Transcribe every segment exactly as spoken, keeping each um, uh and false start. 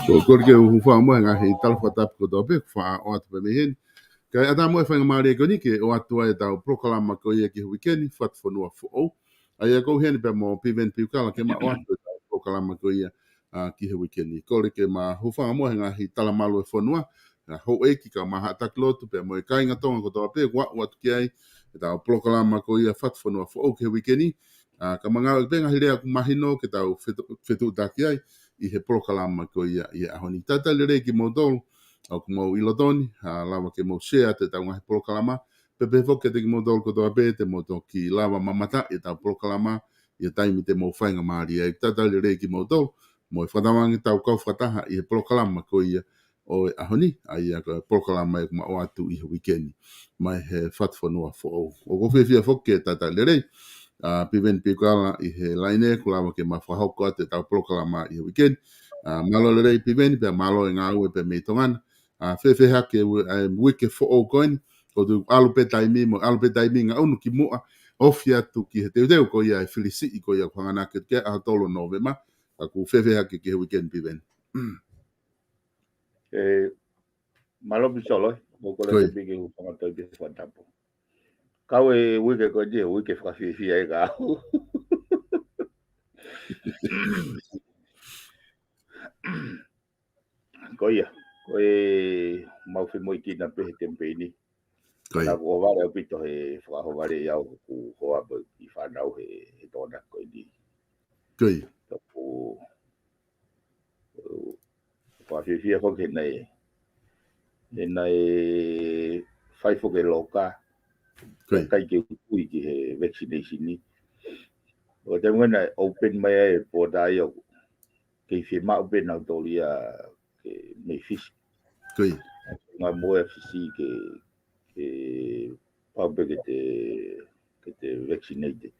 Ko e kole ke u hūfanga muʻa he ngaahi tala fakatapu kotoa pē, faʻa ʻoatu pē mei heni. Kae ʻatā muʻa e faingamālie ko eni ke ʻoatu ai ʻetau polokalama ko ia ki he uike ni, Fatufonua Foʻou. ʻA ia ʻoku ou ʻi heni pea mo Piveni Piukala ke ma ʻoatu ʻetau polokalama ko ia, ā, ki he uike ni. Kole ke ma hūfanga muʻa he ngaahi tala malu e fonua, ā, houʻeiki kae ʻumaʻā haʻa taki lotu pea mo e kāinga Tonga kotoa pē, ʻoku ʻoatu ki ai ʻetau polokalama ko ia Fatufonua Foʻou ki he uike ni. Ā, ka ma ngāueʻaki pē ngaahi lea ʻoku mahino ke tau fetu-, fetuʻutaki ai ʻi he polokalama ko ia ʻi he ʻaho ni. Talitali lelei kimoutolu ʻoku mou ʻi loto ni, ā, lava ke mou share atu ʻetau ngaahi polokalama, pea pehē foki kiate kimoutolu kotoa pē te mou toki lava mamata ʻetau polokalama ʻi he taimi te mou faingamālie ai. Talitali lelei kimoutolu, mo e fakatauange tau kau fakataha ʻi he polokalama ko ia ʻo e ʻaho ni, ʻa ia ko e polokalama ʻoku ma ʻoatu ʻi he uike ni, mai he Fatufonua Foʻou. ʻOku ou fiefia foki ke talitali lelei ʻa Piveni Piukala ʻi he laine, kuo lava ke ma fakahoko atu ʻetau polokalama ʻi he uike ni. Ā, mālō lelei Piveni, pea mālō e ngāue pē mei Tonga na. Ā, fēfē hake e ui-, ʻa e uike foʻou ko eni, ʻoku ou tui ʻalu pē taimi mo, ʻalu pē taimi ngaʻunu ki muʻa, ofi atu ki he teuteu ko ia e fili siʻi ko ia ʻoku hanga ʻana ke tuku ʻaho tolu Nōvema, ka ʻoku fēfē hake ki he uike ni Piveni. Ē, mālō Pisolo, ē, mo kole Ko ia. ke piki u fanga toi pē fakatapu. Kau e uike ko eni, uike fakafiefia ʻe kau. Ko ia, ko e mau femoʻuekina pē he kemipeini. Ko ia. Naʻa ku ʻohovale ʻaupito he fakaʻohovale ʻi au ʻoku hoa pē ʻi fānau he, he Tokonaki ko eni. Ko ia. Ka ʻoku, ʻoku fakafiefia foki he naʻe, he naʻe fai foki e loka. Ko ia. Kae ʻikai ke u tui ki he vaccination ni. ʻO te muna open mai ai e pota ia ʻoku kei fiemaʻu pē nautolu ia ke mei Fisi. Ko ia. Ngā moe Fisi ke, ke pau pē ke te, ke te vaccinated.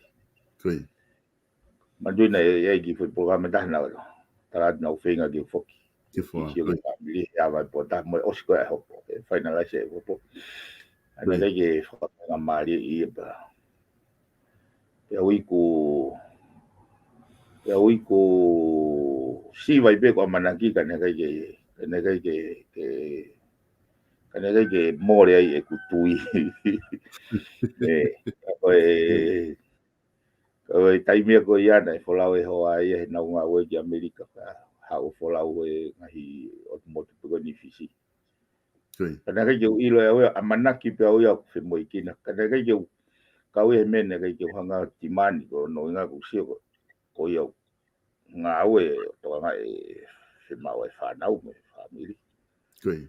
Ko ia. Manatuʻi naʻe ʻi ai e kiʻi foʻi polokalama ʻe taha naʻa tala atu naʻa ku feinga ke foki. Ke foki, Fisi ʻo ko ia. Ke fāmili, ʻe ava e pota mo e ʻosi ko ē ʻa e hopo. Ke finalize e hopo. ʻA ia Ko ia. naʻe ʻikai ke fakafaingamālie ia pea. Pea ui ku, pea ui ku siva ai pē ko ʻamanaki ka naʻe ʻikai ke, ka naʻe ʻikai ke, ke, ka naʻe ʻikai ke mole ai ʻeku tui. Ē, ka ko e, ka ko e taimi ia ko ia naʻe folau e hoa ia he naʻa ku ngāue ki ʻAmelika, ka haʻu ʻo folau e ngaahi ʻotu motu pē ko eni Fisi. Ko ia. Ka naʻe ʻikai ke u ʻilo ʻe au ia, ʻamanaki pē au ia ʻoku femoʻuekina. Ka naʻe ʻikai ke u, ka ʻoku ʻi ai e meʻa naʻe ʻikai ke u hanga ʻo timani ko hono ʻuhinga ʻoku ou sio ko, ko ia ʻoku ngāue ʻo tokanga e fiemaʻu e fānau mo e fāmili. Ko ia.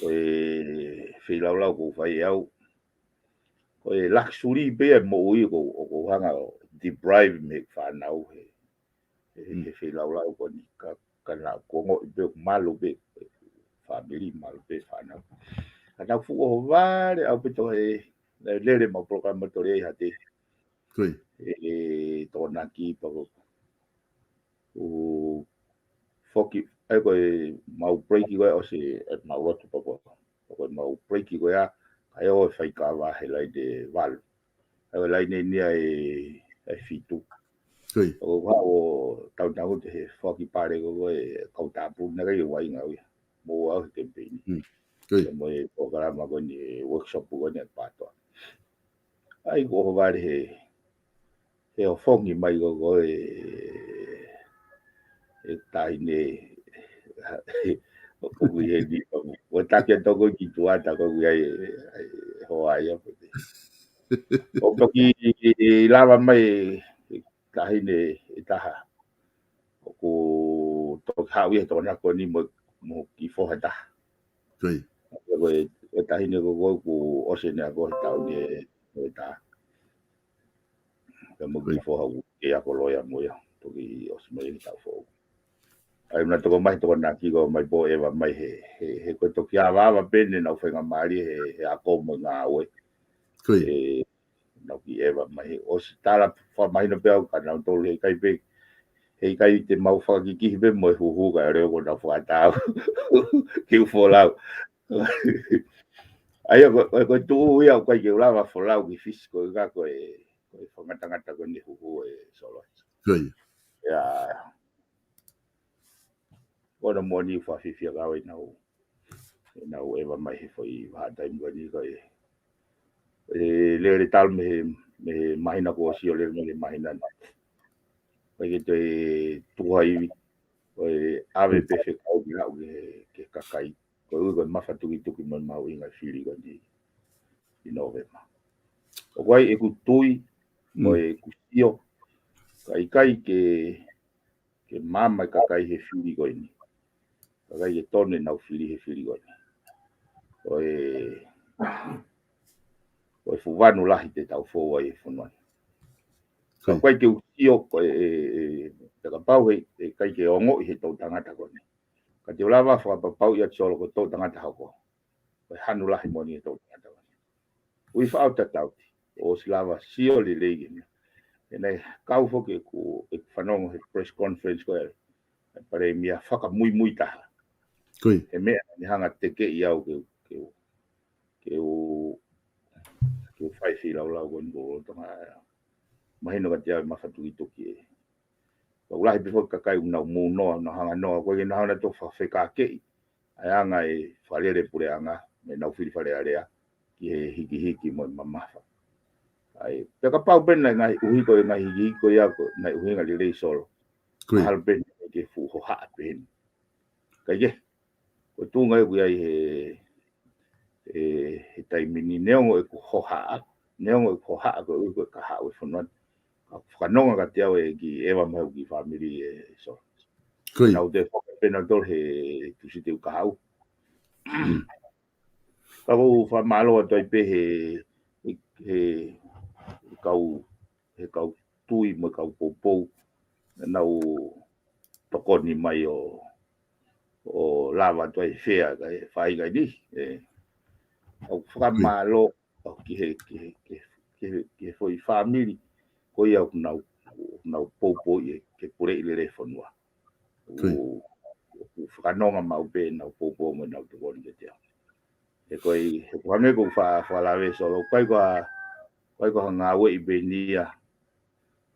Ko e feilaulau ʻoku ou fai ʻe au. Ko e luxury pē ia e moʻui ʻoku, ʻoku ou hanga ʻo deprive mei he fānau he he, Mm. he feilaulau ko eni ka, ka naʻa ku ongoʻi pē ʻoku malu pē, fāmili malu pē fānau. Ka naʻa ku fuʻu ʻohovale ʻaupito he, he lele mau polokalama tole ai hate. Ko ia. E, e, Tokonaki pea ko, ʻu foki, ʻa ia ko e mau break ko ē ʻosi ʻemau lotu pea ko, pea ko e mau break ko ē ʻa, kae ʻoua ʻe fai kava he laine valu. ʻA ia ko e laine ni ʻa e, ʻa e fitu. Ko ia. ʻOku ou haʻu ʻo tautau atu he foaki pale ko ē kau tāpuni naʻe ʻikai ke vaʻinga au ia. Mo au he kemipeini. Mm. Ko ia. Pea mo e polokalama ko eni, workshop ko eni ʻa e PATOA. ʻA ia ko e ʻohovale he, he ʻofongi mai ko ē ko e, e taʻahine, ʻoku ʻi heni, ʻo taki ʻa toko ki tuʻa ta ko ʻoku ʻi ai e, e hoa ia. ʻO toki lava mai e taʻahine ʻe taha. ʻOku toki haʻu ia he tokonaki ko eni mo, mo e kiʻi foha ʻe taha. Ko ia. Ko e, ko e taʻahine ko ē ʻoku ʻosi ʻene ako he taʻu ni ʻe, ʻe taha. Pea mo e kiʻi foha ʻoku kei ako loea mo ia, toki ʻosi mai he taʻu foʻou. ʻA ia naʻa toko mai, tokonaki ko ē mai pō ʻeva mai he, he, he ko e toki avaava pē ʻenau faingamālie he, he ako mo e ngāue. Ko ia. ʻE, nau kiʻi ʻeva mai he ʻosi tala fakamahino pē au kia nautolu he ʻikai pē, he ʻikai te mau fakakikihi pē mo e huhu kae ʻoua kuo nau fakatau ke u folau. ʻA ia ko, ko, ko e tuʻu ia ʻoku ʻikai ke u lava folau ki Fisi ko e ka ko e, ko e fakangatangata ko eni huhu ʻe Solo. Ko ia. ʻIa, ko hono moʻoni ʻoku fakafiefia au ʻenau, ʻenau ʻeva mai he foʻi vahaʻa taimi ko eni ko e, e lele talu mei he, mei he māhina kuo ʻosi ʻo lele mai he māhina ni. ʻIkai ke toe tuha ivi, ko e ʻave pē fekau ki haʻu ki he, ki he kakai. Koeʻuhi ko e mafatukituki mo e mahuʻinga e fili ko eni ʻi Nōvema. ʻOku ʻi ai ʻeku tui, mo ʻeku sio, ka ʻikai ke, ke maama e kakai he fili ko eni. Ka ʻikai ke tonu ʻenau fili he fili ko eni. Ko e, ko e fuʻu vanu lahi te tau fou ai e fonua ni. Ka ʻoku ʻikai ke u sio, ko e, e, e, te kapau he, ʻe ʻikai ke ongoʻi he toʻutangata ko eni. Ka te u lava fakapapauʻi atu Solo ko e toʻutangata hoko. Ko e hanu lahi moʻoni e toʻutangata ko eni. ʻUi faʻau tatau ti, ʻosi lava sio lelei ke mea. ʻE naʻe kau foki ʻeku, ʻeku fanongo he press conference ko ē ʻa e Palēmia fakamuimui taha. Ko ia. He meʻa naʻe hanga tekeʻi au ke, ke, ke u, ke u fai feilaulau ko eni ko Tonga. Mahino kiate au e mafatukituki ē. Ka ʻoku lahi pē foki kakai ʻoku nau mūnoa, nau hanga noa, ko e nau hanga tofu fekākeʻi ʻa e anga e fakalele puleʻanga, mo ʻenau fili Fale Alea, ki he hikihiki mo e mamafa. ʻA ia, pea kapau pē naʻe ngaahi ʻuhi ko e ngaahi hikihiki ko ia ko e ngaahi ʻuhinga lelei Solo. Ko ia. Mahalo pē naʻe ʻikai ke fuʻu hohaʻa pē heni. Kae kehe, ko e tuʻunga ʻoku ʻi ai he, he, he taimi ni neongo ʻeku hohaʻa, neongo ʻeku hohaʻa koeʻuhi ko e kahaʻu e fonua ni. Ka ʻoku fakanonga kiate au e kiʻi ʻeva mai ʻeku kiʻi fāmili ē Solo. Ko ia. Nau toe foki pē nautolu he Tūsite ʻoku kahaʻu. Ka ʻoku ou fakamālō atu ai pē he, he, he kau, he kau tui mo e kau poupou. Naʻa nau tokoni mai ʻo, ʻo lava atu ai fea, kae fai kai ni. ʻE, ʻoku ou fakamālō ʻo ki he, ki he, ki he, ki he, ki he foʻi fāmili. Ko ia ʻoku nau, nau poupou ʻi he, ke puleʻi lelei e fonua. Ko ia. ʻOku, ʻoku fakanonga maʻu pē ʻenau poupou mo ʻenau tokoni kiate au. He ko e, he ko e hangē ko e fa-, fakalave Solo, ʻikai ko ha, ʻikai ko ha ngāueʻi pē eni ia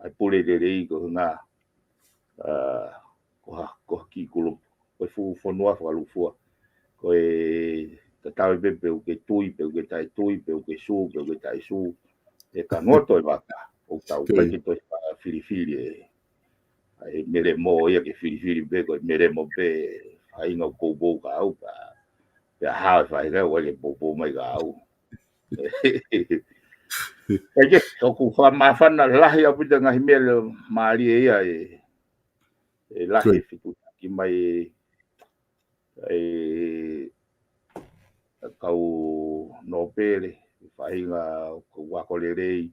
ʻa e pule lelei ko e ngā, ā, ko ha, ko ha kiʻi kulupu. Ko e fuʻu fonua fakalūkufua. Ko e tatau ai pē pe ʻoku ke tui, pe ʻoku ke taʻetui, pe ʻoku ke sū, pe ʻoku ke taʻesū. ʻE ka ngoto e vaka, ʻoku tau, ko ia, ʻikai ke toe fakafilifili e, ʻa e melemo ia ke filifili pē, ko e melemo pē, faʻahinga ʻoku poupou kia au, pea, pea hao e faʻahinga ʻoku ʻikai ke poupou mai kia au. Kae kehe, ʻoku fakamāfana lahi ʻaupito e ngaahi meʻa lele mālie ia ʻe, ʻe lahi, ko ia, e fetutaki mai e, e kau nōpele, faʻahinga ʻoku ako lelei,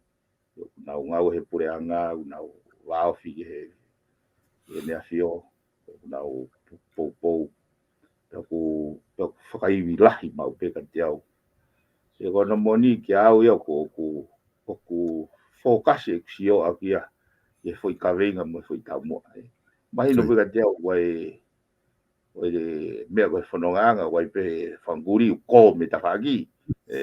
ʻoku nau ngāue he puleʻanga, ʻoku nau vāofi ki he, ki he ʻEne ʻAfio, ʻoku nau poupou, pea ʻoku, pea ʻoku fakaivi lahi maʻu pē kiate au. He ko hono moʻoni kia au ia ʻoku, ʻoku, ʻoku fokasi ʻeku sioʻaki ia, ki he foʻi kaveinga mo e foʻi taumuʻa, ē. Mahino pē kiate au ʻoku ʻi ai ʻa e meʻa ko e fonongaʻanga, ʻoku ʻi ai pē fanga kuliu ko e meʻa tafaʻaki. ʻE,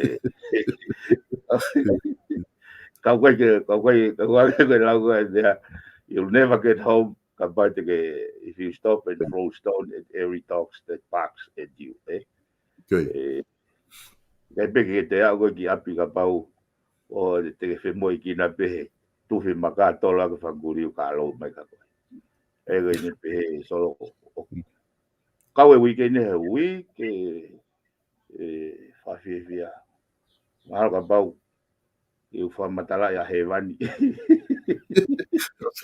kau kai ke, kau kai, kau kai ke lau kai meʻa, you'll never get home, kapau te ke, if you stop and throw stone at every dogs that barks at you, ē? ʻE, ʻe pē ke te aʻu koe ki ʻapi kapau ʻoku te ke femoʻuekina pē he tufi maka tolo ake fanga kuliu ka ʻalu mai ka koe. ʻE, ko eni pē he Solo ko, ko. Kau e uike ni he uike, ʻe, fakafiefia. Mahalo kapau ʻe u fakamatalaʻi ʻa Hēvani.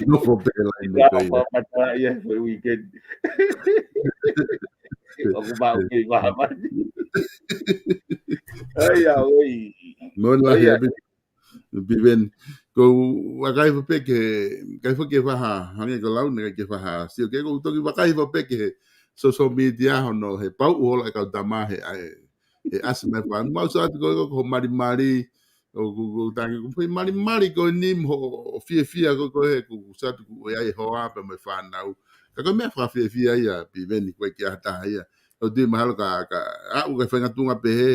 Nofo pē laine ko ia. Fakamatalaʻi ʻa e uike ni. ʻOku mau kei mahamani. ʻAi, ʻa, ʻoi. Mo lahi ʻapi. Piveni. Ko e ʻai foki pē ke, ʻai foki ke faha, hangē ko e lau naʻe ʻai ke faha sio ki ai, ko e toki ʻai foki pē ke he social media hono he pau ʻoku holo e kau tama he ʻai, he ʻasi mai fā. Mau sio atu ko e ko ho malimali, ʻoku, ʻoku tangi ko e foʻi malimali ko eni mo hoʻo fiefia ko e ko e he ʻoku sio atu ʻoku ʻi ai e hoa pea mo e fānau. Ka ko e meʻa fakafiefia ia, Piveni, ko e kiʻi taha ia. ʻOku tui mahalo ka, ka, ʻa, ʻoku ʻi ai e faʻahinga tuʻunga pehē,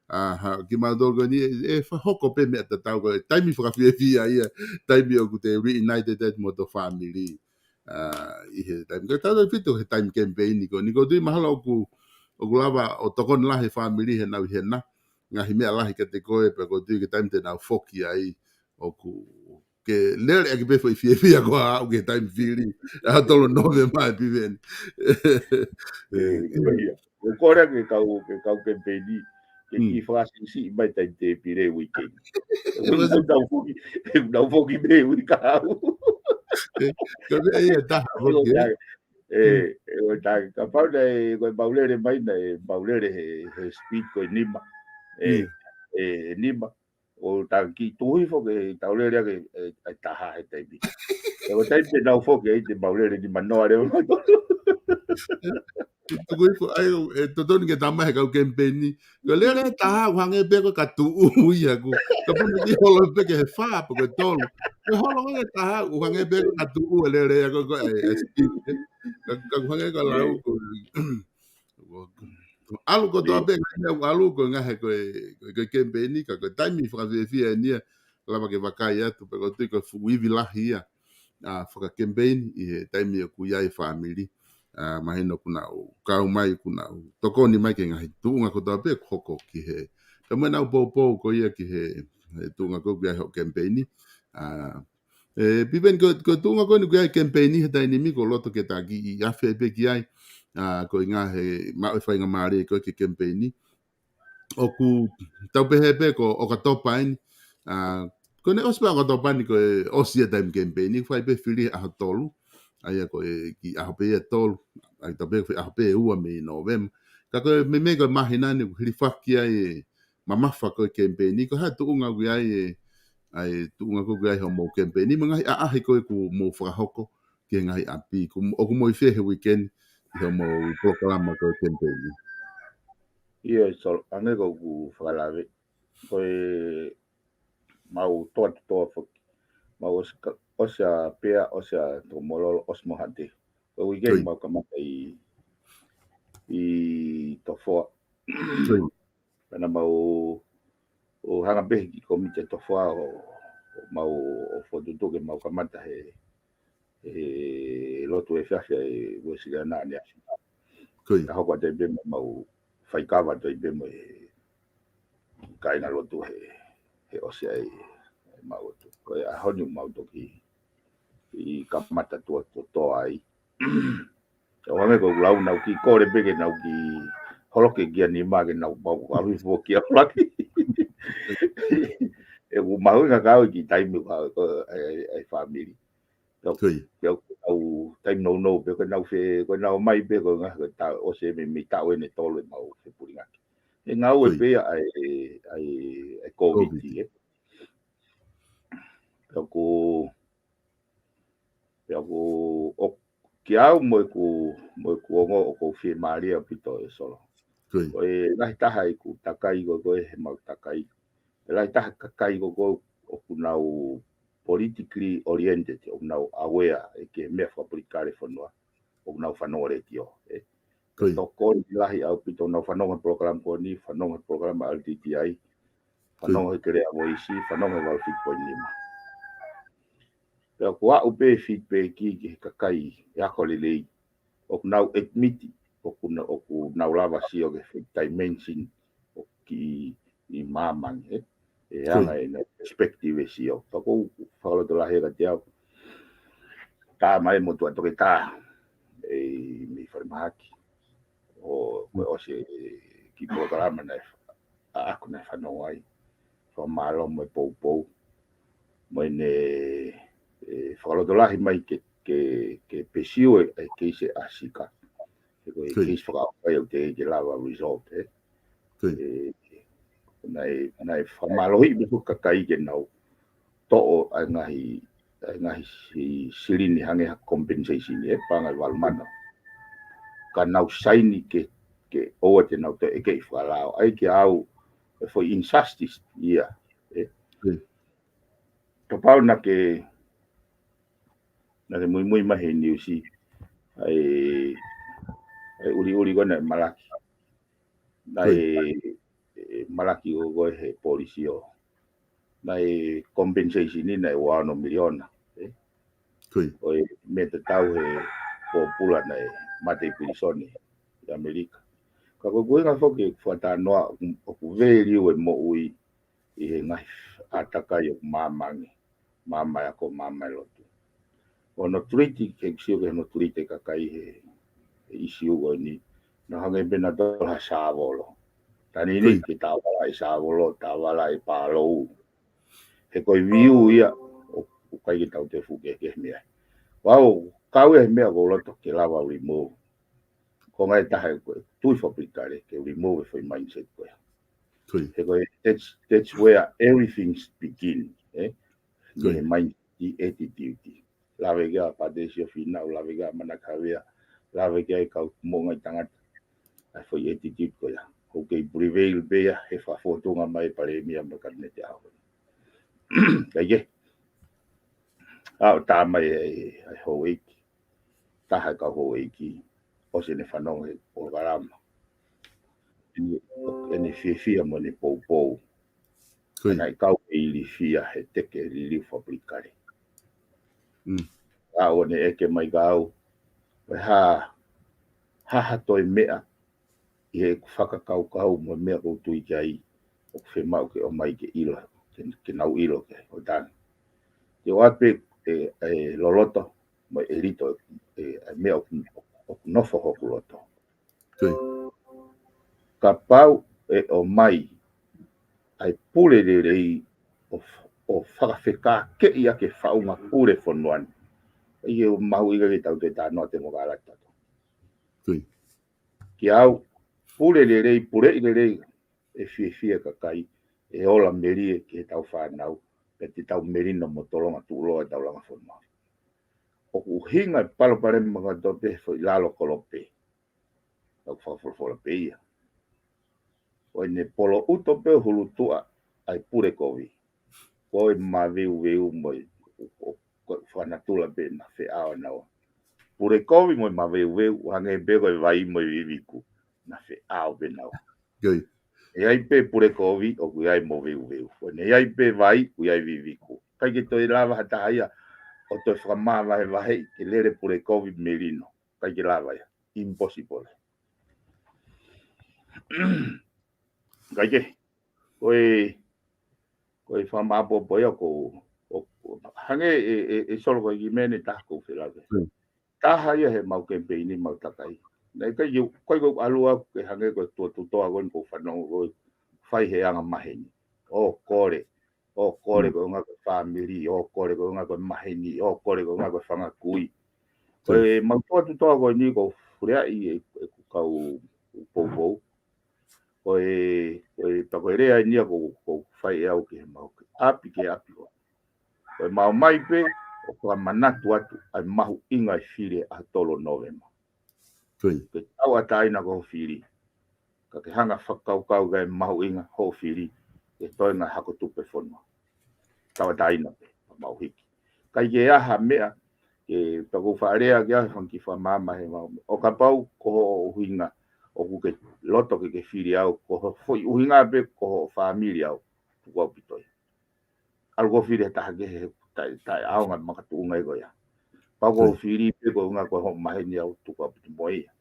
ʻa, ha, kimautolu ko eni, ʻe, ʻe fakahoko pē meʻa tatau ko e taimi fakafiefia ia, taimi ʻoku te reunited mo ho fāmili. ʻA, ʻi he taimi, ka tautautefito he taimi kemipeini ko eni, ʻoku tui mahalo ʻoku, ʻoku lava ʻo tokoni lahi e fāmili heʻenau ʻi hena, ngaahi meʻa lahi kiate koe, pea ʻoku tui ko e taimi te nau foki ai, ʻoku ke lele ʻaki pē foʻi fiefia ko ē ʻoku ke taimi fili. ʻA tolo Nōvema ē Piveni. ʻE, ko ia. ʻOku kole ke kau, ke kau kemipeini, ke kiʻi fakasiʻisiʻi mai taimi tēpile uike ni. ʻOku nau foki, ʻoku nau foki pē uike au. Ka meʻa ia taha foki, ē? ʻE, ʻe, ʻo taha, kapau naʻe, ko e mau lele mai naʻe, mau lele he, he speed ko e nima. ʻE, ʻe, nima. ʻO taki tuhi foki, tau lele ake, ʻe, ʻe taha he taimi. ʻE, ko e taimi te nau foki ai te mau lele nima noa leva. Tuku hifo, ʻai, ʻe totonu ke tama he kau kemipeini. Ko e lele ʻe taha, ʻoku hangē pē ko e ka tuʻu ia ʻoku. Ka puna ki holo pē ke he fā, pe ko e tolu. Ko e holo ko e taha, ʻoku hangē pē ko e ka tuʻu e lele ia ko e, ko e, ʻe, ʻe speed, ē. Ka, ka ʻoku hangē ko e lau ko e ʻalu kotoa pē ngaahi meʻa ʻoku ʻalu ko e ngaahi ko e, ko e, ko e kemipeini ka ko e taimi fakafiefia eni ia lava ke vakai atu pē ʻoku tui ko e fuʻu ivi lahi ia, ʻa, fakakemipeini ʻi he taimi ʻoku ʻi ai e fāmili. ʻA, mahino kuo nau kau mai, kuo nau tokoni mai ki he ngaahi tuʻunga kotoa pē ʻoku hoko ki he. Ka mo ʻenau poupou ko ia ki he, he tuʻunga ko ē ʻoku ʻi ai hoʻo kemipeini. ʻA, ʻE, Piveni ko, ko e tuʻunga ko eni ʻoku ʻi ai e kemipeini he taimi ni ʻoku loto ke taki ʻi afe pē ki ai. ʻA, ko e ngaahi maʻu e faingamālie ko ē ki he kemipeini. ʻOku tau pehē pē ko ʻOkatopa eni. ʻA, ko ʻene ʻosi pē ʻOkatopa ni ko e ʻosi ia e taimi kemipeini, fai pē fili he ʻaho tolu. ʻA ia ko e kiʻi ʻaho pē ia tolu. ʻA ia tau pehē ko e ʻaho pē ua mei Nōvema. Ka ko e meimei ko e māhina ni ʻoku hilifaki ai e mamafa ko e kemipeini, ko e hā e tuʻunga ʻoku ʻi ai e, ʻa e tuʻunga ko ē ʻoku ʻi ai hoʻomou kemipeini, mo e ngaahi ʻaʻahi ko ē ʻoku mou fakahoko ki he ngaahi ʻapi, ʻoku, ʻoku mou ʻi fē he uike ni, ʻi hoʻomou polokalama ko e kemipeini. ʻIo, Solo, hangē ko ʻeku fakalave, ko e mau toa toa foki. Mau ʻosi ka, ʻosi ʻa Pea, ʻosi ʻa Tokomololo, ʻosi mo Hate. Ko e uike ni mau kamata ʻi, ʻi Tofoa. Pea naʻa mau ʻo hanga pē ki he kōmiti ʻa Tofoa ʻo, ʻo mau ʻo fokotuʻutuʻu ke mau kamata he, he lotu efiafi ʻa e Uēsiliana ʻaneafi. Ka hoko atu ai pē mo mau faikava atu ai pē mo e kāinga lotu he, he ʻosi ai ʻemau lotu. Ko e ʻaho ni mau toki ʻi kamata tuʻa toa ai. ʻO hangē ko ʻeku lau naʻa ku kiʻi kole pē ke nau kiʻi holoki e kia nima ke nau pau ʻalu hifo ki ʻAulaki. ʻOku mahuʻinga ke ʻi ai e kiʻi taimi ʻa e, ʻa e, ʻa e fāmili. Ko ia. Ko ʻeku taimi nounou pē ko ʻenau fe, ko ʻenau mai pē ko e ngaahi, ko e taʻu, ʻosi e meimei taʻu ʻeni ʻe tolu ʻemau fepulingaki. He ngāue pē ia ʻa e, ʻa e, ʻa e Kōviti, ē. Pea ʻoku, pea ʻoku, ʻo, kiate au mo ʻeku, mo ʻeku ongo ʻoku ou fiemālie ʻaupito ē Solo. Ko ia. Ko e lahi taha ʻeku takai ko ē, ko ē heʻemau takai. Ko e lahi taha kakai ko ē ʻoku nau politically oriented, ʻoku nau aware ʻe ki he meʻa fakapolitikale fonua, ʻoku nau fanongo letiō. Ē. Ko ia. Tokoni lahi ʻaupito, ʻoku nau fanongo he polokalama ko eni, fanongo he polokalama L T T I, fanongo he Kelea Voisi, fanongo he valu fitu poini nima. Pea ʻoku aʻu pē feedback ki he kakai ʻe ako lelei, ʻoku nau admit, ʻoku na-, ʻoku nau lava sio ki he dimension ʻoku kiʻi māmani, ē. ʻE anga ʻenau perspective ʻe sio. Pea ʻoku ou fakalotolahi ʻe kiate au. Tā mai mo tuʻa toke tā, ē, mei falemahaki. ʻO, ko e ʻosi e kiʻi polokalama naʻe, ʻa, ʻaku naʻe fanongo ai. Fakamālō mo e poupou. Mo ʻene, ē, fakalotolahi mai ke, ke, ke pursue e, e case ʻa Sika. He ko e case fakaʻokai ʻoku teʻeki ke lava result, ē. Ē, naʻe, naʻe fakamālohiʻi pē foki kakai ke nau toʻo ʻa e ngaahi, ʻa e ngaahi si-, silini hangē ha compensation, ē, paʻanga ʻe valu mano. Ka nau saini ke, ke ʻoua te nau toe ʻeke ʻi fakalao. ʻAi ke au, e foʻi injustice ia, ē. Kapau naʻa ke, naʻa ke muimui mai he niusi, ʻa e, ʻa e ʻuliʻuli ko ena ʻe Malaki. Naʻe, ʻe, Malaki ko ē he polisi ʻo. Naʻe compensation ni naʻe ua ono miliona, ē? Ko e meʻa tatau he pōpula naʻe mate ʻi pilīsone ʻi ʻAmelika. Ka ko e ʻuhinga foki ʻeku fakatalanoa ʻoku, ʻoku value e moʻui ʻi he ngaahi ʻātakai ʻoku māmani, māmani ako, māmani lotu. ʻO hono treat, ke sio ki hono treat e kakai he, he ʻisiū ko eni. Naʻe hangē pē naʻa tau ha sāvolo. Tani ni ke tāvalaʻi sāvolo, tāvalaʻi pālou. He ko e view ia, ʻo, ʻoku ʻikai ke tau toe fuʻu kehekehe mei ai. Vau, kau e meʻa ʻoku ou loto ke lava remove. Ko e ngaahi taha ʻe ko e tui fakapolitikale ke remove e foʻi mindset ko ia. He ko e, that's, that's where everything begin, ē? Ko e mind, the attitude. Lave ki ai ʻa Pātesi ʻo Fīnau, lave ki ai ʻa Manakavea, lave ki ai kau moʻunga ʻi tangata. ʻA e foʻi attitude ko ia. ʻOku kei prevail pē ia he fakafōtunga mai e palēmia mo e kapineti ʻaho. Kae kehe, ʻa ʻo tā mai e, e, e houʻeiki. Taha e kau houʻeiki, ʻosi ʻene fanongo he polokalama. ʻEne, ʻene fiefia mo ʻene poupou. Naʻe kau e ilifia he teke liliu fakapolitikale. ʻA ʻo ne ʻeke mai kia au, ʻe hā, hā ha toe meʻa ʻi heʻeku fakakaukau mo e meʻa ʻoku ou tui ki ai, ʻoku fiemaʻu ke ʻomai ke ʻilo, ke, ke nau ʻilo ki ai, ʻo tangi. Te u ʻoatu pē e, e loloto, mo e ʻelito, e, e meʻa ʻoku, ʻoku nofo hoku loto. Kapau ʻe ʻomai ʻa e pule lelei ʻo, ʻo fakafekākeʻi ʻaki e faʻunga pule fonua ni. ʻIkai ke mahuʻinga ke tau toe talanoa temokalati tato. Kia au, pule lelei, puleʻi lelei, ʻe fiefia e kakai, ʻe ola melie ki heʻetau fānau, pea te tau melino mo tolonga tuʻuloa ʻetau langa fonua. ʻOku ʻuhinga e palopalema kotoa pē he foʻi lalo kolope. ʻOku fakafolofola pē ia. ʻO ʻene poloʻuto pē hulutuʻa ʻa e pule kovi. Ko e maveuveu mo e, ʻo, ʻo, ko e fakanatula pē naʻe feʻao naua. Pule kovi mo e maveuveu, ʻo hangē pē ko e vai mo e viviku. Naʻe feʻao pē naua. ʻE ai pē pule kovi, ʻoku ʻi ai maveuveu. ʻO ne ʻi ai pē vai, ʻoku ʻi ai viviku. ʻIkai ke toe lava ha taha ia, ʻo toe fakamavahevaheʻi ke lele pule kovi melino. ʻIkai ke lava ia. Impossible. ʻIkai ke, ko e, ko e fakamāpopo ia ko, ʻo, ʻo, hangē e, e, e solo ko e kiʻi meʻa ʻe taha ʻoku ou felāveʻi. Taha ia he mau kemipeini mau takai. Naʻe ʻikai ke, ʻikai ke u ʻalu au ke hangē ko e tuʻa tuʻa ko eni ʻoku ou fanongo ko e fai he anga maheni. ʻO kole, ʻo kole ko e ʻuhinga ko e fāmili, ʻo kole ko e ʻuhinga ko e maheni, ʻo kole ko e ʻuhinga ko e fanga kui. Ko e mau tuʻa tuʻa ko eni ʻoku ou fuleaʻi e, e kau poupou. Ko e, ko e, tā ko e lea eni ia ʻoku, ʻoku fai ʻe au ki he mau ke ʻapi ke ʻapi ko. Ko e mau mai pē, ʻo fakamanatu atu, ʻa e mahuʻinga e fili ʻa e tolo Nōvema. Ke tauʻatāina ko ho fili. Ka ke hanga fakakaukau ki he mahuʻinga ho fili, ke toe ngaahi hako tupe fonua. Tauʻatāina pē. mau hiki. ʻIkai ke ʻi ai ha meʻa, ke pea ʻoku ou faʻa lea ki ai he fanga kiʻi fakamaama he mau. ʻO kapau ko hoʻo ʻuhinga, ʻoku ke loto ke ke fili au, ko hoʻo foʻi ʻuhinga pē ko hoʻo fāmili au, tuku ʻaupito ia. ʻAlu ʻo fili ha taha kehe, taʻe, taʻe ʻaonga makatuʻunga ia ko ia. Pau ko hoʻo fili pē ko e ʻuhinga ko hoʻo maheni au, tuku ʻaupito mo ia.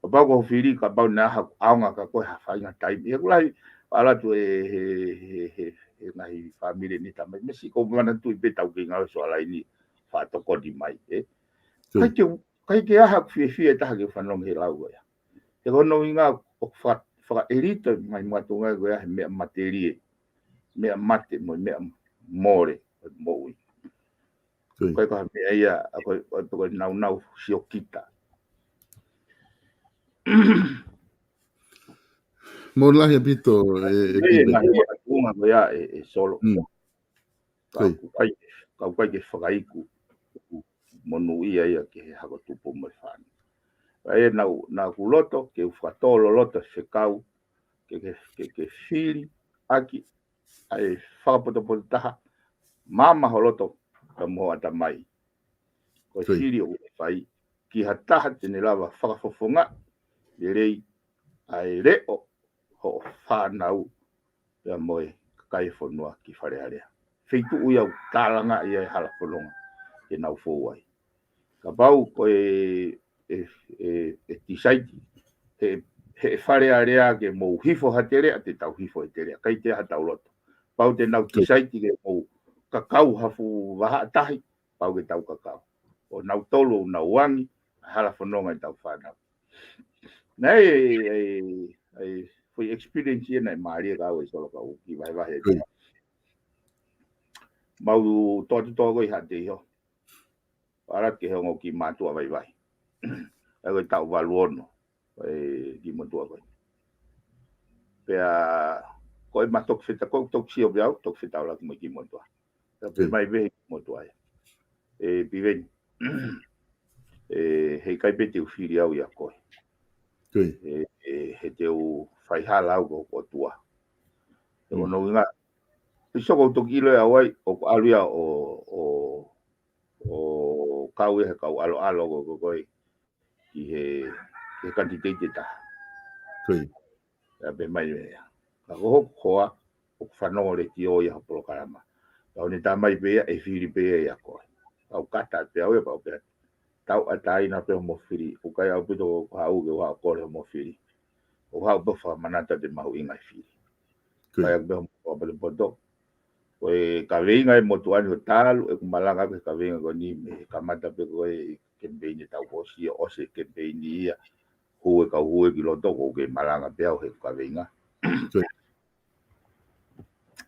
Kapau ko hoʻo fili, kapau naʻe ʻaonga kia koe ha faʻahinga taimi. ʻI heʻeku lahi, ʻalu atu he, he, he, he, he ngaahi fāmili ni tamai. Mei siʻi ko manatuʻi pē tau kei ngāue soalaini, faʻa tokoni mai, ē. ʻIkai ke, ʻikai ke ʻi ai haʻaku fiefia ʻe taha ke fanongo he lau ko ia. He ko hono ʻuhinga ʻoku fa-, fakaʻelito mai makatuʻunga ko ia he meʻa matelie. Meʻa mate mo e meʻa mole ʻo e moʻui. ʻIkai ko ha meʻa ia, ʻa ko e, ʻa ko e naunau siokita. Mālō lahi ʻaupito, ʻe, ʻe ʻIkai ke ngaahi makatuʻunga ko ia ʻe, ʻe Solo. Mm. Ka ʻoku ʻikai, ka ʻoku ʻikai ke fakaiku, ʻoku monūʻia ia ki he hako tupu mo e fānau. Ka ʻe naʻu, naʻa ku loto, ke u fakatō loloto fekau, ke, ke, ke, ke fili ʻaki ʻa e fakapotopoto taha, māmā ho loto ka mo ho ʻatamai. Ko e fili ʻoku ke fai ki ha taha te ne lava fakafofongaʻi lelei ʻa e leʻo hoʻo fānau pea mo e kakai e fonua ki Fale Alea. Feituʻu ia ʻoku tālangaʻi ai e hala fononga ke nau fou ai. Kapau ko e, e, e, e tisaiti, he, he Fale Alea ke mou hifo ha teleʻa, te tau hifo he teleʻa, ʻikai te ʻi ai hatau loto. Pau te nau tisaiti ke mou kakau ha fuʻu vahaʻa tahi, pau ke tau kakau. ʻO nau tolu ʻoku nau angi, hala fononga ʻetau fānau. Naʻe, e, e, e, foʻi experience ia naʻe mālie kia au ʻe Solo ka u kiʻi vahevahe. Mau toʻa tutoa ko ē ʻi Haʻateiho. ʻAlu ki he ongo kiʻi mātuʻa vaivai. ʻA ia ko e taʻu valu ono, e kiʻi motuʻa ko ē. Pea ko e ma toki feta-, ko e toki sio pē au, toki fetaulaki mo e kiʻi motuʻa. Pea pehē mai pē he kiʻi motuʻa ia, ʻe Piveni, ʻe, heʻikai pē te u fili au ʻia koe. ʻE, ʻe, he te u faihala au ki hoku ʻOtua. He ko hono ʻuhinga, ʻi Solo ʻoku toki ʻilo ʻe au ai, ʻoku ʻalu ia ʻo, ʻo, ʻo kau ia he kau ʻaloʻalo ko, ko, ko ē ki he, ki he kanititeiti ʻe taha. Pea pehē mai ʻe ia, ka ko hoku hoa, ʻoku fanongo letiō ia ho polokalama. Ka ʻoku ne tā mai pē ia, ʻe fili pē ia ʻia koe. Ka u kata pē au ia pea u pehē, tauʻatāina pē hoʻomo fili, ʻoku ʻikai ʻaupito ko haʻu ke u haʻu ʻo kole hoʻomo fili. ʻOku haʻu pē ʻo fakamanatu ʻa e mahuʻinga e fili. Kai aku pē hoʻomo fakapotopoto. Ko e kaveinga e motuʻa ni ʻo talu ʻeku malanga pē he kaveinga ko eni mei he kamata pē ko ē kemipeini taʻu kuo ʻosi ʻo ʻosi e kemipeini ia. Hū e kau hū ē ki loto ʻoku ou kei malanga pē au he kaveinga.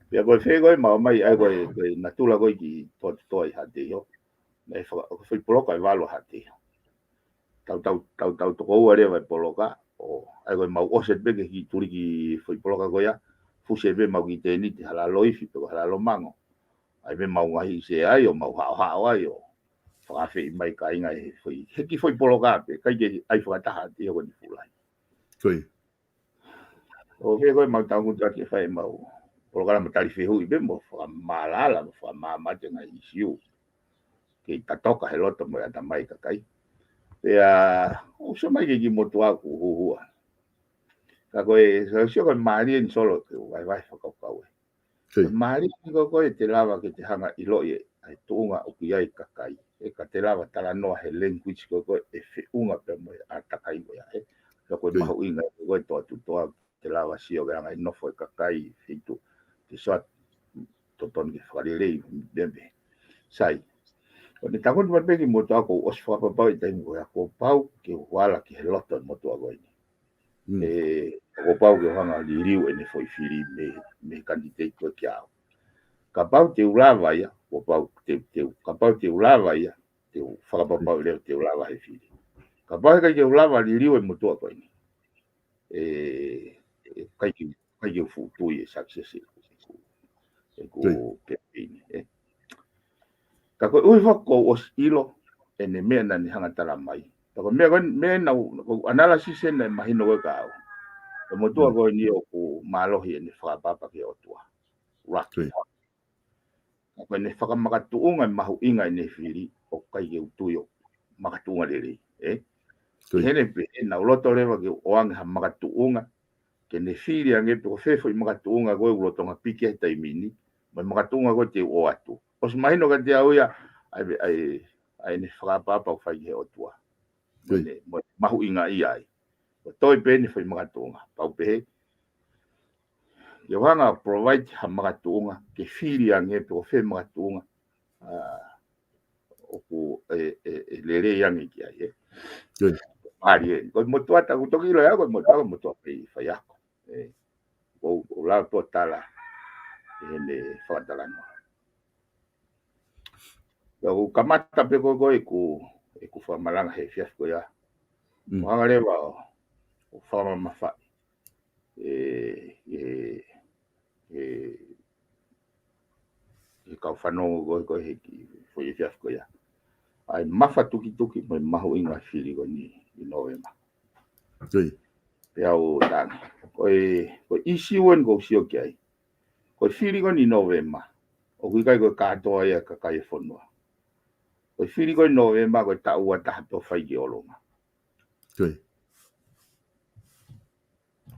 Pea ko e fē ko ē mau ō mai ai ko e, ko e natula ko ē kiʻi toʻa tutoa ʻi Haʻateiho. Naʻe faka-, ko e foʻi poloka ʻe valu ʻa Haʻateiho. Tau, tau, tau, tau toko ua leva e poloka, ʻo, ʻa ia ko e mau ʻosi pē ke kiʻi tuliki foʻi poloka ko ia, fusi pē mau kiʻi tēniti, hala ʻo ifi pe ko e hala ʻo mango. ʻA ia pē mau ngaahi ʻi se ai, ʻo mau haʻohaʻo ai, ʻo fakaafeʻi mai kāinga he foʻi, he kiʻi foʻi poloka pē, ʻikai ke ʻai fakataha, ʻio ko eni fuʻu lahi. ʻO fē ko ē mau tangutu ʻaki e fai mau polokalama tali fehuʻi pē mo fakamālala, mo fakamāmate ngaahi ʻisiū. Kei tatoka he loto mo e ʻatamai kakai. Pea, ʻoku sio mai ke kiʻi motuʻa ʻoku huhua. Ka ko e, ka sio ko e mālie eni Solo ke u vahevahe fakakaukau ē. Mālie eni ko ē te lava ke te hanga ʻiloʻi ʻa e tuʻunga ʻoku ʻi ai e kakai. ʻE ka te lava talanoa he language ko ē ʻe feʻunga pea mo e ʻātakai ko ia ē. Ka ko e mahuʻinga ko ē toʻa tutoa te lava sio ke anga e nofo e kakai, feituʻu, te sio atu totonu ke fakalelei, pea pē. Sai. ʻO ne tangutu mai pē kiʻi motuʻa ʻoku ou ʻosi fakapapauʻi taimi ko ia kuo pau ke u hala ki he loto e motuʻa ko eni. ʻE, kuo pau ke u hanga liliu ʻene foʻi fili mei, mei he kanititeiti ko ē kia au. Kapau te u lava ia, kuo pau te, te, kapau te u lava ia, te u fakapapauʻi leva te u lava he fili. Kapau heʻikai ke u lava liliu e motuʻa ko eni. ʻE, ʻe, ʻikai ke, ʻikai ke u fuʻu tui ʻe success ʻeku, ʻeku kemipeini, ē. Ka ko e ʻuhi foki kuo u ʻosi ʻilo ʻene meʻa naʻa ne hanga tala mai. Ka ko e meʻa ko ē, meʻa naʻa ku, ko e analysis ē naʻe mahino ko ē kia au. Ko e motuʻa ko eni ʻoku mālohi ʻene fakaʻapaʻapa ki he ʻOtua. Lucky. Ka ko ʻene fakamakatuʻunga e mahuʻinga ʻene fili, ʻoku ʻikai ke u tui ʻoku makatuʻunga lelei, ē? Ko ia. Heni pē, ʻe naʻa ku loto leva ke ʻoange ha makatuʻunga, ke ne fili ange pe ko fē foʻi makatuʻunga ko ē ʻoku lolotonga piki he taimi ni, mo e makatuʻunga ko ē te u ʻoatu. ʻOsi mahino kiate au ia, ʻa e, ʻa e, ʻa ʻene fakaʻapaʻapa ʻoku fai ki he ʻOtua. Ko ia. Mo ʻene, mo e mahuʻinga ia ai. Ko e toe pē ʻene foʻi makatuʻunga. Pau pē he, ke u hanga ʻo provide ha makatuʻunga, ke fili ange pe ko fē makatuʻunga, ʻa, ʻoku ʻe, ʻe, ʻe lelei ange ki ai, ē. Ko ia. ʻAli ē. Ko e motuʻa ta, ʻoku toki ʻilo ʻe au, ko e motuʻa, ko e motuʻa pē ʻi faiako. Ē. ʻOku, ʻoku lau tō tala, ʻi heʻene fakatalanoa. Ka ʻoku kamata pē ko ē ko ē ʻeku, ʻeku fakamalanga he efiafi ko ia. Mm. ʻO hanga leva ʻo, ʻo fakamamafaʻi ʻe, ʻe, ʻe, ʻe kau fanongo ko ē, ko ē he kiʻi foʻi efiafi ko ia, ʻa e mafatukituki mo e mahuʻinga fili ko eni ʻi Nōvema. Ko ia. Pea u tangi. Ko e, ko e ʻīsiu eni ʻoku ou sio ki ai. Ko e fili ko eni ʻi Nōvema, ʻoku ʻikai ko e kātoa ia ʻa e kakai e fonua. Ko e fili ko eni ʻi Nōvema, ko e taʻu ua taha pē ʻo fai ki ʻolunga. Ko ia.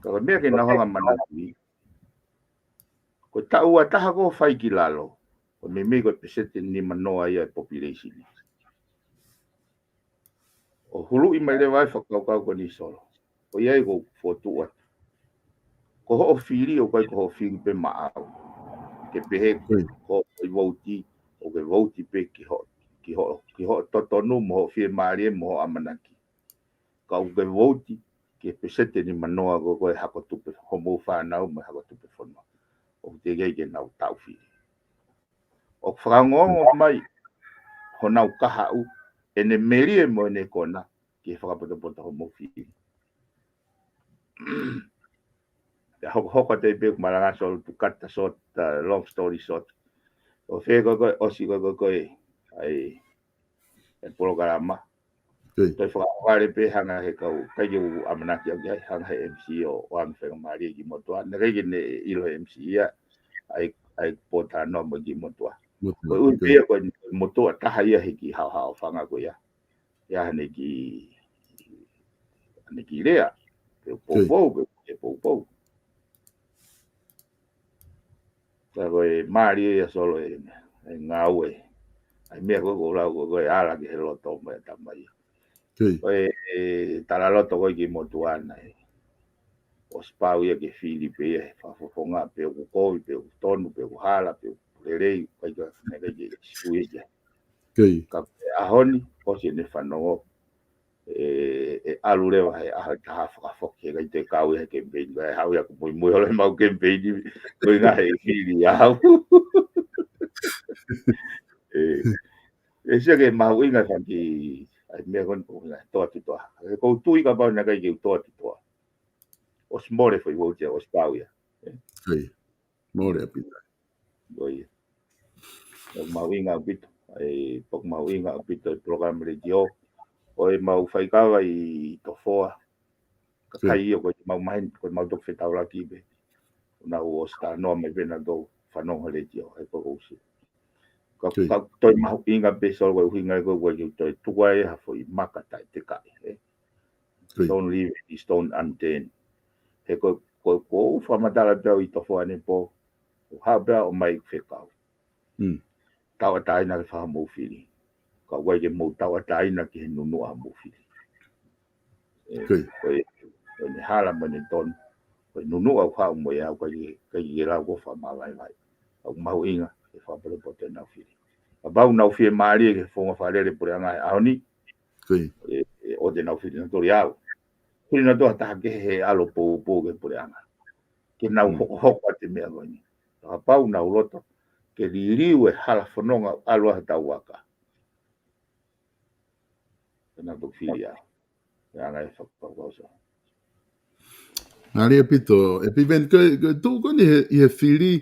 Ka ko e meʻa ke nau hanga manatuʻi, ko e taʻu ua taha ko ē ʻo fai ki lalo, ko e meimei ko e peseti ʻe nimanoa ia e population. ʻO huluʻi mai leva ai e fakakaukau ko eni, Solo. Ko ia ai ʻoku ou fokotuʻu atu. Ko hoʻo fili, ʻoku ʻikai ko hoʻo fili pē maʻau. Ke pehē, ko ia, ko hoʻo vouti, ʻoku ke vouti pē ki hoʻo, ki hoʻo, ki hoʻo totonu, mo hoʻo fiemālie, mo hoʻo ʻamanaki. Ka ʻoku ke vouti ki he peseti ʻe nimanoa ko ē ʻo e hako tupe, hoʻomou fānau mo e hako tupe fonua, ʻoku teʻeki ai ke nau taʻu fili. ʻOku fakaongoongo mai honau kahaʻu, ʻene melie mo ʻene kona, ki he fakapotopoto hoʻomou fili. Pea hokohoko atu ai pē ʻeku malanga, Solo, to cut the short, uh, long story short. ʻO fē ko ē ko ē, ʻosi ko ē ko ē ko ē ʻa e, ʻa e polokalama. Ko ia. Toe fakaʻohovale pē, hanga he kau, ʻikai ke u ʻamanaki au ki ai, hanga he M C ʻo, ʻo ʻoange faingamālie ki he motuʻa. Naʻe ʻikai ke ne ʻilo he M C ia ʻa e, ʻa e pōtalanoa mo e kiʻi motuʻa. Motuʻa, ko e ʻuhi, ko ia, pē ia ko e motuʻa taha ia he kiʻi haohaoa fanga ko ia. Ia haʻane kiʻi, haʻane kiʻi lea. Pe ko ia. Poupou, pe ko e poupou. Ka ko e mālie ia, Solo, e, e ngāue. ʻA e meʻa ko ē ʻoku ou lau ko ē, ko e ala ki he loto mo e ʻatamai. Ko ia. Ko e, e talaloto ko ē ki he motuʻa naʻe ʻosi pau ia ke fili pē ia he fakafofonga, pe ʻoku kovi, pe ʻoku tonu, pe ʻoku hala, pe ʻoku lelei, ʻikai ke, naʻe ʻikai ke sui ia. Ko ia. Ka ko e ʻaho ni, ʻosi ʻene fanongo, ʻe, ʻe ʻalu leva he ʻaho ʻe taha fakafoki, he ʻikai toe kau ia he kemipeini, kae haʻu ia ʻoku muimui holo ʻemau kemipeini, ko e ʻuhinga he fili au. ʻE, ʻe sio ki he mahuʻinga fanga kiʻi, ʻa e meʻa ko eni ʻoku ou ʻuhinga he tō atu toa. ʻOku ou tui kapau naʻe ʻikai ke u tō atu toa, ʻosi mole foʻi vouti ia, ʻosi pau ia. Ko ia. Mole ʻaupito. Ko ia. ʻOku mahuʻinga ʻaupito. ʻE, ʻoku mahuʻinga ʻaupito e polokalama letiō ʻo ʻemau faikava ʻi Tofoa. Kakai ia ko ʻemau maheni, ko ʻemau toki fetaulaki pē. Naʻa nau ʻosi talanoa mai pē naʻa nau fanongo he letiō, he ko ʻosi. Ka, ka toe mahuʻinga pē, Solo, ko e ʻuhinga ia ko ē ʻoku ʻikai ke u toe tuku ai ha foʻi maka taʻetekaʻi, ē. Ko ia. Don't leave any stone unturned. He ko, ko, ko u fakamatala pē au ʻi Tofoa ʻanepō, ʻo haʻu pē au ʻo ʻomai ʻeku fekau. Mm. Tauʻatāina ke fai hoʻomou fili. Ka ʻoku ʻikai ke mou tauʻatāina ki he nunuʻa hoʻomou fili. ʻE, ko ia. Ko e, ko ʻene hala mo ʻene tonu, ko e nunuʻa ʻoku haʻu mo ia, ʻoku ʻikai ke, ʻikai ke lau ko e fakamavaevae. ʻOku mahuʻinga ke fakapotopoto ʻenau fili. Kapau naʻa nau fiemālie ki he founga fakalele puleʻanga he ʻaho ni, ko ia. ʻE, ʻe ʻoua te nau fili nautolu au. Fili nautolu ha taha kehe he ʻalu ʻo poupou ki he puleʻanga, ke nau hokohoko atu e meʻa ko eni. Kapau naʻa nau loto ke liliu e hala fononga ʻalu ʻa e tauʻaka, ke nau toki fili au. Ko e anga e fakakaukau, Solo. Mālie ʻaupito. ʻE Piveni, ko e, ko e tuʻu ko eni he, ʻi he fili,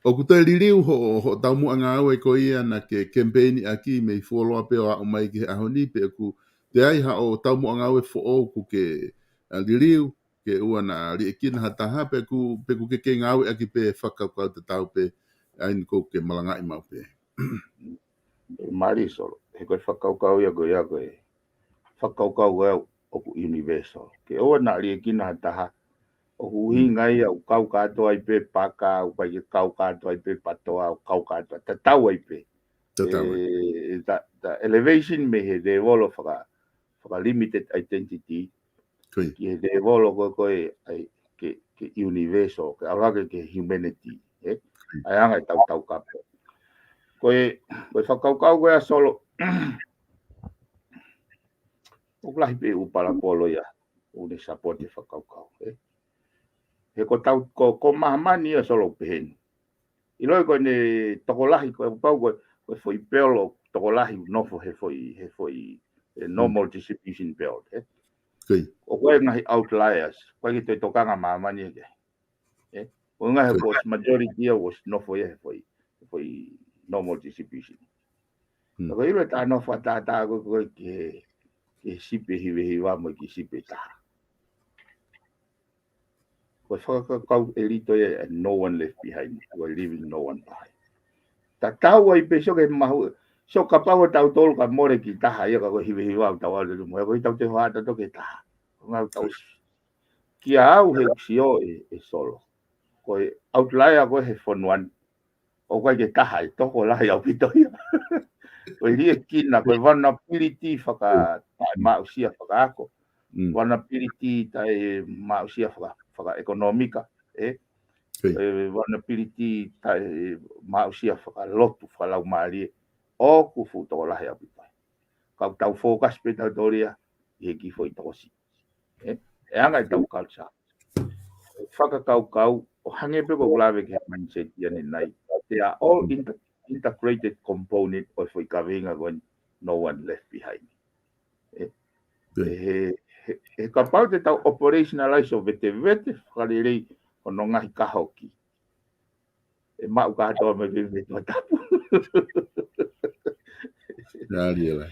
ʻoku toe liliu hoʻo, hoʻo taumuʻa ngāue ko ia naʻa ke kemipeini ʻaki mei fuoloa pē ʻo aʻu mai ki he ʻaho ni, pe ʻoku toe ʻi ai haʻo taumuʻa ngāue foʻou ʻoku ke, ʻa, liliu, ke ʻoua naʻa liʻekina ha taha, pe ʻoku, pe ʻoku ke kei ngāueʻaki pē fakakaukau tatau pē ʻa eni ʻoku ke malangaʻi maʻu pē? Mālie Solo, he ko e fakakaukau ia ko ia ko e fakakaukau ia ʻoku universal. Ke ʻoua naʻa liʻekina ha taha, ʻoku ʻuhinga ia ʻoku kau kātoa ai pē paka, ʻoku ʻikai ke kau kātoa ai pē patoa, ʻoku kau kātoa, tatau ai pē. Tatau ai. ʻE, ta, ta elevation mei he levolo faka, faka limited identity, Ko ia. ki he levolo ko ē, ko ē, ʻai, ke, ke universal, ke ʻalu hake ke humanity, ē? Ko ia. ʻA e anga ʻetau taukapo. Ko e, ko e fakakaukau ko ia Solo, ʻoku lahi pē ʻū palopolo ia, ʻoku ne support e fakakaukau, ē? He ko tau, ko, ko māmani ia Solo pehē ni. ʻIloʻi ko ʻene tokolahi, ko e pau ko, ko e foʻi belt ʻoku tokolahi nofo he foʻi, he foʻi, he normal distribution belt, ē? Ko ia. ʻOku ʻi ai e ngaahi outliers, ʻoku ʻikai ke toe tokanga māmani ia ki ai. Ē? ʻUhinga he Ko ia. ko e majority ia ʻoku nofo ia he foʻi, he foʻi normal distribution. Hmm. Ka ko e ʻilo ʻe taha nofo ʻa taha taha ko ē, ko ē ki he, ki he sipi ʻe hiva hiva mo e kiʻi sipi ʻe taha. Ko e fakakaukau ʻelito ia, no one left behind, we're leaving no one behind. Tatau ai pē Solo ke mahu, Solo kapau ʻo tautolu ka mole ki taha ia ka ko e hiva hiva ʻoku tau ʻalu lelei mo ia, ko e tau te hoa tautolu ke taha. Ko ngau tau Ko ia. Kia au he ʻoku sio ʻe, ʻe Solo. Ko e outlier ko ē he fonua ni. ʻOku ʻikai ke taha ʻe tokolahi ʻaupito ia. Ko e liʻekina, ko e vulnerability faka, taʻemaʻusia fakaako. Mm. Vulnerability taʻemaʻusia faka, fakaʻekonōmika, ē? Ko ia. E vulnerability taʻemaʻusia fakalotu, fakalaumālie. ʻOku fuʻu tokolahi ʻaupito. Ka ʻoku tau focus pē tautolu ia, ʻi he kiʻi foʻi tokosiʻi. Ē? ʻE anga ʻetau culture. Fakakaukau, ʻo hangē pē ko ʻeku lave ki he mindset ia ʻanenai. They are all inter-, integrated component ʻo e foʻi kaveinga ko eni, no one left behind. Ē? Ko ia. He, he, he kapau te tau operationalize ʻo vetevete, fakalelei, hono ngaahi kahoki. ʻE maʻu kātoa mai pē mei tuʻa tapu. Nā lia lai.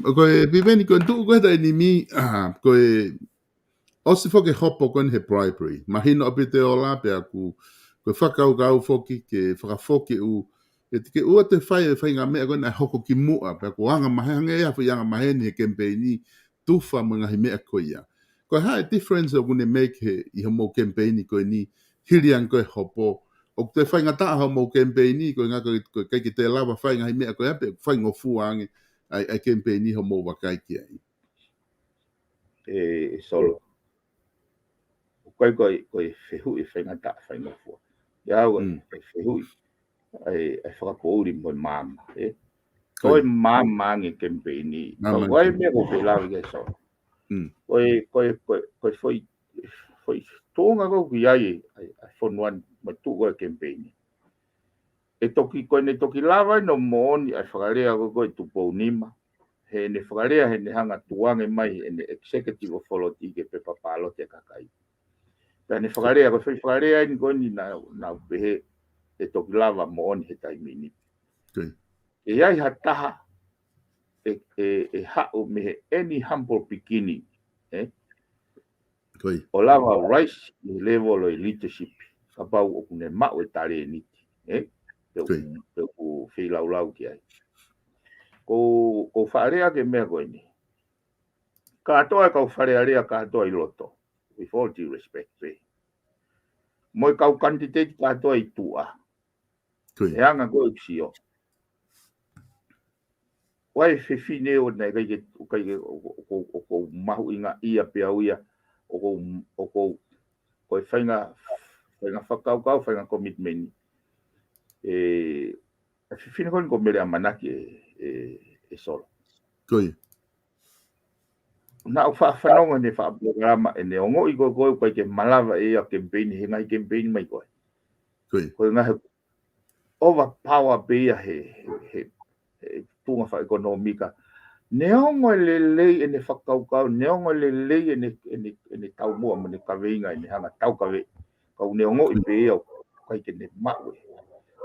Ko e Piveni ko e tuʻu ko ē taimi ni, ah, ko e ʻosi foki e hopo ko eni he bribery. Mahino ʻaupito e ola pea ʻoku, ko e fakakaukau foki ke fakafoki ʻū, ʻe te ke ʻoua te fai, e faʻahinga meʻa ko eni ʻe hoko ki muʻa, pea ʻoku anga maheni, hangē ia foʻi anga maheni he kemipeini, tufa mo e ngaahi meʻa ko ia. Ko e hā e difference ʻoku ne make he, ʻi hoʻomou kemipeini ko eni, hili ange ko e hopo. ʻOku toe faingataʻa hoʻomou kemipeini, ko e ʻuhinga ko e, ko e ʻikai ke toe lava fai ngaahi meʻa ko ia pē, faingofua ange, ʻa e, ʻa e kemipeini hoʻomou vakai ki ai. ʻE, ʻe Solo. ʻOku ʻikai ko e, ko e fehuʻi faingataʻa faingofua. Ia au, Mm. ko e fehuʻi. ʻA e, ʻa e fakapoʻuli mo e maama, ē? Ko Ko e ia. maama ange kemipeini. Maama Ka ko e ange. meʻa ko e lave ki ai Solo. Mm. Ko e, ko e, ko e, ko e foʻi, foʻi tuʻunga ko ē ʻoku ʻi ai, ʻa e, ʻa e fonua ni, mo e tuʻu ko ē kemipeini. ʻE toki, ko ʻene toki lava ʻi hono moʻoni ʻa e fakalea ko ē ko e Tupou Nima. Heʻene fakalea, heʻene hanga tuange mai, ʻene executive authority ki he pepa pālote ʻa e kakai. Pea ne fakalea, ko e foʻi fakalea eni ko eni naʻa, naʻa ku pehē ʻe toki lava moʻoni he taimi ni. Ko ia. ʻE ʻi ai ha taha ʻe, ʻe, ʻe haʻu mei he any humble beginning, ē? Ko ia. ʻO lava rise ʻi he level ʻo e leadership, kapau ʻoku ne maʻu e talēniti, ē? Pe Ko ia. ʻoku, pe ʻoku feilaulau ki ai. Ko, ko e fakalea ki he meʻa ko eni. Kātoa e kau Fale Alea kātoa ʻi loto. With all due respect, pē. Mo e kau candidate kātoa ʻi tuʻa. Ko ia. ʻE anga ko ē ʻeku sio. ʻOku ʻi ai e fefine ʻoku ʻikai ke, ʻikai ke, ʻoku, ʻoku, ʻoku mahuʻingaʻia pē au ia, ʻoku, ʻoku, ko e faʻahinga, faʻahinga fakakaukau, faʻahinga commitment. ʻE, e fefine ko eni ko Mele ʻAmanaki ē, ē, ē Solo. Ko ia. Naʻa ku faʻa fanongo heʻene faʻa polokalama, ʻene ongoʻi ko ē ko ē ʻoku ʻikai ke malava ʻe ia kemipeini, he ngaahi kemipeini mai ko ē. Ko ia. Ko e ngaahi overpower pē ia he, he, he, he tuʻunga fakaʻekonōmika. Neongo e lelei ʻene fakakaukau, neongo e lelei ʻene, ʻene, ʻene taumuʻa mo ʻene kaveinga, ʻene hanga taukaveʻi. Ka ʻoku ne ongoʻi pē ia ʻoku ʻikai ke ne maʻu ē.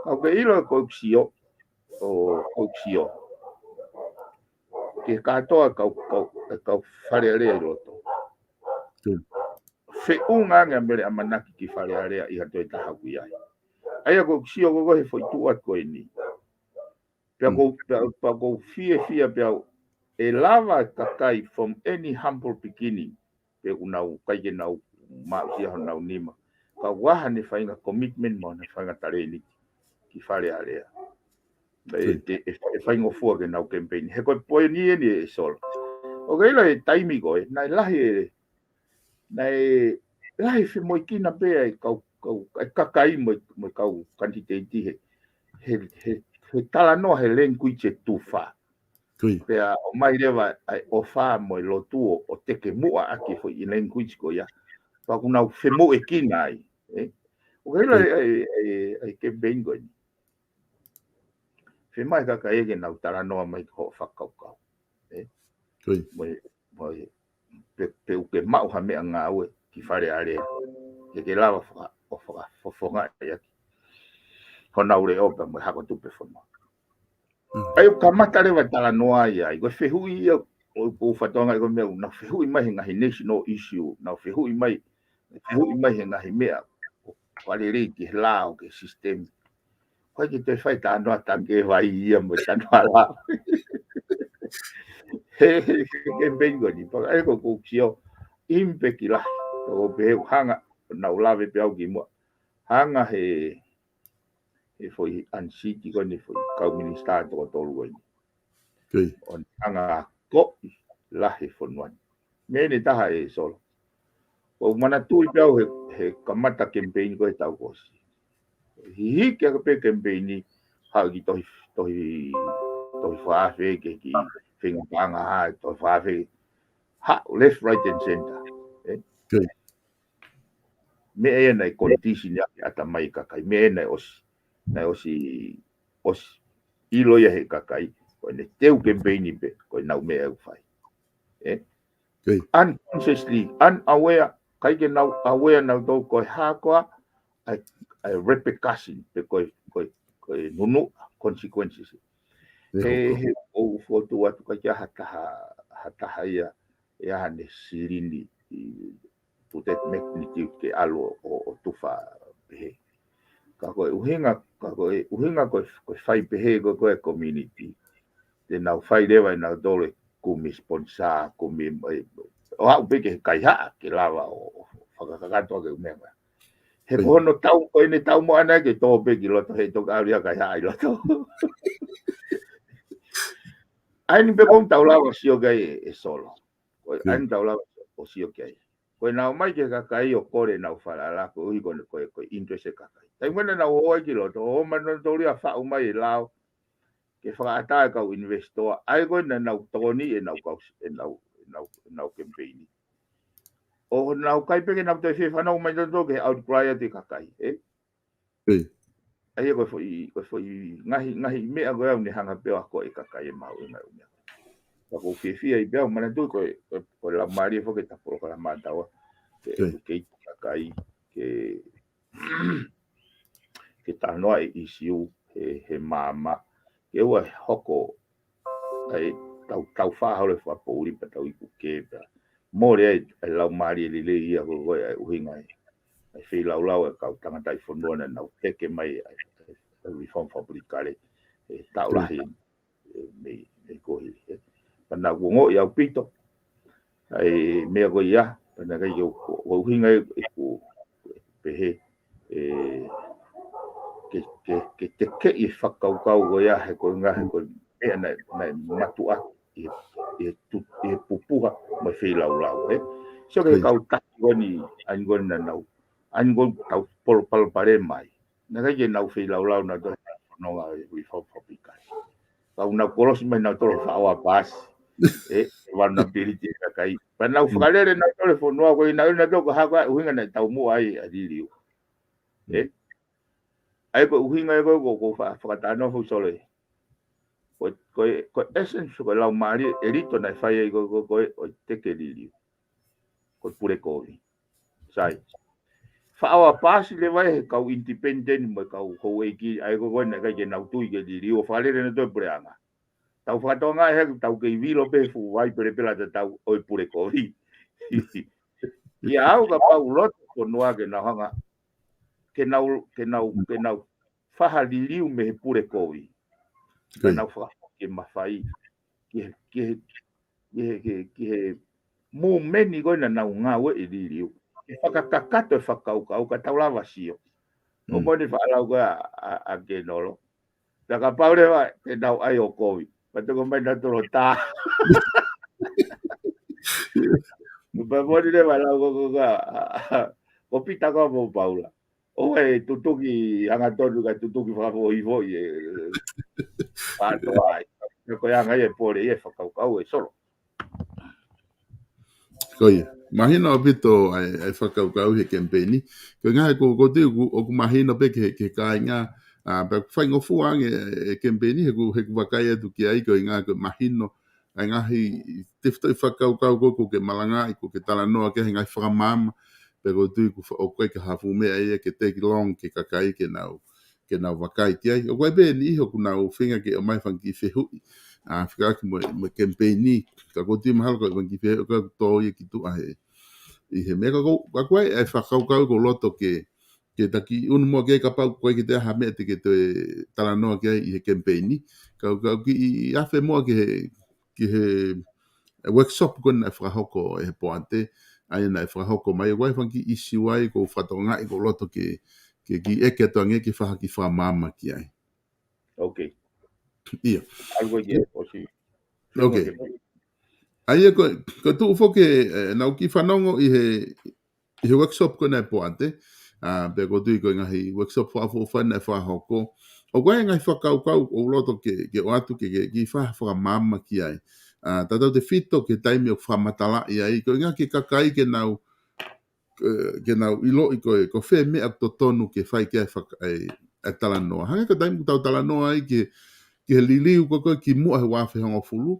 Ka ʻoku ke ʻilo ko ʻeku sio, ʻo, ko ʻeku sio. Ki he kātoa e kau, kau, e kau Fale Alea ʻi loto. Ko ia. Feʻunga ange ʻa Mele ʻAmanaki ki Fale Alea ʻi ha toe taha ʻoku ʻi ai. ʻA ia ko e sio ko ē he foʻi tuʻu atu ko eni. Pea ʻoku ou, pea, pea ʻoku ou fiefia pē au ʻe lava e kakai from any humble beginning. Pea ʻoku nau ʻikai ke nau maʻu ʻia honau nima. Ka ʻoku ʻi ai haʻane faʻahinga commitment mo haʻane faʻahinga talēniti ki Fale Alea. ʻE, ʻe, ʻe faingofua ke nau campaign. He ko e poini eni ʻe Solo. ʻOku ʻi ai e taimi ko ē, naʻe lahi e, naʻe lahi femoʻuekina pē ʻa e kau, kau, ʻa e kakai mo e, mo e kau kanititeiti he, he, he, he talanoa he language ʻe tufa. Pea ʻomai leva ʻa e ʻofa mo e lotu ʻo, ʻo teke muʻa ʻaki e foʻi language ko ia. Pea ʻoku nau femoʻuekina ai. ʻE? ʻOku ʻi ai e, e, e, e campaign ko eni. Fiemaʻu e kakai ke nau talanoa mai ki hoʻo fakakaukau. ʻE? Mo e, mo e, pe, pe ʻoku ke maʻu ha meʻangāue ki Fale Alea. Ke ke lava faka, ʻo fakafofongaʻi ʻaki honau leʻo pea mo e hako tupe fonua. ʻA ia ʻoku kamata leva e talanoa ia, ʻa ia ko e fehuʻi ia, ʻo, ʻo fatongia ko e meʻa, ʻoku nau fehuʻi mai he ngaahi national issue, nau fehuʻi mai, fehuʻi mai he ngaahi meʻa, ʻoku ʻa lelei ki he lao, ki he system. ʻOku ʻikai ke toe fai talanoa tange vai ia mo e talanoa lao. He, he, he, he campaign ko eni, pea ʻoku ou sio, ʻimi pē ki lahi, ʻo pehē ʻoku hanga, nau lave pē au ki muʻa. Hanga he, he foʻi unseat ko eni foʻi kau minisitā toko tolu ko eni. ʻO ne hanga ʻo koʻi lahi e fonua ni. Meʻa eni ʻe taha ʻe Solo. ʻOku ou manatuʻi pē au he, he kamata campaign ko ē he taʻu kuo ʻosi. Hiki hake pē campaign ni, haʻu ki tohi, tohi, tohi fakaafe ke ki fenga panga ha, tohi fakaafe. Haʻu left, right and center. ʻE? Meʻa ia naʻe condition ia ke ʻata mai e kakai. Meʻa ia naʻe ʻosi, naʻe ʻosi, ʻosi ʻilo ia he kakai. Ko ʻene teu campaign pē, ko ʻenau meʻa ʻoku fai. ʻE? Unconsciously, unaware, ʻikai ke nau aware nautolu ko e hā koā, ʻa e, ʻa e repercussion, pe ko e, ko e, ko e nunuʻa, consequences. He, he, ʻoku ou fokotuʻu atu ʻikai ke ʻi ai ha taha, ha taha ia, ʻe ʻi ai haʻane silini, ʻi, to that magnitude ke ʻalu ʻo, ʻo, ʻo tufa pehē. Ka ko e ʻuhinga, ka ko e ʻuhinga ko e, ko e fai pehē ko, ko e community. Te nau fai leva ʻe nautolu e kumi sponsor, kumi, ʻe, ʻo aʻu pē ki he kaihaʻa ke lava ʻo, ʻo fakakakato ʻaki e meʻa. He ko hono tau, ko ʻene taumuʻa naʻe ke tō pē ki loto he toki ʻalu ia kaihaʻa ʻi loto. ʻA eni pē ʻoku tau lava ʻo sio ki ai ʻe, ʻe Solo. Ko e, ʻa eni tau lava ʻo sio ki ai. Ko ʻenau ō mai ki he kakai ʻo kole ʻenau falala, koeʻuhi ko e, ko e, ko e interest e kakai. Taimi naʻa nau ō ai ki loto, ō mai nautolu ia ʻo faʻu mai e lao, ke fakaʻatā e kau investor, ʻa ia ko ē naʻa nau tokoni ʻenau kau, ʻenau, ʻenau, ʻenau campaign. ʻO nau ʻikai pē ke nau toe fie fanongo mai nautolu ki he outcry ʻa e kakai, ʻe? ʻA ia ko e foʻi, ko e foʻi ngaahi, ngaahi meʻa ko ē ʻoku ne hanga pē ʻo ako e kakai e mahuʻinga ʻo e meʻa. Ka ʻoku ou fiefia ai pē au, manatuʻi ko e, ko e, ko e laumālie foki ʻeta polokalama ʻataua. Ke educate e kakai, ke, ke talanoa e issue, he, he maama. Ke ʻoua ʻe hoko, ʻa e tau, tau faʻa holo e fakapoʻuli pea tau iku kē pea. Mole ai, ʻa e laumālie lelei ia ko, ko e ʻuhinga ē. ʻA e feilaulau e kau tangataʻi fonua naʻa nau teke mai ʻa e, ʻa e reform fapulikale, ʻe taʻu lahi, ʻe, mei, mei kohi, ē. Pea naʻa ku ongoʻi ʻaupito ʻa e meʻa ko ia, pea naʻe ʻikai ke u, u, u ʻuhinga ē, ʻeku pehē, ʻe, ke, ke, ke tekeʻi e fakakaukau ko ia, he ko e ʻuhinga, he ko e meʻa naʻe, naʻe matuʻaki ʻi he, ʻi he tu-, ʻi he pupuha mo e feilaulau, ē. Sio ki he kau taki ko eni, ʻa eni ko eni naʻa nau, ʻa eni ko eni tau polo palopalema ai. Naʻe ʻikai ke nau feilaulau nautolu he fononga ʻi he reform fapulikale. Ka ʻoku nau kolosi mai nautolu faʻo a paasi. ʻE, vulnerability e kakai. Pea nau fakalele nautolu e fonua ko ē naʻa nau toko hako ʻa e ʻuhinga naʻe taumuʻa ai ʻa Liliu. ʻE? ʻA ia ko e ʻuhinga ē ko ē ʻoku ou fa-, fakatalanoa foki Solo ē. Ko e, ko e, ko e essence ko e laumālie ʻelito naʻe fai ai ko, ko, ko e, ʻo e teke Liliu. Ko e pule kovi. Sai. Faʻo a paasi leva ʻe he kau independent mo e kau houʻeiki, ʻa ia ko ē naʻe ʻikai ke nau tui ki Liliu ʻo fakalele nautolu e puleʻanga. Tau fakatonga he tau kei vilo pē fuʻu vai pelepela tatau ʻo e pule kovi. ʻIa au kapau loto fonua ke nau hanga. Ke nau, ke nau, ke nau faha liliu mei he pule kovi. Ka nau fakafoki e mafai ki he, ki he, ki he, ki he, ki he mūmeni ko ē naʻa nau ngāue ʻi liliu. Ke fakakakato e fakakaukau ka tau lava sio. ʻO moni faʻa lau ko ē ʻa, ʻa, ʻa Kenolo. Pea kapau leva te nau ʻai ʻo kovi, pea toko mai nautolu ʻo tā. Pea moni leva lau ko, ko, ko, ko Pita ko mo Paula. ʻO e tutuki hangatonu ka tutuki fakafoʻifoʻi e, e, pātoa ai. Ko e anga ia e pole ia e fakakaukau e Solo. Ko ia. Mahino ʻaupito ʻa e, ʻa e fakakaukau he kemipeini. Ko e ngaahi ko, ko tui ʻoku, ʻoku mahino pē ki he, ki he kāinga, ʻa, pea faingofua ange e, e kemipeini, he ʻoku, he ʻoku vakai atu ki ai, ko e ngaahi ko e mahino ʻa e ngaahi tefitoʻi fakakaukau ko, ko ke malangaʻi, ko ke talanoa ki he ngaahi fakamaama, pea ko tui ʻoku fa-, ʻoku ʻikai ke ha fuʻu meʻa ia ke take long ki he kakai ke nau, ke nau vakai ki ai. ʻOku ʻi ai pē niʻihi ʻoku nau feinga ke ʻomai fanga kiʻi fehuʻi, ʻa, fekauʻaki mo, mo e kemipeini, ka ko tui mahalo ko e fanga kiʻi fehuʻi, ko e tō ia ki tuʻa he, ʻi he meʻa ka ko, ka ko e, e fakakaukau ko loto ke, ke taki unu mo ke kapau ko e ke te aha meʻa te ke toe talanoa ki ai ʻi he kemipeini. Ka, ka kiʻi afe mo ki he, ki he, e workshop ko ē naʻe fakahoko ʻe he poate, ʻa ia naʻe fakahoko mai, ʻoku ʻi ai fanga kiʻi ʻisiū ai ʻoku ou fakatokangaʻi ko loto ke, ke kiʻi ʻeke atu ange ke fai ha kiʻi fakamaama ki ai. Ok. Ia. ʻAlu ko ē ki he ʻosi. Ok. ʻA ia ko, ko e tuʻu foki, e, naʻa ku kiʻi fanongo ʻi he, ʻi he workshop ko ē naʻe poate, ʻa, pea ko tui ko e ngaahi workshop fakaʻofoʻofa naʻe fakahoko. ʻOku ʻi ai e ngaahi fakakaukau ʻoku ou loto ke, ke ʻoatu ke, ke, ke fai ha fakamaama ki ai. ʻA, tautautefito ki he taimi ʻoku fakamatalaʻi ai, ko e ngaahi ki he kakai ke nau, e, ke nau ʻiloʻi ko e, ko fē meʻa ʻoku totonu ke fai ki ai faka-, e, e talanoa. Hangē ko e taimi ʻoku tau talanoa ai ki, ki he liliu ko ē ko ē kimuʻa he ua afe hongofulu,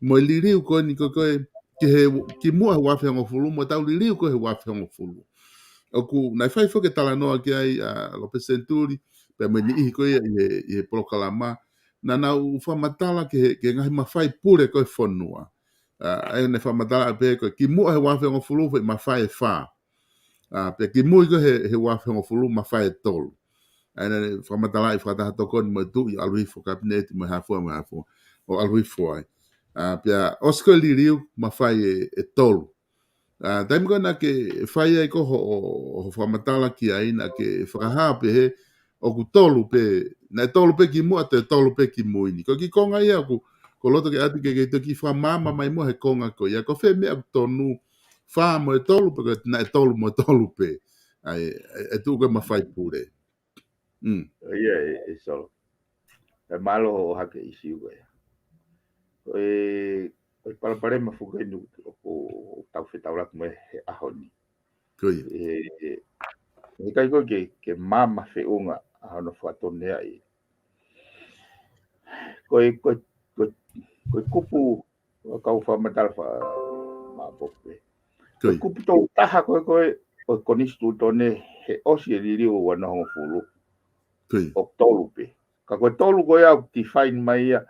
mo e liliu ko eni ko ē ko ē, ki he, kimuʻa he ua afe hongofulu, mo ʻetau liliu ko ē he ua afe hongofulu. ʻOku, naʻe fai foki e talanoa ki ai, ʻa, Lopesi Senituli, pea mo e niʻihi ko ia ʻi he, ʻi he polokalama, naʻa nau fakamatala ki he, ki he ngaahi mafai pule ko ē fonua. ʻA, ʻa ia naʻe fakamatala pē ko e kimuʻa he ua afe hongofulu, foʻi mafai ʻe fā. ʻA, pea kimui ko ē he, he ua afe hongofulu mafai ʻe tolu. ʻA ia naʻe fakamatalaʻi fakataha tokoni mo e tuʻi ʻalu hifo kapineti mo e hā fua mo e hā fua. ʻO ʻalu hifo ai. ʻA, pea ʻosi ko ē liliu mafai ʻe, ʻe tolu. ʻA, taimi ko ē naʻa ke fai ai ko hoʻo, hoʻo fakamatala ki ai naʻa ke fakahā pē he ʻoku tolu pē, naʻe tolu pē kimuʻa, toe tolu pē kimui ni. Ko e kiʻi konga ia ʻoku, ko loto ke ʻatu ke, ke toki fakamaama mai mo e konga ko ia. Ko fē meʻa ʻoku tonu, fā mo e tolu, pe ko e naʻe tolu mo e tolu pē. ʻA e, e, e tuʻu ko ē mafai pule. Mm. Ia, e, e Solo. E mālō hoʻo hake ʻisiū ko ia. Ko e, ko e palopalema foki eni ʻoku, ʻoku tau fetaulaki mo ia he ʻaho ni. Ko ia. E, e, ʻikai ko ē ke, ke maama feʻunga ʻa hono fakatonuhiaʻi. Ko e, ko e, ko e, ko e kupu, ʻo kau fakamatala fa-, maʻa pope. Ko e Ko ia. kupu tolu taha ko ē ko ē, ʻo e konisitūtone he ʻosi e liliu ua noa hongofulu. Ko ia. ʻOku tolu pē. Ka ko e tolu ko ia ʻoku define mai ia,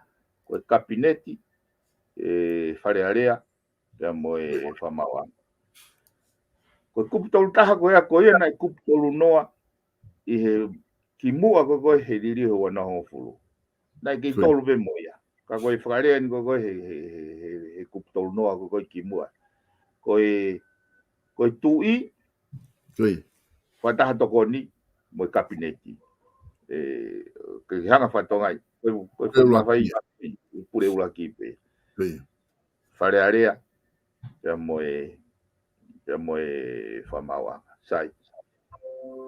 ko e kapineti, e Fale Alea, pea mo e Fakamaauʻanga. Ko e kupu tolu taha ko ia, ko ia naʻe kupu tolu noa ʻi he kimuʻa ko ē ko ē he liliu he ua noa hongofulu. Naʻe kei Ko ia. tolu pē mo ia. Ka ko e fakalea eni ko ē ko ē he, he, he, he, he kupu tolu noa ko ē ko ē kimuʻa. Ko e, ko e tuʻi, Ko ia. fakataha tokoni mo e kapineti. E, ke hanga fakatonga ai. Ko e, ko e Pule ʻUluaki. fai, pule ʻuluaki pē. Ko ia. Fale Alea, pea mo e, pea mo e Fakamaauʻanga. Sai.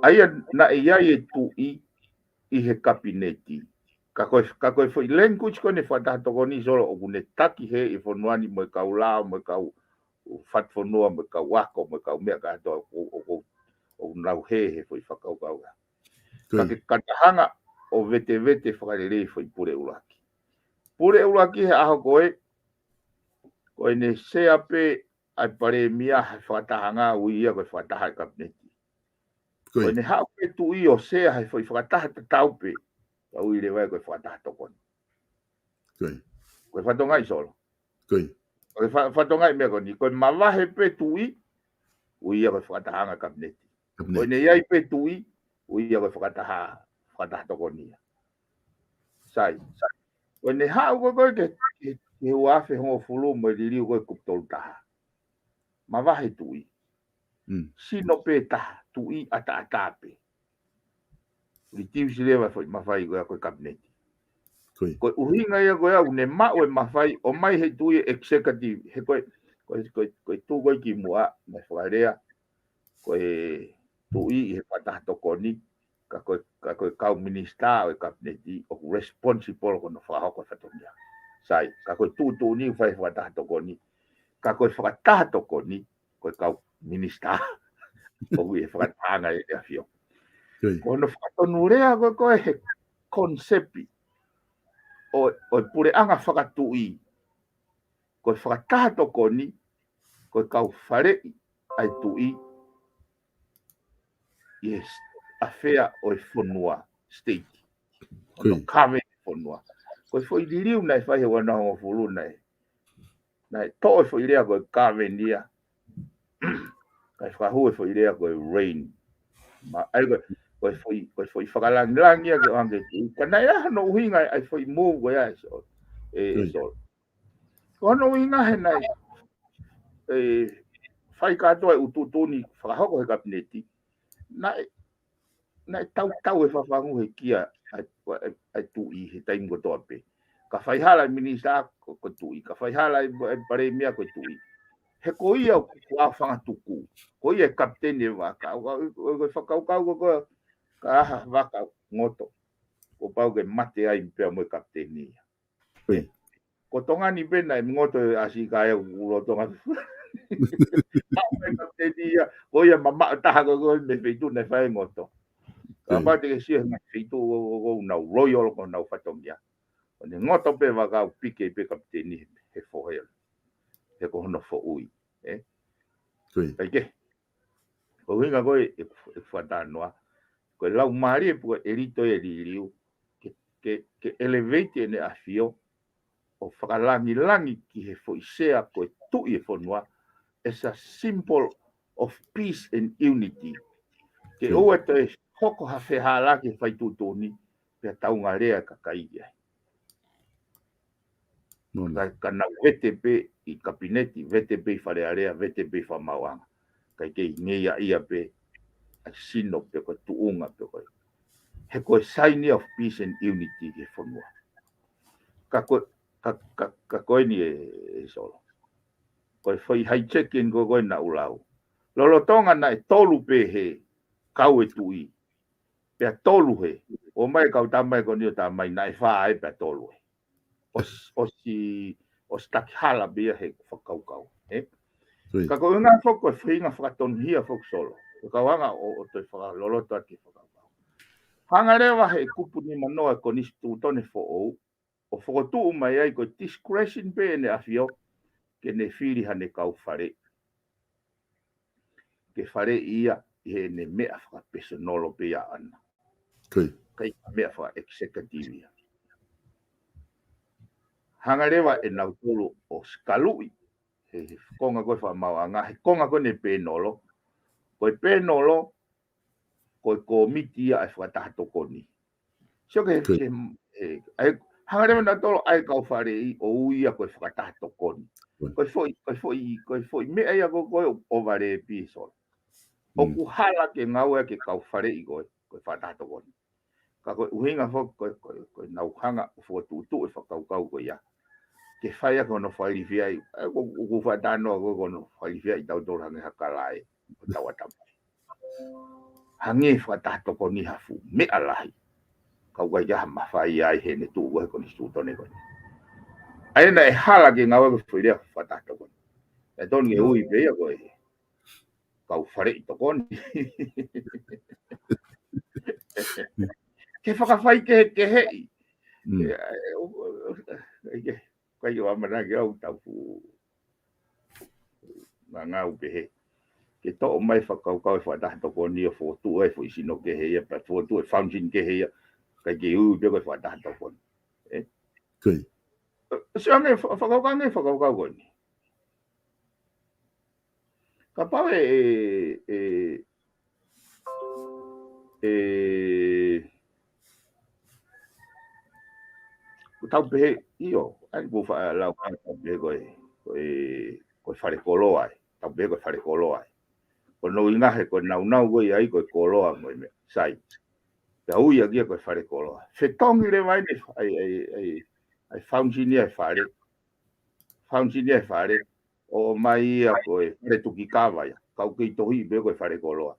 ʻA ia naʻe ʻi ai e tuʻi ʻi he kapineti. Ka ko e, ka ko e foʻi language ko ē ne fakataha tokoni Solo ʻoku ne taki hē e fonua ni mo e kau lao, mo e kau fatufonua, mo e kau ako, mo e kau meʻa kātoa ʻoku, ʻoku, ʻoku nau hē he foʻi fakakaukau. Ko Ka ia. ke katahanga ʻo vetevete fakalelei foʻi pule ʻuluaki. Pule ʻuluaki he ʻaho ko ē, ko ʻene sea pē ʻa e palēmia he fakatahaʻanga ui ia ko e fakataha e kapineti. Ko Ko ia. ʻene haʻu pē tuʻi ʻo sea he foʻi fakataha tatau pē, ka ui leva ia ko e fakataha tokoni. Ko ia. Ko e fakatonga ʻi Solo. Ko ia. Ko e fa-, fakatonga ʻi meʻa ko eni, ko e mavahe pē tuʻi, ui ia ko e fakatahaʻanga kapineti. Kapineti. Ko ʻene ʻi ai pē tuʻi, ui ia ko e fakataha fakataha tokoni ia. Sai, sai. Ko ʻene haʻu ko ē ko ē ki he, ki he, ki he ua afe hongofulu mo e liliu ko ē kupu tolu taha. Mavahe tuʻi. Mm. Sino pē taha, tuʻi ʻataʻatā pē. Reduce leva e foʻi mafai ko ia ko e kapineti. Ko ia. Ko e ʻuhinga ia ko ia ʻoku ne maʻu e mafai ʻo ʻomai he tuʻi executive, he ko e, ko e, ko e, ko e tuʻu ko ē kimuʻa, naʻe fakalea, ko e tuʻi ʻi he fakataha tokoni, ka ko e, ka ko e kau minisitā ʻo e kapineti ʻoku responsible ko hono fakahoko e fatongia. Sai, ka ko e tuʻutuʻuni ʻoku fai he fakataha tokoni, ka ko e fakataha tokoni, ko e kau minisitā ʻoku ʻi he fakatahaʻanga ʻe he ʻAfio. Ko ia. Ko hono fakatonulea ko ē ko ē he konisepi ʻo, ʻo e puleʻanga fakatuʻi, ko e fakataha tokoni, ko e kau faleʻi ʻa e tuʻi ʻi he s-, ʻafea ʻo e fonua, state. Ko ia. Hono kave e fonua. Ko e foʻi liliu naʻe fai he ua noa hongofulu naʻe, naʻe toʻo e foʻi lea ko e kave ia. Kae fakahū e foʻi lea ko e reign. Ma, ʻa ia ko e, ko e foʻi, ko e foʻi fakalangilangi ia ke ʻoange ki he tuʻi. Ka naʻe ʻi ai hono ʻuhinga ʻa e foʻi move ko ia ʻe Solo. ʻE, ʻe Ko ia. Solo. Ko hono ʻuhinga he naʻe, ʻe, fai kātoa e ʻū tuʻutuʻuni fakahoko he kapineti. Naʻe, naʻe tautau e fafangu he kia ʻa e, ʻa e, ʻa e tuʻi he taimi kotoa pē. Ka faihala e minisitā ko, ko e tuʻi. Ka faihala e, e palēmia ko e tuʻi. He ko ia ʻoku, ʻoku ʻaofanga tuku. Ko ia e kapiteni e vaka. ʻOku, ʻoku, ʻoku fakakaukau ko, ko, ka ʻaha vaka ngoto. Kuo pau ke mate ai pea mo e kapiteni ia. Ko ia. Ko Tonga ni pē naʻe ngoto ʻa Siʻi Kaea ʻoku lolotonga. Maʻu mai kapiteni ia, ko ia mamaʻo taha ko ē ko ē mei he feituʻu naʻe fai ngoto. Ko ia. Kapau te ke sio he ngaahi feituʻu ko ē, ko ē, ko ē ʻoku nau royal ko honau fatongia. ʻO ne ngoto pē vaka ʻo piki pē kapiteni he fohe. He ko hono foʻui, ē? Ko ia. Kae kehe. Ko e ʻuhinga ko ē ʻeku, ʻeku fakatalanoa, ko e laumālie pe ko e ʻelito ʻe liliu, ke, ke, ke elevate ʻEne ʻAfio, ʻo fakalangilangi ki he foʻi sea ko e tuʻi e fonua, as a symbol of peace and unity. Ke Ko ia. ʻoua toe hoko ha fehālaaki he fai tuʻutuʻuni, pea taungalea e kakai ki ai. Mona. Ka, ka nau vete pē ʻi kapineti, vete pē ʻi Fale Alea, vete pē ʻi fakamaauʻanga. Kae kei ngeia ia pē ʻa e sino pe ko e tuʻunga pe ko e. He ko e sign ia of peace and unity ki he fonua. Ka ko, ka, ka, ka ko eni ē, ē Solo. Ko e foʻi hijacking ko ē ko ē naʻa ku lau. Lolotonga naʻe tolu pē he kau e tuʻi. Pea tolu he. ʻOmai e kau tama ē ko eni ʻo tama ē naʻe fā ē pea tolu he. ʻOsi, ʻosi, ʻosi taki hala pē ia he fakakaukau, ē? Ko ia. Ka ko e ʻuhinga foki ko e faʻahinga fakatonuhia foki Solo. Ko e kau anga ʻo, ʻo toe fakaloloto atu e fakakaukau. Hanga leva he kupu nimanoa e konisitūtone foʻou, ʻo fokotuʻu mai ai ko e discretion pē ʻEne ʻAfio, ke ne fili haʻane kau faleʻi. Ke faleʻi ia ʻi heʻene meʻa fakapesonolo pē ia ʻaʻana. Ko ia. ʻIkai ko e meʻa faka-executive ia. Hanga leva ʻe nautolu ʻo sikaluʻi, he, he konga ko ē fakamaauʻanga, he konga ko eni e pēnolo, ko e pēnolo, ko e kōmiti ia ʻa e fakataha tokoni. Sio ki he, Ko ia. ki he, ē, ʻa e, hanga leva nautolu ʻa e kau faleʻi ʻo ui ia ko e fakataha tokoni. Ko ia. Ko e foʻi, ko e foʻi, ko e foʻi meʻa ia ko ē ko ē ʻo, ʻo vale pē Solo. Mm. ʻOku hala ke ngāue ʻaki e kau faleʻi ko ē, ko e fakataha tokoni. Ka ko e ʻuhinga foki ko e, ko e, ko ʻenau hanga ʻo fokotuʻutuʻu e fakakaukau ko ia. Ke fai ʻaki hono fakailifiaʻi, ē, ko, ko, ko e fakatalanoa ko ē ko hono fakailifiaʻi tautolu hangē ha kalaʻe ʻo tauʻatāina. Hangē fakataha tokoni ha fuʻu meʻa lahi. Ka ʻoku ʻikai ke ʻi ai ha mafai ai heʻene tuʻu ko ē he konisitūtone ko eni. ʻA ia naʻe hala ke ngāue ko e foʻi lea fakataha tokoni. ʻE tonu ke ui pē ia ko e kau faleʻi tokoni. Ke fakafaikehekeheʻi. Mm. ʻE, ʻe, ʻo, ʻo, ʻe, ke, kai o amana ke au tau fu. Ngangau pehē. Ke toʻo mai fakakaukau e fakataha tokoni ʻo fokotuʻu e foʻi sino kehe ia, pea fokotuʻu e function kehe ia. ʻIkai ke ui pē ko e fakataha tokoni. Ē? Ko ia. Ē, sio ange fa-, fakakaukau ange fakakaukau ko eni. Kapau ʻe, ʻe, ʻe, ʻe, tau pehē, ʻio, ʻa ia ʻoku ou faʻa lau ʻa tau pehē ko e, ko e, ko e fale koloa ē. Tau pehē ko e fale koloa ē. Ko hono ʻuhinga he ko e naunau ko ia ai ko e koloa mo e meʻa, sai. Pea ui ʻaki ia ko e fale koloa. Fetongi leva ai ʻene, ʻa e, ʻa e, ʻa e, ʻa e function ia e fale. Function ia e fale. ʻO ʻomai ia ko e fale tuki kava ia. Ka ʻoku kei tohiʻi pē ko e fale koloa.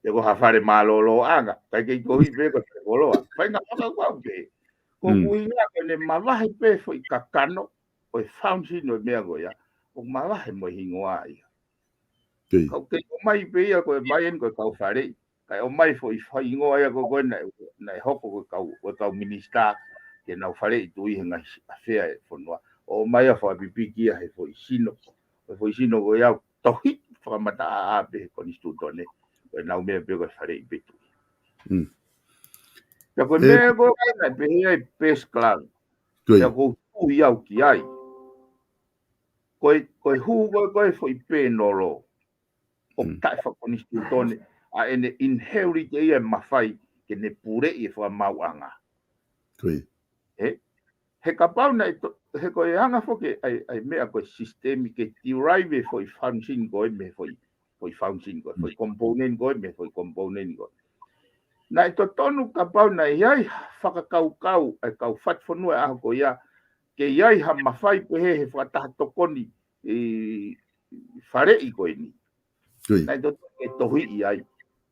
Ia ko ha fale mālōlōʻanga, kae kei tohiʻi pē ko e fale koloa. Faʻahinga fakakaukau pē. Ko Mm. ʻeku ʻuhinga ko ʻene mavahe pē foʻi kakano, ʻo e function ʻo e meʻa ko ia. ʻOku mavahe mo e hingoa ia. Kei. Ka ʻoku kei ʻomai pē ia ko e mai eni ko e kau faleʻi. Kae ʻomai foʻi faʻahinga ia ko ē naʻe, naʻe hoko ko e kau, ko e kau minisitā ke nau faleʻi tuʻi he ngaahi afea e fonua. ʻO ʻomai ia fakapipiki ia he foʻi sino. Ko e foʻi sino ko ia ʻoku tohiʻi fakamataʻaʻa pē he konisitūtone. Ko e nau meʻa pē ko e faleʻi pē tuʻi. Mm. Pea ko e E- meʻa ko ē naʻe pehē ai best club. Ko ia. Pea ʻoku ou tui au ki ai. Ko e, ko e hū ko ē, ko e foʻi pēnolo. ʻOku Mm. taʻefakakonisitūtone, ʻa ʻene inherit ʻe ia e mafai ke ne puleʻi e fakamaauʻanga. Ko ia. Ē? He kapau naʻe to-, he ko e anga foki ʻa e, ʻa e meʻa ko e sisitemi ke derive e foʻi function ko ē mei he foʻi, foʻi function ko ē, foʻi Mm. component ko ē mei he foʻi component ko ē. Naʻe totonu kapau naʻe ʻi ai ha fakakaukau ʻa e kau fatu fonua ʻaho ko ia, ke ʻi ai ha mafai pehē he fakataha tokoni ʻi faleʻi ko eni. Ko ia. Naʻe totonu ke tohiʻi ai.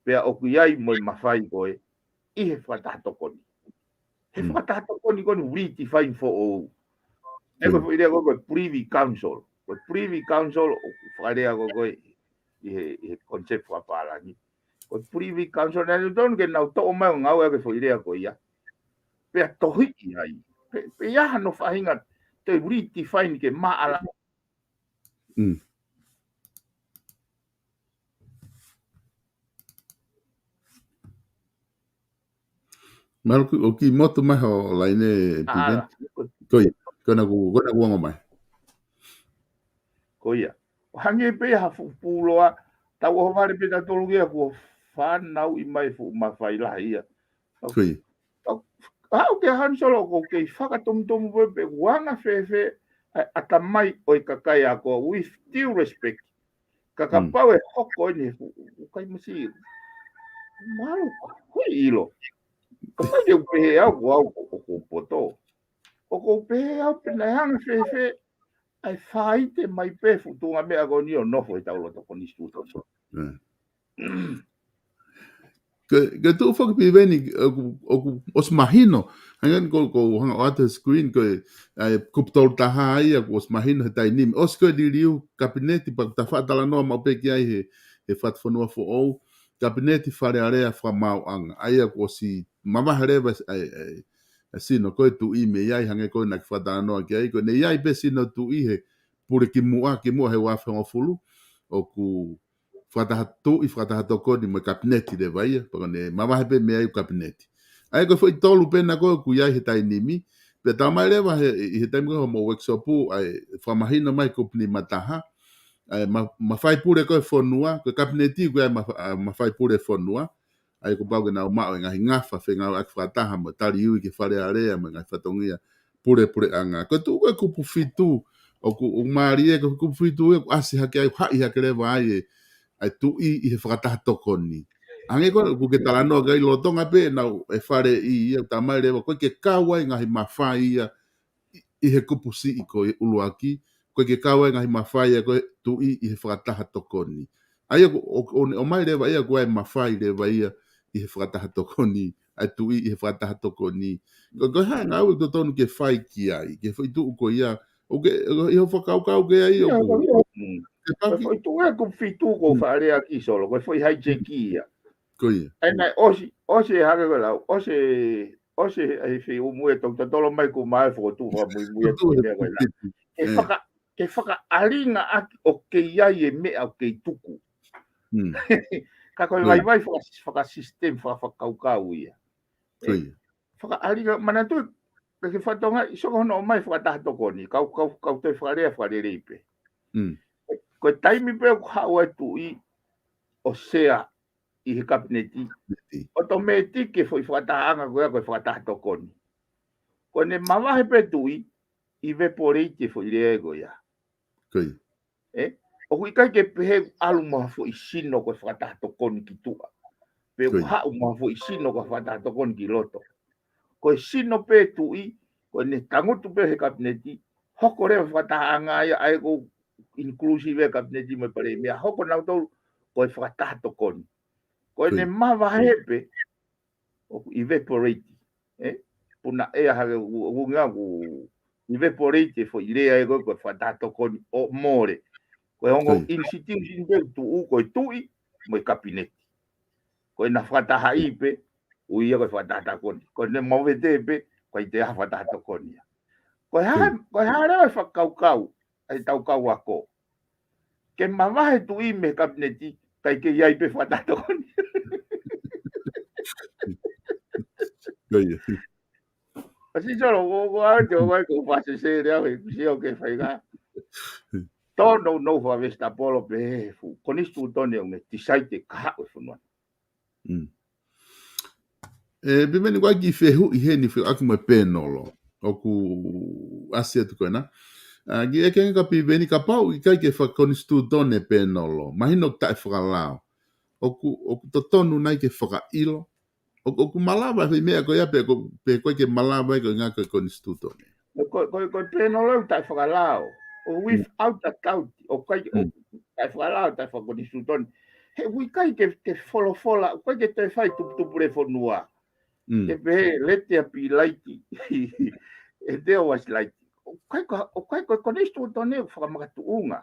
Pea ʻoku ʻi ai mo e mafai ko ē ʻi he fakataha tokoni. He Mm. fakataha tokoni ko eni redefine foʻou. ʻE ko e Mm. foʻi lea ko ē ko e privy council. Ko e privy council ʻoku fakalea ko ē ko ē ʻi he, ʻi he concept fakapālangi. Ko e privy council naʻe totonu ke nau toʻo mai ʻo ngāue ʻaki e foʻi lea ko ia. Pea tohiʻi ai. Pe, pe ʻi ai hano faʻahinga toe redefine ke maʻala. Mm. Mahalo ʻoku, ʻoku motu mai ho laine ʻe Ah, Piven. Ko ia, ko ena ʻoku, ko ena ʻoku ongo mai. Ko ia. ʻO hangē pē ha fuʻu puloa, tau ʻohovale pē tautolu kia kuo fanauʻi mai fuʻu mafai lahi ia. Ko ia. Au, au ke Hanisolo ʻoku ou kei fakatomutomu pē pe ʻoku anga fēfē ʻa e ʻatamai ʻo e kakai ako, with due respect. Ka Mm. kapau ʻe hoko eni he fuʻu, fuʻu kai masi. Mahalo, ko e ʻilo. Kapau ke u pehē au, ko au, ko, ko, ko poto. ʻOku ou pehē au pe naʻe anga fēfē ʻa e faite mai pē fuʻu tuʻunga meʻa ko eni ʻo nofo he tau loto konisitūtone. Mm. Ke, ke tuʻu foki Piveni, ʻoku, ʻoku ʻosi mahino. Hangē ko, ko hanga ʻo ʻoatu he screen ko e, ʻa e kupu tolu taha ia, ʻoku ʻosi mahino he taimi ni. ʻOsi ko e liliu kapineti pea ta faʻa talanoa maʻu pē ki ai he, he fatu fonua foʻou. Kapineti Fale Alea Fakamaauʻanga. ʻA ia ʻoku ʻosi mavahe leva ʻa e, ʻa e, ʻa e sino ko e tuʻi mei ai hangē ko e naʻa ke fakatalanoa ki ai. Ko ʻene ʻi ai pē sino tuʻi he pule kimuʻa, kimuʻa he ua afe hongofulu. ʻOku fakataha tuʻi, fakataha tokoni mo e kapineti leva ia, pea ko ʻene mavahe pē mei ai ʻoku kapineti. ʻA ia ko e foʻi tolu pē ena ko ē ʻoku ʻi ai he taimi ni, pea talamai leva he, ʻi he taimi ko ē hoʻomou workshop, ʻa e fakamahino mai kupu nima taha, ʻa e ma-, mafai pule ko ē fonua, ko e kapineti ʻoku ʻi ai ma-, ʻa, mafai pule fonua, ʻa ia kuo pau ke nau maʻu e ngaahi ngafa fengāueʻaki fakataha mo e tali ui ki he Fale Alea mo e ngaahi fatongia pulepuleʻanga. Ko e tuʻu ko ē kupu fitu, ʻoku, ʻoku mālie ko e kupu fitu ʻoku ʻasi hake ai, haʻi hake leva ai e, ʻa e tuʻi ʻi he fakataha tokoni. Hangē ko ē ʻoku ke talanoa ki ai lolotonga pē ʻenau e faleʻi ia, talamai leva, ʻoku ʻikai ke kau ai ngaahi mafai ia ʻi, ʻi he kupu siʻi ko e ʻuluaki, ʻoku ʻikai ke kau ai ngaahi mafai ia ko e tuʻi ʻi he fakataha tokoni. ʻA ia ʻoku, ʻo, ʻo, ʻomai leva ia ʻoku ʻi ai mafai leva ia ʻi he fakataha tokoni, ʻa e tuʻi ʻi he fakataha tokoni. Ko, ko e hā e ngāue ʻoku totonu ke fai ki ai, ki he foʻi tuʻu ko ia, ʻoku ke, ʻi hoʻo fakakaukau ki ai, Ia, ʻoku, ko ia. Mm. ke Ko e paki. foʻi tuʻu ē kupu fitu ʻoku ou Mm. faʻa lea ki ai Solo, ko e foʻi hijack ia. Ko ia. ʻA ia naʻe ʻosi, ʻosi e hake ko e lau, ʻosi, ʻosi e, ʻa e feʻumu e tau tatolo mai ko mai fokotuʻu fakamuimui atu Tuʻu e meʻa ko e lau. tuʻu. Ke Eh. faka-, ke fakaʻalinga ʻaki ʻoku ʻi ai e meʻa ʻoku kei tuku. Mm. Ka ko e Ko ia. vaivai faka-, fakasisitemi, faka-, fakakaukau ia. Ko Eh, ia. fakaʻalinga, manatu, ke ke fatonga, ʻi soko hono ʻomai fakataha tokoni, kau, kau, kau toe fakalea fakalelei pē. Mm. Ko e taimi pē ʻoku haʻu ai tuʻi ʻo sea ʻi he kapineti, ʻotomētiki e foʻi fakatahaʻanga ko ia ko e fakataha tokoni. Ko ʻene mavahe pē tuʻi, evaporate e foʻi lea ko ia. ʻE, ʻoku ʻikai ke pehē ʻalu mo ha foʻi sino ko e fakataha tokoni ki tuʻa. Pe ʻoku haʻu mo ha foʻi sino ko e fakataha tokoni ki loto. Ko e sino pē tuʻi, ko ʻene tangutu pē he kapineti, hoko leva fakatahaʻanga ia ʻa e ko inclusive e kapineti mo e palēmia, hoko nautolu ko e fakataha tokoni. Ko ʻene mavahe pē, ʻoku evaporate, ʻe? Puna ʻea hake ʻoku, ʻoku ngā ʻoku evaporate e foʻi lea ʻe ko e, ko e fakataha tokoni ʻo mole. Ko e ongo institution pē tuʻu, ko e tuʻi, mo e kapineti. Ko ʻena fakatahaʻi pē, ʻoku ʻi ai ko e fakataha tokoni. Ko ʻene mavahe pē, ko e te ha fakataha tokoni ia. Ko e hā, ko e hā leva e fakakaukau, ʻa e tau kau ako. Ke mavahe tuʻi mei he kapineti, ʻikai ke ʻi ai pē fakataha tokoni. ʻA si Solo, ko, ko au te o vai ko fase se le au he kusi au ke fai ka. Tō nou nou fa vesta polo pe he fu. Konisitūtone ʻoku ne tisaite ka haʻu e fonua. ʻE, pea meni ko e kiʻi fehuʻi heni feʻaki mo e pēnolo. ʻOku ʻasi atu ko ena. ʻA, kiʻi ʻeke ka pea meni kapau ʻikai ke fakakonisitūtone pēnolo. Mahino ʻoku taʻefakalao. ʻOku, ʻoku totonu nai ke fakaʻilo. ʻOku, ʻoku malava e foʻi meʻa ko ia pe ko, pe ko e ke malava e ko e ngā ko e konisitūtone. Ko, ko, ko e pēnolo ʻoku taʻefakalao. ʻO without a doubt, ʻoku ʻikai, ʻoku taʻefakalao, taʻefakakonisitūtone. He ʻoku ʻikai ke, ke folofola, ʻoku ʻikai ke toe fai tuputupu le fonua. Ke pehē, let there be light. And there was light. ʻOku ʻikai ko, ʻoku ʻikai ko e konisitūtone ʻoku fakamakatuʻunga.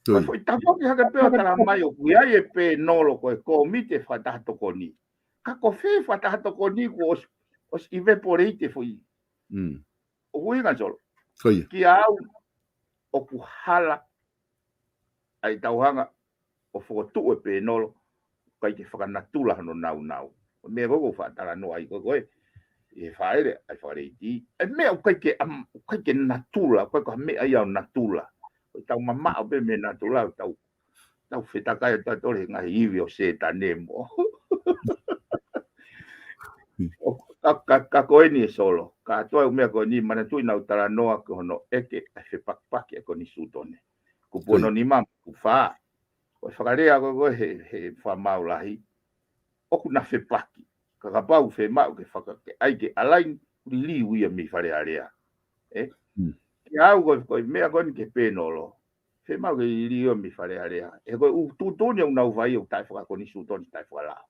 Ko e foʻi tafoki hake pē ʻo tala mai ʻoku ʻi ai e pēnolo ko e kōmiti fakataha tokoni. Ka ko fē fakataha tokoni kuo ʻosi, ʻosi evaporate e foʻi. ʻOku ʻuhinga Solo. Kia au, ʻoku hala ʻa e tauhanga ʻo fokotuʻu e pēnolo, ʻikai ke fakanatula hono naunau. Ko e meʻa ko ē ʻoku ou faʻa talanoa ai ko ē, ko ē, ʻi he fāʻele, ʻa e fakaleiti. ʻA e meʻa ʻoku ʻikai ke am-, ʻoku ʻikai ke natula, ʻoku ʻikai ko ha meʻa ia ʻo natula. Ko e tau mamaʻo pē mei natula, tau, tau fetakai atu ʻo tole he ngaahi ivi ʻo Sētane mo. ʻO ka, ka, ka ko eni e Solo. Kātoa e ʻū meʻa ko eni, manatuʻi naʻa ku talanoa ki hono ʻeke ʻa e fepakipaki ʻa e konisitūtone. Kupu ono nima, kupu fā. Ko e fakalea ko ē, ko ē he, he fakamaau lahi. ʻOku na fepaki. Ka kapau fiemaʻu ke faka-, ke ʻai ke ʻalaini, liliu ia mei Fale Alea. ʻE? Kia au ko e, ko e meʻa ko eni ki he pēnolo. Fiemaʻu ke liliu ia mei Fale Alea. He ko e ʻū tuʻutuʻuni ʻoku nau fai ʻoku taʻefakakonisitūtone, taʻefakalao.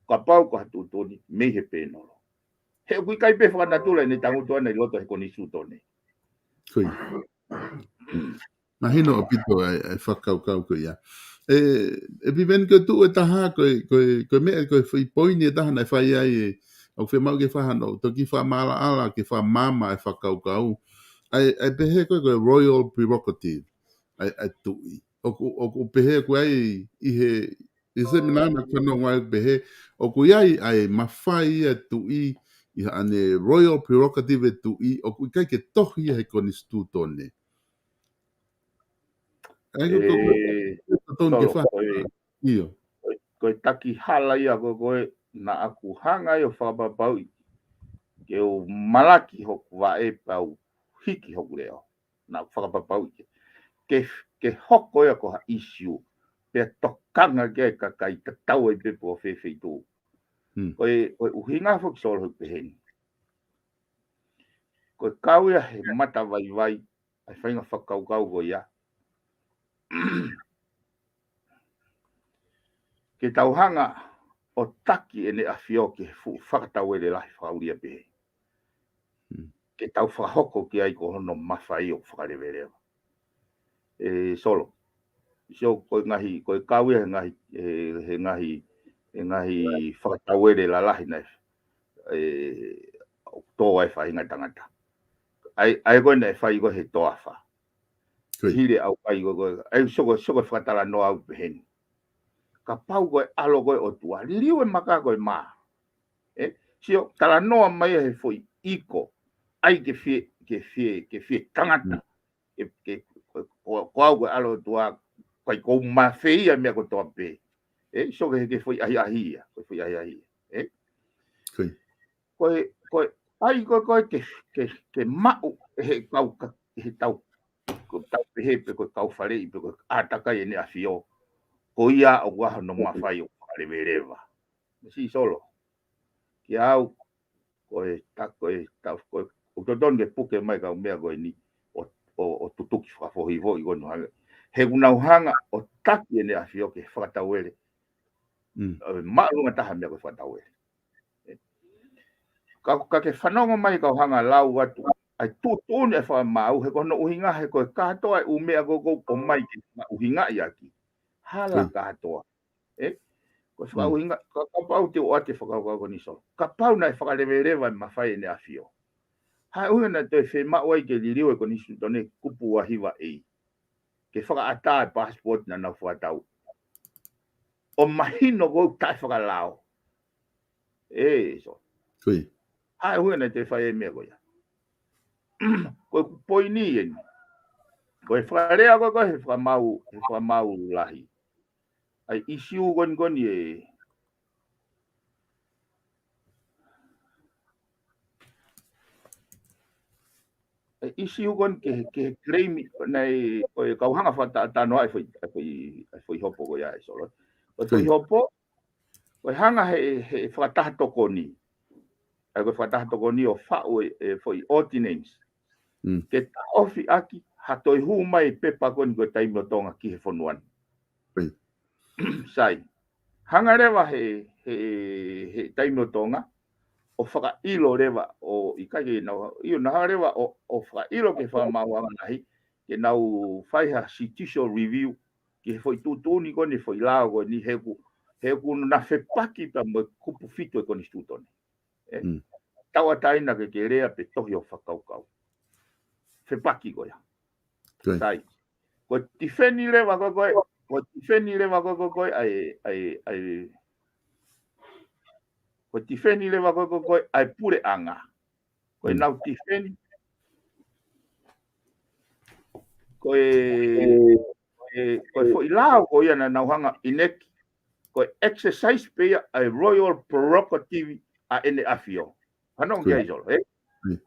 Kapau ko ha tuʻutuʻuni mei he pēnolo. He ʻoku ʻikai pē fakanatula ʻene tangutu ʻana ʻi loto he konisitūtone. Mahino ʻaupito ʻa e, ʻa e fakakaukau ko ia. ʻE, ʻe Piveni ko e tuʻu ʻe taha, ko e, ko e, ko e meʻa, ko e foʻi poini ʻe taha naʻe fai ai ʻe, ʻoku fiemaʻu ke fai hano, toki fakamaʻalaʻala, ke fakamaama e fakakaukau. ʻA e, ʻa e pehē ko e, ko e royal prerogative, ʻa e, ʻa e tuʻi. ʻOku, ʻoku pehē ko ē ʻi he, ʻi he seminā naʻa ku fanongo ai pehē, ʻoku ʻi ai ʻa e mafai ʻa e tuʻi, ʻi haʻane royal prerogative e tuʻi, ʻoku ʻikai ke tohi ia he konisitūtone. ʻE, ko e, ko e, ko e taki hala ia ko ē, ko ē naʻa ku hanga ai ʻo fakapapauʻi ke u malaki hoku vaʻe pea u hiki hoku leʻo. Naʻa ku fakapapauʻi ke, ke, ke hoko ia ko ha ʻisiū. Pea tokanga ki ai e kakai tatau ai pē pe ko fē feituʻu. Ko e, ko e ʻuhinga foki Solo ʻoku pehē ni. Ko e kau ia he mata vaivai, ʻa e faʻahinga fakakaukau ko ia. Ke tau hanga ʻo taki ʻEne ʻAfio ki he fuʻu fakatauele lahi fakaʻulia pehē. Ke tau fakahoko ki ai ko hono mafai ʻoku fakaleveleva. ʻE Solo. Sio ko e ngaahi, ko e kau ia he ngaahi, he, he ngaahi, he ngaahi fakatauele lalahi naʻe, ʻe, ʻoku tō ai e faʻahinga tangata. ʻA e, ʻa e ko ē naʻe fai ko ē he toafa. Hili ʻaukai ko ē, ko ē, ʻa e soko, soko fakatalanoa au pehē ni. Kapau ko e ʻAlo ko ē ʻOtua, liliu e maka ko e mā. ʻE, sio, talanoa mai he foʻi ʻiko, ʻai ke fie, ke fie, ke fie tangata. Ke, ke, ko, ko, ko au ko e ʻAlo ʻOtua, ʻikai ko u mafeia meʻa kotoa pē. ʻE, so ke, ke foʻi ʻahiʻahi ia, ko e foʻi ʻahiʻahi ia. ʻE? Ko e, ko e, ʻai ko e, ko e ke, ke, ke maʻu ʻe he kau ka, ʻe he tau, ko e tau pehē pe ko e kau faleʻi pe ko e ʻātakai ʻEne ʻAfio. Ko ia ʻoku ʻi ai hono mafai ʻo fakaleveleva. Masiʻi Solo. Kia au, ko e ta, ko e ta, ko e, ʻoku totonu ke puke mai kau meʻa ko eni, ʻo, ʻo, ʻo tutuki fakafoʻifoʻi ko eni hanga. He ʻoku nau hanga ʻo taki ʻEne ʻAfio ke fakatauele. Mm. ʻE, māʻolunga taha meʻa ko e fakatauele. Ka, ka ke fanongo mai kau hanga lau atu. ʻAi tuʻutuʻuni ʻa e fakamaau, he ko hono ʻuhinga he ko e kātoa e ʻū meʻa ko ē ʻoku ʻomai ke fakaʻuhingaʻi ʻaki. Hala Mm. kātoa. ʻE? Ko e Mm. fakaʻuhinga, ka, kapau te u ʻoatu e fakakaukau ko eni Solo. Kapau naʻe fakaleveleva e mafai ʻEne ʻAfio. Hā e ʻuhinga naʻe toe fiemaʻu ai ke liliu e konisitūtone kupu ua hiva ʻe. Ke fakaʻatā e passport naʻa nau fakatau. ʻO mahino ko e taʻefakalao. ʻE, Solo. Kui. Hā e ʻuhinga naʻe toe fai e meʻa ko ia. Ko e poini eni. Ko e fakalea ko e, ko e he fakamaau, he fakamaau lahi. ʻAi ʻisiū ko eni ko eni ʻe. ʻAi ʻisiū ko eni ke, ke claim naʻe, ko e kau hanga fakatano ai foʻi, ai foʻi, ai foʻi hopo ko ia ʻe Solo. Ko e foʻi Kui. hopo, ko e hanga he, he fakataha tokoni. ʻAi ko e fakataha tokoni ʻo faʻu e, e foʻi ordinance. Mm. Ke taʻofi ʻaki, ha toe hū mai e pepa ko eni ko e Taimi ʻo Tonga ki he fonua ni. Kui. Sai. Hanga leva he, he, he Taimi ʻo Tonga, ʻo fakaʻilo leva, ʻo ʻikai ke nau, ʻio nau hanga leva, ʻo, ʻo fakaʻilo ke fakamaauʻanga lahi, ke nau fai ha judicial review, ki he foʻi tuʻutuʻuni ko eni foʻi lao ko eni he ʻoku, he ʻoku na fepaki pea mo e kupu fitu e konisitūtone. ʻE? Mm. Tauʻatāina ke ke lea pe tohi ʻo fakakaukau. Fepaki ko ia. Good. Sai. Ko e tifeni leva ko e, ko e, ko e tifeni leva ko e, ko e, ko e, ʻai, ʻai, ʻai. Ko e tifeni leva ko e, ko e, ko e, ʻai puleʻanga. Ko e Mm. nau tifeni. Ko e, ko e, ko e foʻi lao ko ia naʻa nau hanga ʻo enact. Ko e exercise pē ia ʻa e royal prerogative ʻa ʻEne ʻAfio. Hano Good. kia Solo, ʻe? Mm.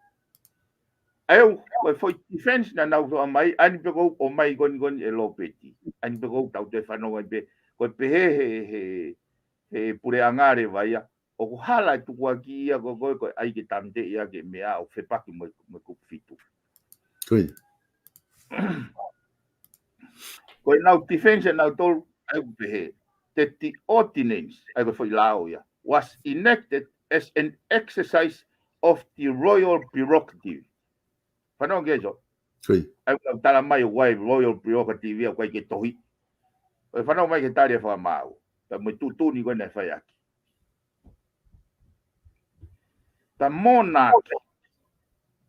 ʻAi au, ko e foʻi defense naʻa nau toʻo mai, ʻa eni pē ʻoku ʻomai ko eni ko eni ʻe Lopeti. ʻA eni pē ʻoku tau toe fanongo ai pē, ko e pehē he, he, he puleʻanga leva ia, ʻoku hala e tukuakiʻi ia ko e, ko e, ko e ʻai ke tāmateʻi ia ke meʻa ʻo fepaki mo e, mo e kupu fitu. Kui. Ko e nau defense ʻe nau tolu, ʻai ʻoku pehē. That the ordinance, ʻai ko e foʻi lao ia, was enacted as an exercise of the royal prerogative. Fanongo kia Solo. Kui. ʻAi ʻoku tala mai ʻoku ʻi ai e royal prerogative ia ʻoku ʻikai ke tohi. ʻOi fanongo mai ki he tali ʻa e fakamaau. Pea mo e tuʻutuʻuni ko ē naʻe fai ʻaki. The monarch,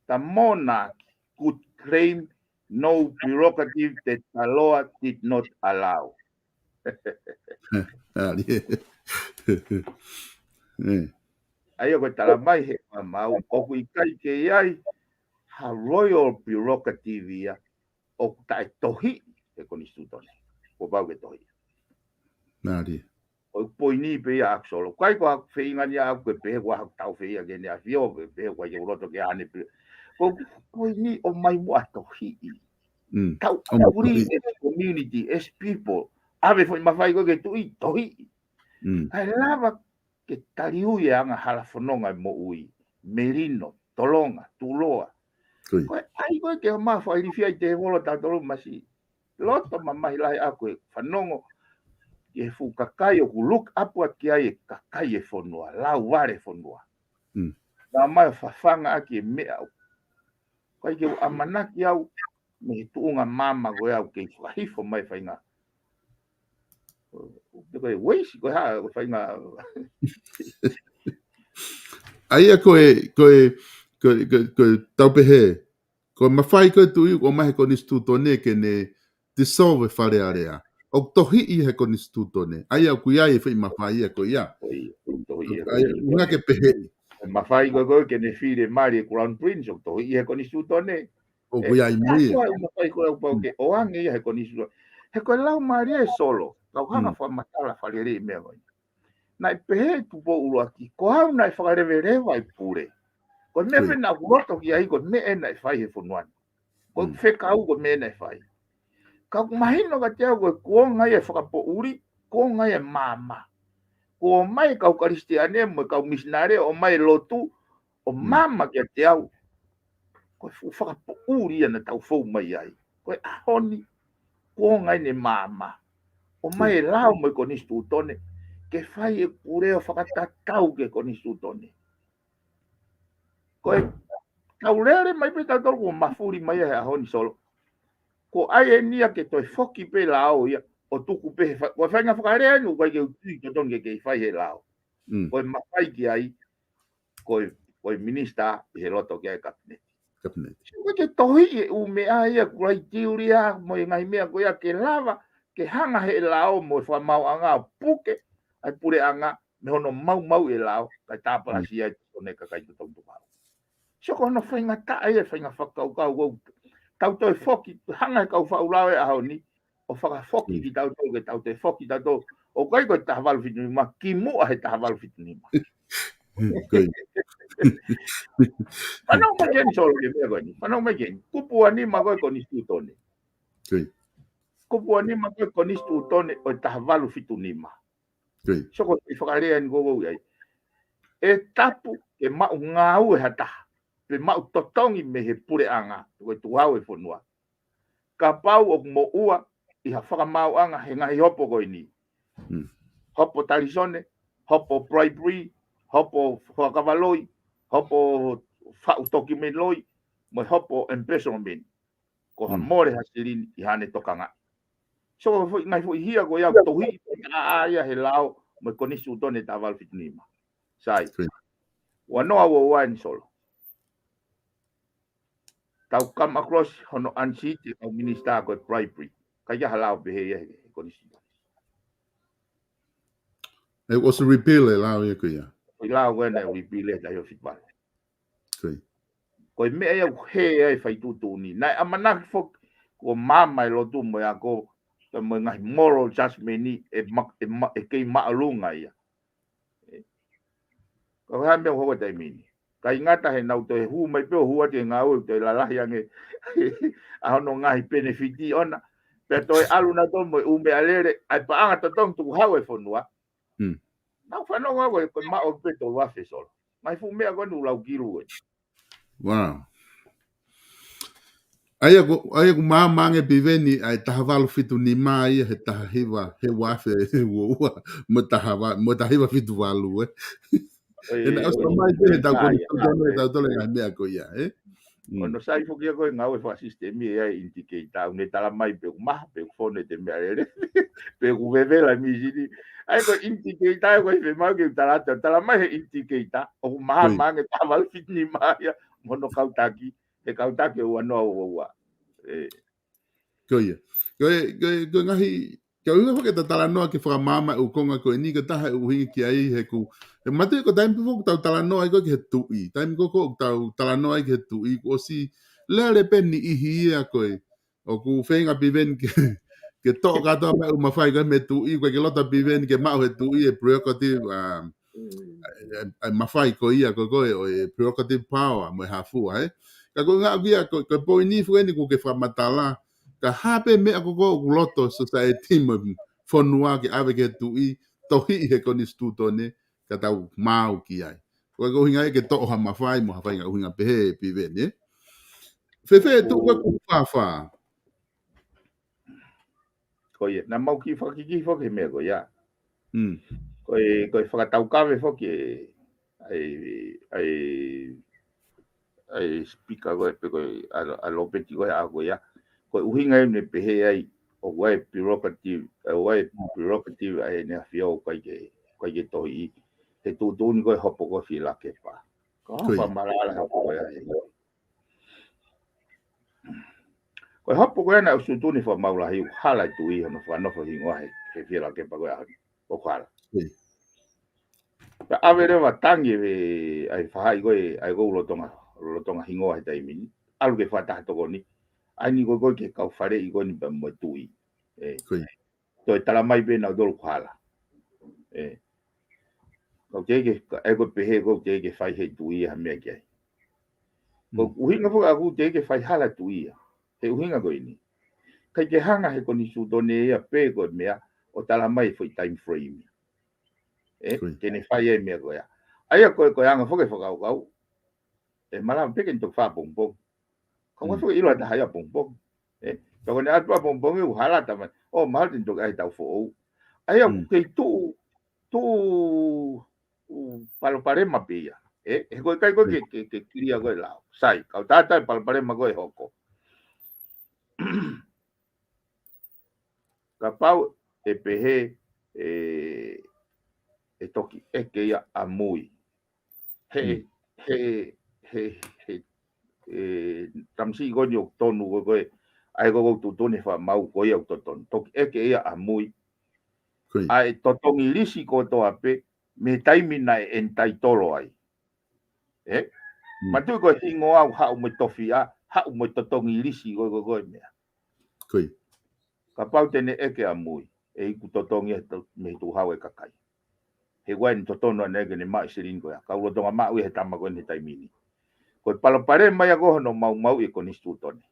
the monarch could claim no prerogative that the law did not allow. ʻAi ʻoku tala mai he fakamaau, ʻoku ʻikai ke ʻi ai ha royal prerogative ia, ʻoku taʻetohiʻi he konisitūtone. Kuo pau ke tohi. ʻOku poini pē ia ʻaku Solo. ʻIkai ko haku feinga ni ʻaku ke pehē ko haku tau feinga ke ʻEne ʻAfio, pe pehē ko ʻikai ke u loto ke ʻane pe. Ko e poini ʻomai muʻa tohiʻi. Mm. Tau ʻomai agree tohiʻi. As community, as people. ʻAve foʻi mafai ko ē ke tuʻi tohiʻi. Mm. ʻIkai lava ke taliui e anga hala fononga e moʻui. Melino, tolonga, tuʻuloa. Kui. Ko e ʻai ko ē ke ma fai lifia ʻi te volo tautolu masiʻi. Loto mamahi lahi ʻaku he fanongo ki he fuʻu kakai ʻoku look up ʻaki ai e kakai e fonua, lau vale fonua. Mm. Naʻa mai fafanga ʻaki e meʻa ʻoku ʻikai ke u ʻamanaki au mei he tuʻunga māmā ko ē ʻoku kei fakahifo mai faʻahinga. Ko e waste, ko e hā, ko e faʻahinga. ʻA ia ko e, ko e, ko e, ko e, ko e tau pehē. Ko e mafai ko ē tuʻi ʻoku ʻomai he konisitūtone ke ne dissolve e Fale Alea. ʻOku tohiʻi he konisitūtone. ʻA ia ʻoku ʻi ai e foʻi mafai ia ko ia. Ko ia, ʻoku tohiʻi he konisitūtone. ʻUhinga ke pehē. Mafai ko ē ko ē ke ne fili e mali e Crown Prince, ʻoku tohiʻi he konisitūtone. ʻOku ʻi ai mo ia. Ko e mafai ko ē ʻoku pau ke ʻoange ia he konisitūtone. He ko e lau mali e Solo. Kau hanga fakamatala fakalelei meʻa ko ē. Naʻe pehē Tupou ʻUluaki, ko au naʻe fakaleveleva ʻi pule. Ko e meʻa pē naʻa ku loto ki ai, ko e meʻa naʻe fai he fonua ni. Ko e fekau ko e meʻa naʻe fai. Ka ʻoku mahino kiate au ko e kuonga ia e fakapoʻuli, kuonga ia e maama. Kuo ʻomai e kau Kalisitiane mo e kau misinale, ʻomai e lotu, ʻo maama kiate au. Ko e fuʻu fakapoʻuli ia naʻa tau fou mai ai. Ko e ʻaho ni, kuonga eni e maama. ʻOmai e lao mo e konisitūtone, ke fai e pule ʻo fakatatau ki he konisitūtone. Ko e tau lele mai pē tautolu kuo mafuli mai ia he ʻaho ni Solo. Ko e ʻai eni ia ke toe foki pē lao ia, ʻo tuku pē he fa-, ko e faʻahinga fakalea eni, ʻoku ʻikai ke u tui totonu ke kei fai he lao. Ko e mafai ki ai, ko e, ko e minisitā ʻi he loto ki ai e kapineti. Kapineti. ʻOku ʻikai ke tohiʻi e ʻū meʻa ia, kuraitiulia mo e ngaahi meʻa ko ia ke lava, ke hanga he lao mo e fakamaauʻanga ʻo puke ʻa e puleʻanga, mei hono maumauʻi e lao, kae tāpalasia e tone kakai totonu Tuvalu. Sio ko hono faingataʻa ia, faʻahinga fakakaukau ʻoku tau toe foki, hanga he kau faʻu lao e ʻaho ni, ʻo fakafoki kitautolu, ke tau toe foki tautolu. ʻOku ʻikai ko e taha valu fitu nima, kimuʻa he taha valu fitu nima. Fanongo mai ki heni Solo ki he meʻa ko eni. Fanongo mai ki heni. Kupu ua nima ko e konisitūtone. Kupu ua nima ko e konisitūtone ʻo e taha valu fitu nima. Sio ko e fakalea eni ʻoku ou ʻi ai. ʻE tapu ke maʻu ngāue ha taha, pe maʻu totongi mei he puleʻanga, ko e tuʻu hau e fonua. Kapau ʻoku moʻua ʻi ha fakamaauʻanga he ngaahi hopo ko eni. Hopo talisone, hopo bribery, hopo fakakavaloi, hopo faʻu toki mei loi, mo e hopo embezzlement. Ko ha mole ha silini ʻi haʻane tokangaʻi. Sio ko e foʻi, ngaahi foʻi hia ko ia ʻoku tohiʻi ʻa ia he lao mo e konisitūtone taha valu fitu nima. Sai. Ua noa ua ua eni Solo. Tau come across hono unseat e kau minisitā ko e bribery. ʻIkai ha lao pehē ia he, he konisitūtone. ʻOsi repeal e lao ia ko ia. ʻI lao ko ena repeal e taha hiva fitu valu. Ko e meʻa ia ʻoku hē ai e fai tuʻutuʻuni. Naʻe ʻamanaki foki, kuo maama e lotu mo e ako, mo e ngaahi moral judgment ni, ʻe ma-, ʻe ma-, ʻe kei māʻolunga ia. Ka ko e hā e meʻa ʻoku hoko he taimi ni. ʻIkai ngata he nau toe hū mai pē ʻo hū atu e ngāue ʻoku toe lalahi ange ʻa hono ngaahi penefiti ʻona. Pea toe ʻalu nautolu mo e ʻū meʻalele, ʻa e paʻanga totonu tuku hau e fonua. Nau fanongo ko e, ko e maʻu pē tolu afe Solo. Ngaahi fuʻu meʻa ko eni ʻoku lau kilu e. Wow. ʻA ia ʻoku, ʻa ia ʻoku maama ange Piveni ʻa e taha valu fitu nima ia he taha hiva, he ua afe ua ua, mo e taha va-, mo e taha hiva fitu valu, ē. ʻE, naʻe ʻosi ʻomai pē he tau konisitūtone, tautolu e ngaahi meʻa ko ia, ē. ʻOno sai foki ia ko e ngāue fakasisitemi ʻa e indicator, ʻoku ne tala mai pe ʻoku maha, pe ʻoku fonu e meʻalele, pe ʻoku vevela e misini. ʻA ia ko e indicator, ko e fiemaʻu ke u tala atu, tala mai he indicator, ʻoku maama ange taha valu fitu nima ia, mo hono kau taki, he kau taki ʻo ua noa ua ua. Ko ia. Ko e, ko e, ko e ngaahi, ko e ʻuhinga foki ʻeta talanoa ke fakamaama e ʻū konga ko eni, ko e taha e ʻuhinga ki ai he ʻoku, ʻe mate ko e taimi pē foki ʻoku tau talanoa ai ko ē ki he tuʻi. Taimi ko ē ʻoku tau talanoa ai ki he tuʻi, kuo ʻosi lele pē niʻihi ia ko ē. ʻOku feinga Piveni ke, ke toʻo kātoa mai e ʻū mafai ko ē mei he tuʻi, ʻoku ʻikai ke loto Piveni ke maʻu he tuʻi e prerogative, um, ʻa e, ʻa e mafai ko ia ko ē ʻo e prerogative power mo e hā fua, ē. Ka ko e ʻuhinga ʻoku ia, ko, ko e poini foki eni ʻoku ke fakamatala, ka hā pē meʻa ko ē ʻoku loto society mo e fonua ke ʻave ki he tuʻi, tohiʻi he konisitūtone, ka tau maau ki ai. Ko e ʻuhinga ia ke toʻo ha mafai mo ha faʻahinga ʻuhinga pehē Piveni, ē. Fēfē e tuʻu ko ē kupu fā fā? Ko ia, naʻa mau kiʻi fakakikihi foki he meʻa ko ia. Ko e, ko e fakataukave foki e, ʻa e, ʻa e, ʻa e speaker ko ē, pe ko e, ʻa, ʻa Lopeti ko ē, ʻa ko ia. Ko e ʻuhinga ia ʻoku ne pehē ai, ʻoku ʻi ai e prerogative, ʻoku ʻi ai e prerogative ʻa ʻEne ʻAfio ʻoku ʻikai ke, ʻikai ke tohiʻi. He tuʻutuʻuni ko ē hopo ko ē Fielakepa. Ko e fakamatala hopo ko ē ʻa e. Ko e hopo ko ē naʻe ʻosi tuʻutuʻuni fakamaau lahi ʻoku hala e tuʻi hono fakanofo hingoa he, he Fielakepa ko ē ʻaho ni. ʻOku hala. Pea ʻave leva tangi e, ʻa e faʻahi ko ē, ʻa e ʻoku lolotonga, lolotonga hingoa he taimi ni. ʻAlu ke fakataha tokoni. ʻAi ni ko ē ko ē ke kau faleʻi ko eni pea mo e tuʻi. ʻE. ʻo e tala mai pē naʻa tolu ko hala. ʻE. Kau teʻeki, ka, ʻe ko e pehē kau teʻeki fai he tuʻi ha meʻa ki ai. Ko e ʻuhinga foki ʻaku teʻeki fai hala tuʻi ia. He ʻuhinga ko eni. ʻIkai ke hanga he konisitūtone ia pe ko e meʻa ʻo tala mai foʻi time frame. ʻE, ke ne fai e meʻa ko ia. ʻA ia ko e, ko e anga foki e fakakaukau. ʻE malava pe ke ne toki fai pongipongi. Kau ngā foki ʻilo ʻa taha ia pongipongi. ʻE, toko ne atu ʻapongipongi ʻoku hala tamai. ʻO mahalo te ne toki ʻai tau foʻou. ʻA ia ʻoku kei tuʻu, tuʻu, ʻū palopalema pē ia. ʻE, he ko e ʻikai ko e ke, ke, ke kilia ko e lao. Sai, kau tātai palopalema ko e hoko. Kapau ʻe pehē, ʻe, ʻe toki ʻeke ia ʻamui. He, he, he, he, ʻe, tamasiʻi ko eni ʻoku tonu ko e, ko e, ʻa e ko e ʻoku tuʻutuʻuni fakamau ko ia ʻoku totonu. Toki ʻeke ia ʻamui. ʻA e totongi lisi kotoa pē, mei he taimi naʻe entitle ai. ʻE? Matuʻi ko e hingoa ʻoku haʻu mo e tofiʻa, haʻu mo e totongi lisi ko e, ko e, ko e meʻa. Kapau te ne ʻeke ʻamui, ʻe iku totongi e to-, mei he tuʻu hau e kakai. He ʻoku ʻi ai ʻene totonu ʻana ke ne maʻu e silini ko ia. Kau lolotonga maʻu ia he tama ko eni he taimi ni. Ko e palopalema ia ko hono maumauʻi e konisitūtone.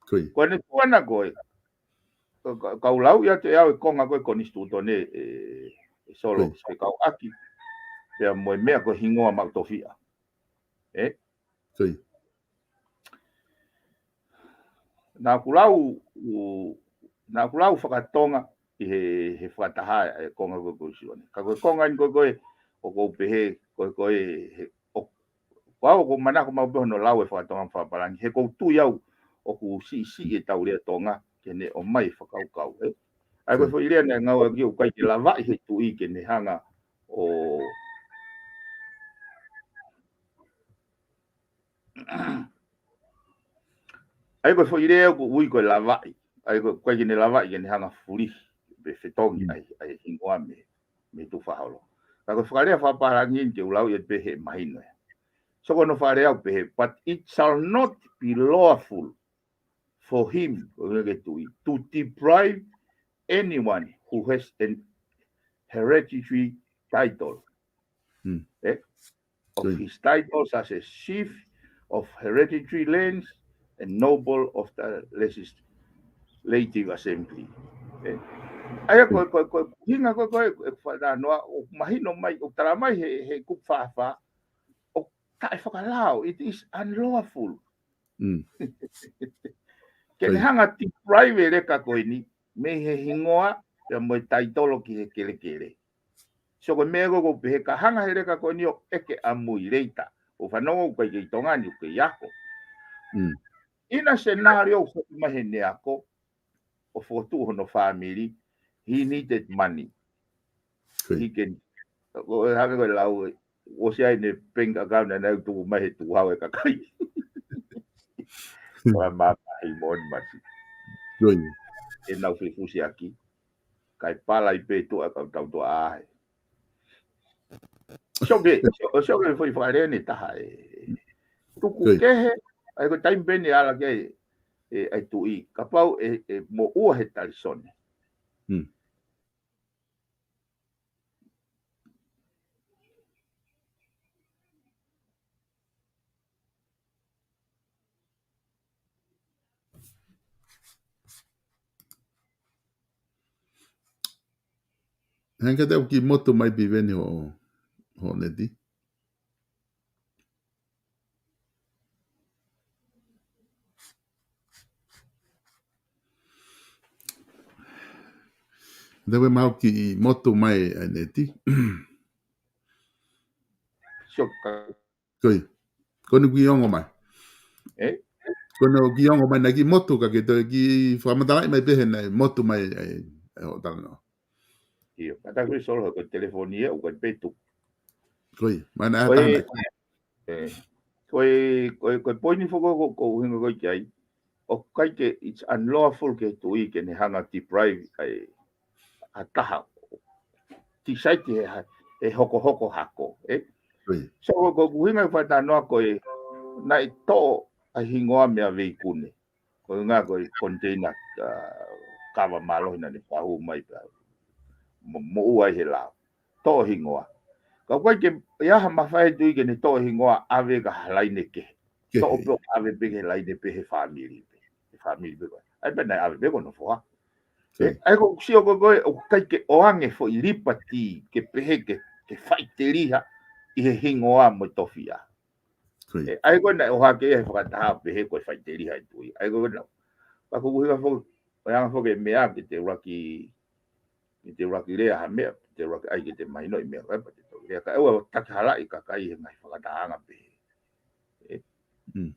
Ko ʻene tuʻu ʻana ko e, ka, ka, kau lauʻi atu ʻe au e konga ko e konisitūtone ʻe, ʻe Solo, ʻe kau ʻaki. Pea mo e meʻa ko e hingoa maʻu tofiʻa. ʻE? Naʻa ku lau, u-, naʻa ku lau fakatonga ʻi he, he fakataha e konga ko e konisitūtone. Ka ko e konga eni ko e, ko e, ʻoku ou pehē, ko e, ko e, he, ʻo, ko au ʻoku ou manako maʻu pē hono lau e fakatonga fakapālangi. He ʻoku ou tui au ʻoku siʻisiʻi e tau lea Tonga, ke ne ʻomai e fakakaukau, ʻe. ʻA ia ko e foʻi lea naʻe ngāueʻaki ʻoku ʻikai ke lavaʻi he tuʻi ke ne hanga ʻo ʻA ia ko e foʻi lea ʻoku ui ko e lavaʻi. ʻA ia ko e, ʻoku ʻikai ke ne lavaʻi ke ne hanga fuli pe fetongi ʻa e, ʻa e hingoa mei, mei he tuʻu fakaholo. Ka ko e fakalea fakapālangi ni te u lau ia pē he mahino ia. So ko hono fakalea ʻoku pehē, but it shall not be lawful for him, ko e ngaahi tuʻi, to deprive anyone who has an hereditary title. ʻE? Of his titles as a chief of hereditary lands and noble of the legislative assembly. ʻE? ʻA ia ko, ko, ko, hinga ko, ko, ko, ko, ʻoku faʻa noa, ʻoku mahino mai, ʻoku tala mai he, he kupu fāfā, ʻoku taʻefakalao, it is unlawful. Ke ne hanga deprive e leka ko eni, mei he hingoa, pea mo e taitolo ki he kelekele. So ko e meʻa ko ʻoku pehē ka hanga he leka ko eni ʻo ʻeke ʻamui leita. ʻO fanongo ʻoku ʻikai kei Tonga ni ʻoku kei ako. ʻIna senario ʻoku foki mai he ne ako, ʻo fokotuʻu hono family, he needed money. He can, ko e hake ko e lau, ʻosi ʻi ai ʻene bank account ʻana ʻoku tuku mai he tuʻu hau e kakai. Ko e mamahi mo e masi. ʻE nau fefusiaki. Kae pala ʻi pē tuʻa kau tau tuʻa ʻahe. Sio ke, sio, sio ke foʻi fakalea ni taha ʻe. Tuku kehe, ʻa ia ko e taimi pē ʻeni ʻe ala ki ai, ʻe, ʻa e tuʻi, kapau ʻe, ʻe moʻua he talisone. Hangē ka te u kiʻi motu mai Piveni hoʻo, hoʻo neti. Te u ʻai ke mau kiʻi motu mai ʻa e neti. Sio ka Ko ia. Ko eni kiʻi ongo mai. ʻE? Ko eni kiʻi ongo mai naʻe kiʻi motu ka ke toe kiʻi fakamatalaʻi mai pē he naʻe motu mai ʻa e, ʻa e hoʻo talanoa. ʻIo, ka ta kui Solo ko e telefoni ʻe, ʻoku ʻikai pē tuku. Ko ia, mai naʻe ʻata mai. ʻE, ko e, ko e, ko e poini foki ko, ko e ʻuhinga ko ē ki ai. ʻOku ʻikai ke, it's unlawful ke tuʻi ke ne hanga deprive ʻa e, ʻa e taha. Tisaiti he ha-, he hokohoko hako, ʻe? Ko ia. So, ko, ko e ʻuhinga ʻoku fai talanoa ko e, naʻe toʻo ʻa e hingoa mei ʻa Veikune. Ko e ʻuhinga ko e container, ʻa, kava mālohi naʻa ne fakahū mai pea mo, moʻua ʻi he lao. Toʻo hingoa. Ka ʻoku ʻikai ke ʻi ai ha mafai ʻe he tuʻi ke ne toʻo hingoa ʻave ki ha laine kehe. Toʻo pē ʻo ʻave pē ki he laine pē he fāmili pē. He fāmili pē ko ē. ʻAi pē naʻe ʻave pē ko hono foha. ʻE, ʻai ko e sio ko ē ko ē, ʻoku ʻikai ke ʻoange foʻi lipati ke pehē ke, ke faʻiteliha ʻi he hingoa mo e tofiʻa. ʻE, ʻai ko ē naʻe ʻohake ia he fakataha pehē ko e faʻiteliha ʻe he tuʻi. ʻAi ko ē naʻa. Pea ko e ʻuhinga foki, ʻo e anga foki e meʻa ke te ʻuluaki, ke te ʻuluaki lea ha meʻa, te ʻuluaki ʻai ke te mahinoʻi meʻa, ʻai pea te toki lea. Ka ʻoua ʻe takihalaʻi kakai he ngaahi fakatahaʻanga pehē. ʻE.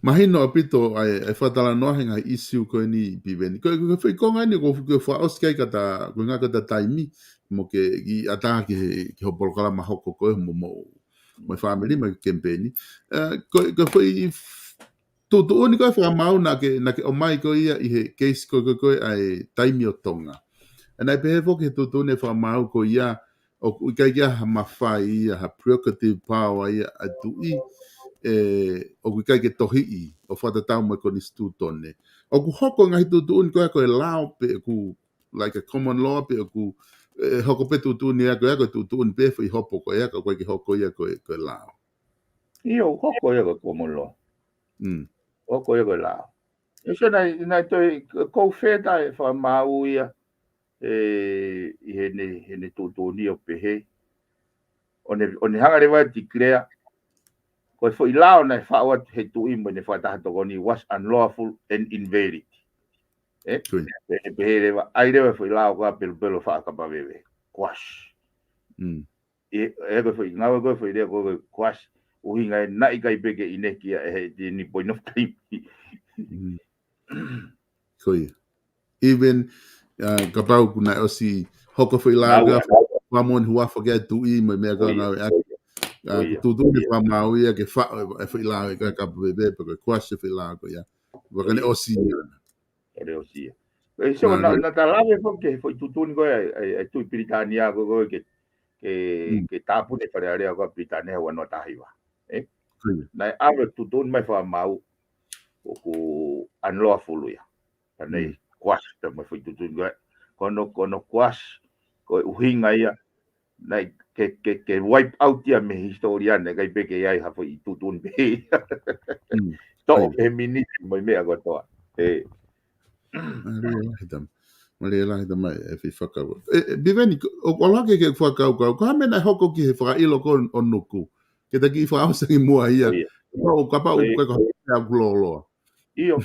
Mahino ʻaupito ʻa e, ʻa e fakatalanoa he ngaahi ʻisiū ko eni Piveni. Ko e, ko e foʻi konga eni ko e fakaʻosi ki ai ka ta, ko e ʻuhinga ko ʻeta taimi, mo ke ʻi ʻatā ki he, ki hoʻo polokalama hoko ko ē mo, mo, mo e fāmili mo e kemipeini. ʻE, ko e, ko e foʻi tuʻutuʻuni ko ē fakamaau naʻa ke, naʻa ke ʻomai ko ia ʻi he keisi ko ē, ko ē, ko ē ʻa e Taimi ʻo Tonga. ʻE naʻe pehē foki he tuʻutuʻuni fakamaau ko ia, ʻoku ʻikai ke ʻi ai ha mafai ia, ha prerogative power ia ʻa e tuʻi, ʻe, ʻoku ʻikai ke tohiʻi ʻo fakatatau mo e konisitūtone. ʻOku hoko e ngaahi tuʻutuʻuni ko ē ko e lao pe ʻoku, like a common law pe ʻoku, ʻe, hoko pē tuʻutuʻuni ia ko ē ko e tuʻutuʻuni pē foʻi hopo ko ē ka ʻoku ʻikai ke hoko ia ko e, ko e lao. ʻIo, hoko ia ko e common law. Mm. Hoko ia ko e lao. ʻE so naʻe, naʻe toe kou feta e fakamaau ia, ʻe, ʻi heʻene, heʻene tuʻutuʻuni ʻo pehē. ʻO ne, ʻo ne hanga leva ʻo declare, ko e foʻi lao naʻe faʻu atu he tuʻi mo ʻene fakataha tokoni was unlawful and invalid. ʻE? Pehē, pehē leva, ʻai leva e foʻi lao ko ē ʻa Pelupelu Faʻakapaveve. Quash. Mm. ʻE, ʻe ko e foʻi ngāue ko e foʻi lea ko e quash, ʻuhinga ʻe naʻe ʻikai pē ke ʻineki ia ʻe he, ʻi he point of time. Mm. Ko ia. Even, uh, kapau ʻoku naʻe ʻosi hoko foʻi lao ka, fakamoni huafa ke tuʻi mo e meʻa ka ngāue ʻaki. Ko ia. Tuʻutuʻuni fakamaau ia ke faʻu e foʻi lao ʻe ka kapaveve pe ko e quash e foʻi lao ko ia. Ka ne ʻosi ia. Ka ne ʻosi ia. ʻE so naʻa, naʻa ta lave foki he foʻi tuʻutuʻuni ko ē ʻa e, ʻa e, ʻa e Tuʻi Pilitānia ko ē ko ē ke, ke, ke tāpuni e Fale Alea ko ē ʻa Pilitānia he ua noa taha hiva. ʻE? Naʻe ʻave tuʻutuʻuni mai fakamaau ʻoku unlawful ia. Ka naʻe quash pē mo e foʻi tuʻutuʻuni ko ē. Ko hono, ko hono quash, ko e ʻuhinga ia, naʻe ke, ke, ke wipe out ia mei he hisitōlia, naʻe ʻikai pē ke ʻi ai ha foʻi tuʻutuʻuni pē ia. Toʻo pē he miniti mo e meʻa kotoa. ʻE. Mālie lahi Tama. Mālie lahi Tama e foʻi fakakaukau. ʻE, ʻe, Piveni, ko, ʻo, ʻo laka ke fakakaukau, ko e hā e meʻa naʻe hoko ki he fakaʻilo ko ē ʻo Nuku. Ke ta kiʻi fakaʻosi ange muʻa ia. Kapau, kapau ʻoku ʻikai ko ha meʻa ʻoku lōloa. ʻIo.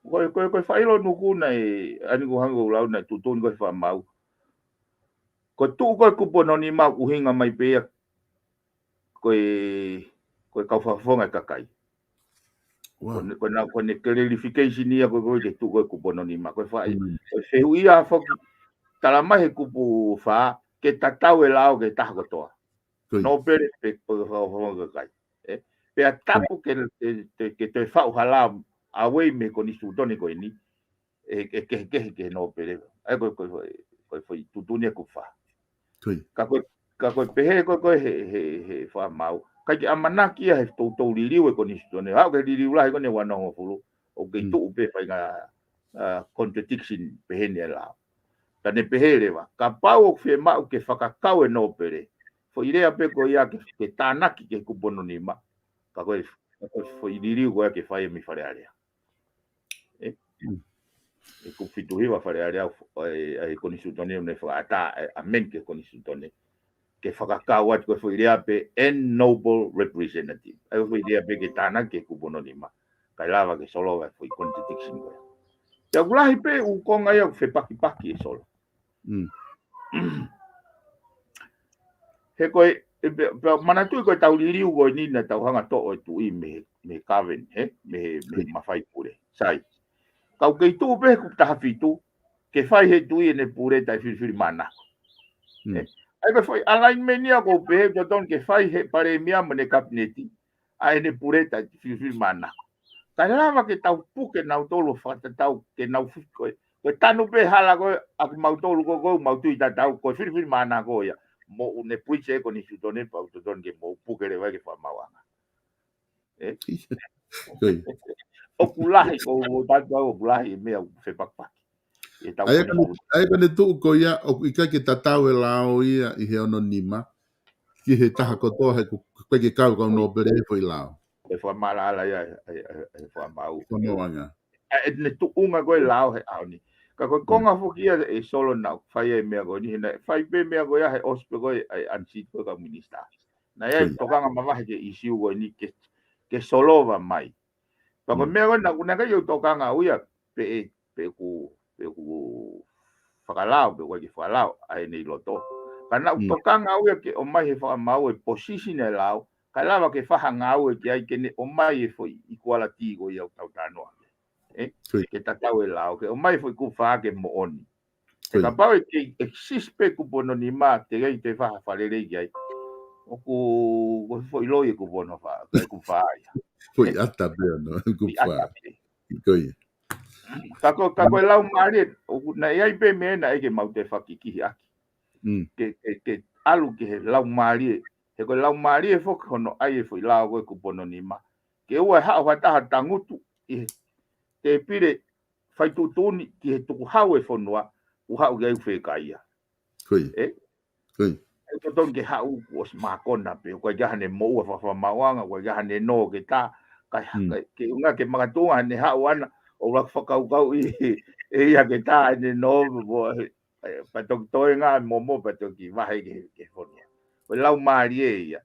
Ko e, ko e, ko e fakaʻilo ʻo Nuku naʻe, ʻa eni ʻoku hangē ko ʻeku lau naʻe tuʻutuʻuni ko ē he fakamaau. Ko e tuʻu ko ē kupu hono nima ʻoku ʻuhinga mai pē ia ko e, ko e kau fakafofonga e kakai. Ko ʻene, ko ʻene, ko ʻene clarification ia ko ē, ko e tuʻu ko ē kupu hono nima. Ko e fai, ko e fehuʻia foki, tala mai he kupu fā, ke tatau e lao ki he taha kotoa. Nōpele pe, pe ko e fakafofonga e kakai. ʻE, pea tapu ke, ke, ke, ke toe faʻu ha lao ʻave mei he konisitūtone ko eni. ʻE, ʻe kehekehe ki he nōpele. ʻA ia ko e, ko e, ko e, ko e foʻi tuʻutuʻuni ia kupu fā. Ka ko e, ka ko e pehē ko ē, ko e he, he, he fakamaau. ʻIkai ke ʻamanaki ia he toutou liliu e konisitūtone. Aʻu ki he liliu lahi ko eni ua noa hongofulu. ʻOku kei tuʻu pē faʻahinga, uh, contradiction pehē ni e lao. Ka ne pehē leva. Kapau ʻoku fiemaʻu ke fakakau e nōpele. Foʻi lea pē ko ia ke, ke tānaki ki he kupu hono nima. Ka ko e, ka ko e foʻi liliu ko ia ke fai mei Fale Alea. ʻE, ʻe kupu fitu hiva Fale Alea, ʻa e, ʻa e konisitūtone ʻoku ne fakaʻatā, ʻe, amend ki he konisitūtone. Ke fakakau atu ko e foʻi lea pē and noble representative. ʻA e foʻi lea pē ke tānaki ki he kupu hono nima. ʻIkai lava ke solova e foʻi contradiction ko ia. Pea ʻoku lahi pē ʻū konga ia ʻoku fepakipaki ʻe Solo. Mm. He ko e, ʻe, pea, pea manatuʻi ko e tau liliu ko eni naʻa tau hanga toʻo e tuʻi mei he, mei he govern, he, mei he, mei he mafai pule. Sai. Ka ʻoku kei tuʻu pē he kupu taha fitu, ke fai he tuʻi ʻene pule taʻefilifilimānako. Mm. He, ʻa ia ko e foʻi alignment ia ʻoku ou pehē ʻoku totonu ke fai he palēmia mo ʻene kapineti, ʻa ʻene pule taʻefilifilimānako. ʻIkai lava ke tau puke nautolu ʻo fakatatau ke nau fi-, ko e, ko e tanu pē hala ko ē ʻa kimautolu ko ē, ko ē ʻoku mau tui tatau, ko e filifilimānako ia. Moʻo ne puice e konisitūtone pea ʻoku totonu ke mou puke leva ke fakamaauʻanga. ʻE? Ko ia. ʻoku lahi, ʻoku tatu au ʻoku lahi e meʻa ʻoku fepakipaki. ʻE tau ʻAi ʻa e kone tuʻu ko ia, ʻoku ʻikai ke tatau e lao ia ʻi he ono nima ki he taha kotoa he ʻoku ʻikai ke kau kau nōpele he foʻi lao. E fakamaʻalaʻala ia e fakamaau. Ko noanga. ʻE ne tuʻunga ko e lao he ʻaho ni. Ka ko e konga foki ia e Solo naʻa fai ai meʻa ko eni, he naʻe fai pē meʻa ko ia he ʻosi pē ko e ʻa e unseat ko e kau minisitā. Naʻe ʻi ai tokanga mavahe ki he ʻisiū ko eni ke, ke solova mai. Pea ko e meʻa ko ena ʻoku naʻe ʻikai ke u tokanga au ia pe ʻe, pe ʻoku, pe ʻoku fakalao, pe ʻoku ʻikai ke fakalao, ʻa ʻene ʻi loto. Ka naʻa ku tokanga au ia ke ʻomai he fakamaau e position e lao, ka lava ke fakangāue ki ai ke ne ʻomai e foʻi equality ko ia ʻoku tau talanoa. ʻE? Ke tatau e lao, ke ʻomai e foʻi kupu fā ke moʻoni. He kapau ʻe kei exist pē kupu ono nima, teʻeki ai toe fai ha fakalelei ki ai. ʻOku, ko e foʻi loi e kupu ono fā, ko e kupu fā ia. Foʻi ʻata pē ono, kupu fā. Ko ia. Ka ko, ka ko e laumālie, ʻoku naʻe ʻi ai pē meʻa naʻe ʻikai ke mau toe fakikihi ʻaki. Ke, ke, ke ʻalu ki he laumālie, he ko e laumālie foki hono ʻai e foʻi lao ko e kupu ono nima. Ke ʻoua ʻe haʻu ha taha tangutu ʻi he tēpile faituʻutuʻuni ki he tukuhau e fonua, ʻoku haʻu ki ai ʻoku fekaia. ʻE? ʻE totonu ke haʻu kuo ʻosi mākona pē, ʻoku ʻikai ke ʻi ai haʻane moʻua fakamaauʻanga, ʻoku ʻikai ke ʻi ai haʻane nō ke tā, ka, ke unga ke makatuʻunga haʻane haʻu ʻana, ʻo ʻuluaki fakakaukauʻi ʻe ia ke tā ʻene nō, mo, pea toki toe ngā momo, pea toki vahe ke, ke fonua. Ko e laumālie ia.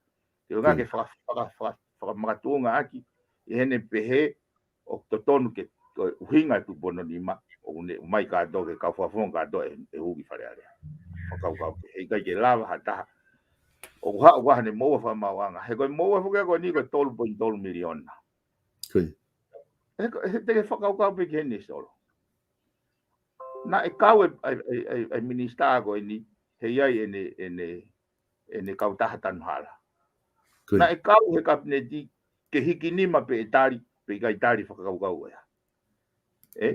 Ke unga ke faka, faka, faka, fakamakatuʻunga ʻaki, ʻi heʻene pehē, ʻoku totonu ke, ko e ʻuhinga e kupu ono nima, ʻoku ne ʻomai kātoa ke kau fakafofonga kātoa ʻe, ʻe hū ki Fale Alea. Fakakaukau ke, he ʻikai ke lava ha taha. ʻOku haʻu ʻoku ʻi ai haʻane moʻua fakamaauʻanga. He ko e moʻua foki ko eni ko e tolu poini tolu miliona. He ko, he te ke fakakaukau pē ki heni Solo. Naʻe kau e, e, e, e, e minisitā ko eni, he ʻi ai ʻene, ʻene, ʻene kautaha tanu hala. Naʻe kau he kapineti ke hiki nima pe ʻe tali, pe ʻikai tali fakakaukau ia. ʻE?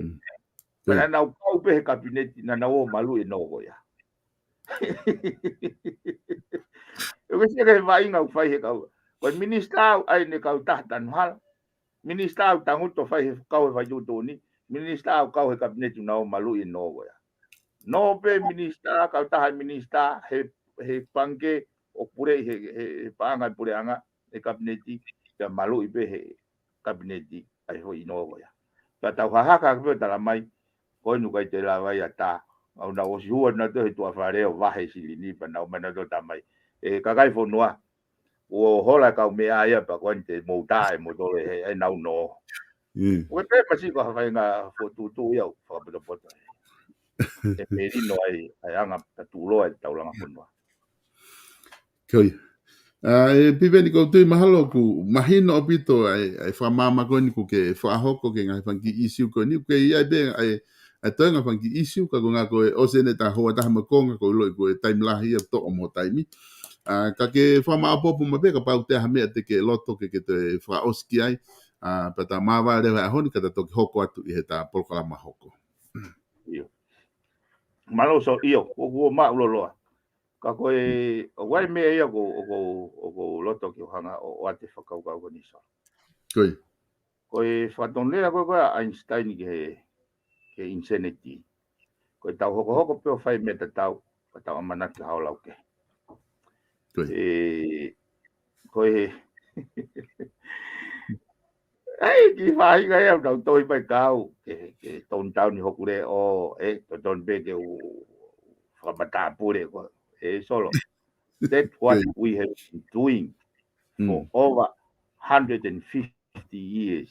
Pea naʻa nau kau pē he kapineti, naʻa nau ō maluʻi e nō ko ia. ʻOku ke sio ki he vaʻinga ʻoku fai he kau. Ko e minisitā ʻoku ʻi ai ʻene kautaha tanu hala. Minisitā ʻoku tangutu ʻo fai he kau he faituʻutuʻuni. Minisitā ʻoku kau he kapineti naʻa nau ō maluʻi e nō ko ia. Nō pē minisitā, kautaha minisitā, he, he pangikē ʻoku puleʻi he, he, he paʻanga e puleʻanga, he kapineti, pea maluʻi pē he kapineti, ʻa e foʻi nō ko ia. Pea tau hahaka pē ʻo tala mai, ko eni ʻoku ʻikai toe lava ia tā, ʻoku nau ʻosi hū atu nautolu he tuʻa fale ʻo vahe silini, pea nau ō mai nautolu ʻo tala mai. ʻE kakai fonua, ʻoku hola e kau meʻa ia pea ko eni te mou tā e motole he, he nau nō. ʻOku ʻikai pē masiʻi ko ha faʻahinga fokotuʻutuʻu ia ʻoku fakapotopoto. ʻE melino ai, ʻa e anga tatūloa e taulanga fonua. Ko ia. ʻA, ʻe Piveni ʻoku ou tui mahalo ʻoku mahino ʻaupito ʻa e, ʻa e fakamaama ko eni ʻoku ke fakahoko ki he ngaahi fanga kiʻi ʻisiū ko eni, ʻoku ʻi ai pē ʻa e, ʻa e toenga fanga kiʻi ʻisiū, ka ko e ngaahi ko e ʻosi eni ʻeta houa ʻe taha mo e konga, ʻoku ou ʻiloʻi ko e taimi lahi ia ʻoku toʻo mo e taimi. ʻA, ka ke fakamāʻopoʻopo mai pē kapau ʻoku ʻi ai ha meʻa te ke loto ke, ke toe fakaʻosi ki ai, ʻa, pea ta māvae leva he ʻaho ni ka ta toki hoko atu ʻi heʻeta polokalama hoko. ʻIo. Mālō Solo, ʻio, ʻoku ou maʻulōloa. Ka ko e, ʻoku ʻi ai e meʻa ia ʻoku, ʻoku, ʻoku ou loto ke u hanga ʻo, ʻoatu e fakakaukau ko eni Solo. Ko e fakatonulea ko ē ko ē ʻa Einstein ki he, ki he insanity. Ko ʻetau hokohoko pē ʻo fai e meʻa tatau, ka tau ʻamanaki ha ola ʻoku kehe. ʻE, ko e, ʻai, kiʻi faʻahinga ia ʻoku tau tohi mai kau, ke, ke tone down ʻi hoku leʻo, ʻe, totonu pē ke u fakamatāpule ko ē, Solo. That's what we have been doing for over hundred and fifty years.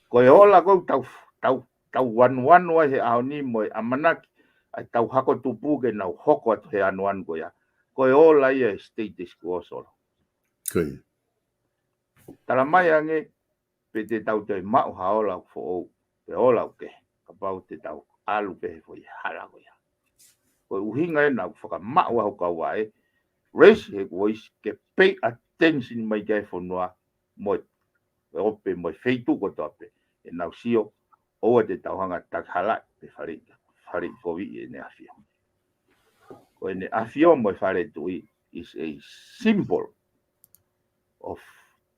Ko e ola ko ē ʻoku tau, tau, tau vanuanu ai he ʻaho ni mo e ʻamanaki, ʻa ʻetau hako tupu ke nau hoko atu he anuanu ko ia. Ko e ola ia e status quo Solo. Tala mai ange, pe te tau toe maʻu ha ola ʻoku foʻou, pe ola ʻoku kehe, kapau te tau ʻalu pē he foʻi hala ko ia. Ko e ʻuhinga ena ʻoku fakamaʻu ai hoku kau vaʻe, raise he kuo isi ke pay attention mai ki ai e fonua, mo e, ʻe ope mo e feituʻu kotoa pē, ʻenau sio, ʻoua te tau hanga ʻo taki halaʻi, pe fale, fale kovi ʻEne ʻAfio. Ko ʻEne ʻAfio mo e fale tuʻi is a symbol of,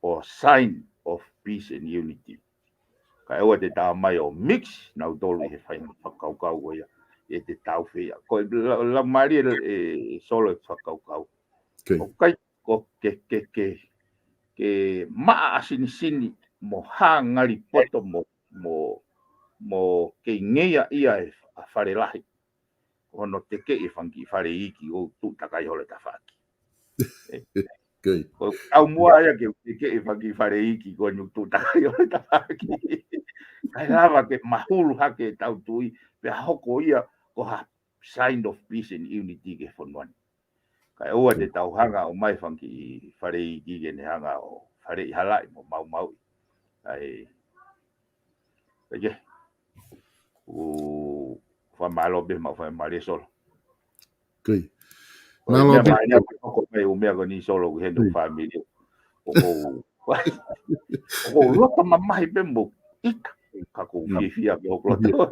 or sign of Peace and Unity. Kae ʻoua te tau ō mai ʻo mix nautolu ʻi he fai fakakaukau ko ia, ʻe te tau fea. Ko e la-, laumālie ʻe Solo e fakakaukau. ʻOku ʻikai ko ke, ke, ke, ke maʻa sinisini mo hā ngali poto mo, mo, mo ke ngeia ia ʻe ʻa Fale Lahi. Ko hono tekeʻi e fanga kiʻi fale iiki ʻo tuʻu takai holo e tafaʻaki. Ko au mua ia ke tekeʻi e fanga kiʻi fale iiki ko eni ʻo tuʻu takai holo e tafaʻaki. Kae lava ke mahulu hake ʻetau tui, pea hoko ia ko ha sign of peace and unity ki he fonua ni. Kae ʻoua te tau hanga ʻo ʻomai fanga kiʻi fale iiki ke ne hanga ʻo faleʻi halaʻi mo maumauʻi. ʻAi. Peke. ʻOku fakamālō pē, mau fakamālō Solo. Mālō pē. Mai ʻo hoko mai ʻū meʻa ko eni Solo ki he fāmili. ʻOku, ʻoku loto mamahi pē mo ʻita. Ka ʻoku fiefia pē hoku loto.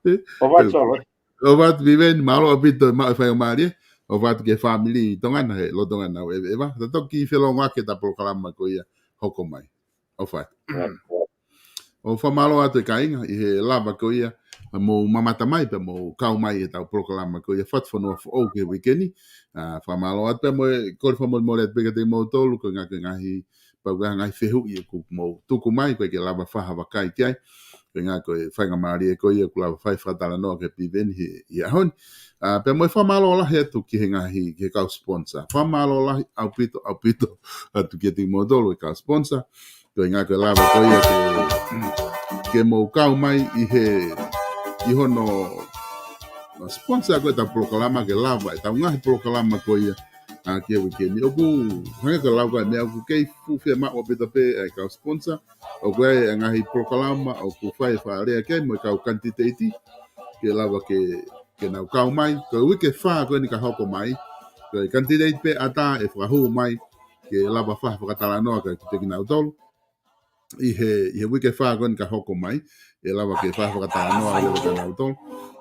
ʻOfa atu Solo. ʻOfa atu Piveni, mālō ʻaupito e maʻu e faingamālie. ʻOfa atu ki he fāmili ʻi Tonga na he loto ngana ʻeveʻeva. Ta toki felongoaki ʻetau polokalama ko ia hoko mai. ʻOfa atu. ʻOku fakamālō atu e kāinga ʻi he lava ko ia mou mamata mai pea mou kau mai ʻi heʻetau polokalama ko ia Fatufonua Foʻou ki he uike ni. ʻA, fakamālō atu pea mo e kole fakamolemole atu pē kiate kimoutolu ko e ngaahi, pau ko e ngaahi fehuʻi ʻoku mou tuku mai, ʻoku ʻikai ke lava fai ha vakai ki ai. Ko e ngaahi, ko e faingamālie ko ia ʻoku lava fai fakatalanoa ki ai ʻe Piveni he, he ʻaho ni. ʻA, pea mo e fakamālō lahi atu ki he ngaahi, ki he kau sponsor. Fakamālō lahi ʻaupito, ʻaupito atu kiate kimoutolu e kau sponsor. Ko e ngaahi, ko e lava ko ia ke, ke mou kau mai ʻi he, ʻi hono sponsor ko ʻetau polokalama ke lava ʻetau ngaahi polokalama ko ia, ʻa, ki he uike ni. ʻOku hangē ko e lau ko e meʻa ʻoku kei fuʻu fiemaʻu ʻaupito pē ʻa e kau sponsor. ʻOku ʻi ai e ngaahi polokalama ʻoku fai e fakalea ki ai mo e kau kanititeiti ke lava ke, ke nau kau mai. Ko e uike fā ko eni ka hoko mai, ko e kanititeiti pē ʻatā ʻe fakahū mai ke lava fai fakatalanoa kiate kinautolu ʻi he, ʻi he uike fā ko eni ka hoko mai, ʻe lava ke fai fakatalanoa leva kia nautolu.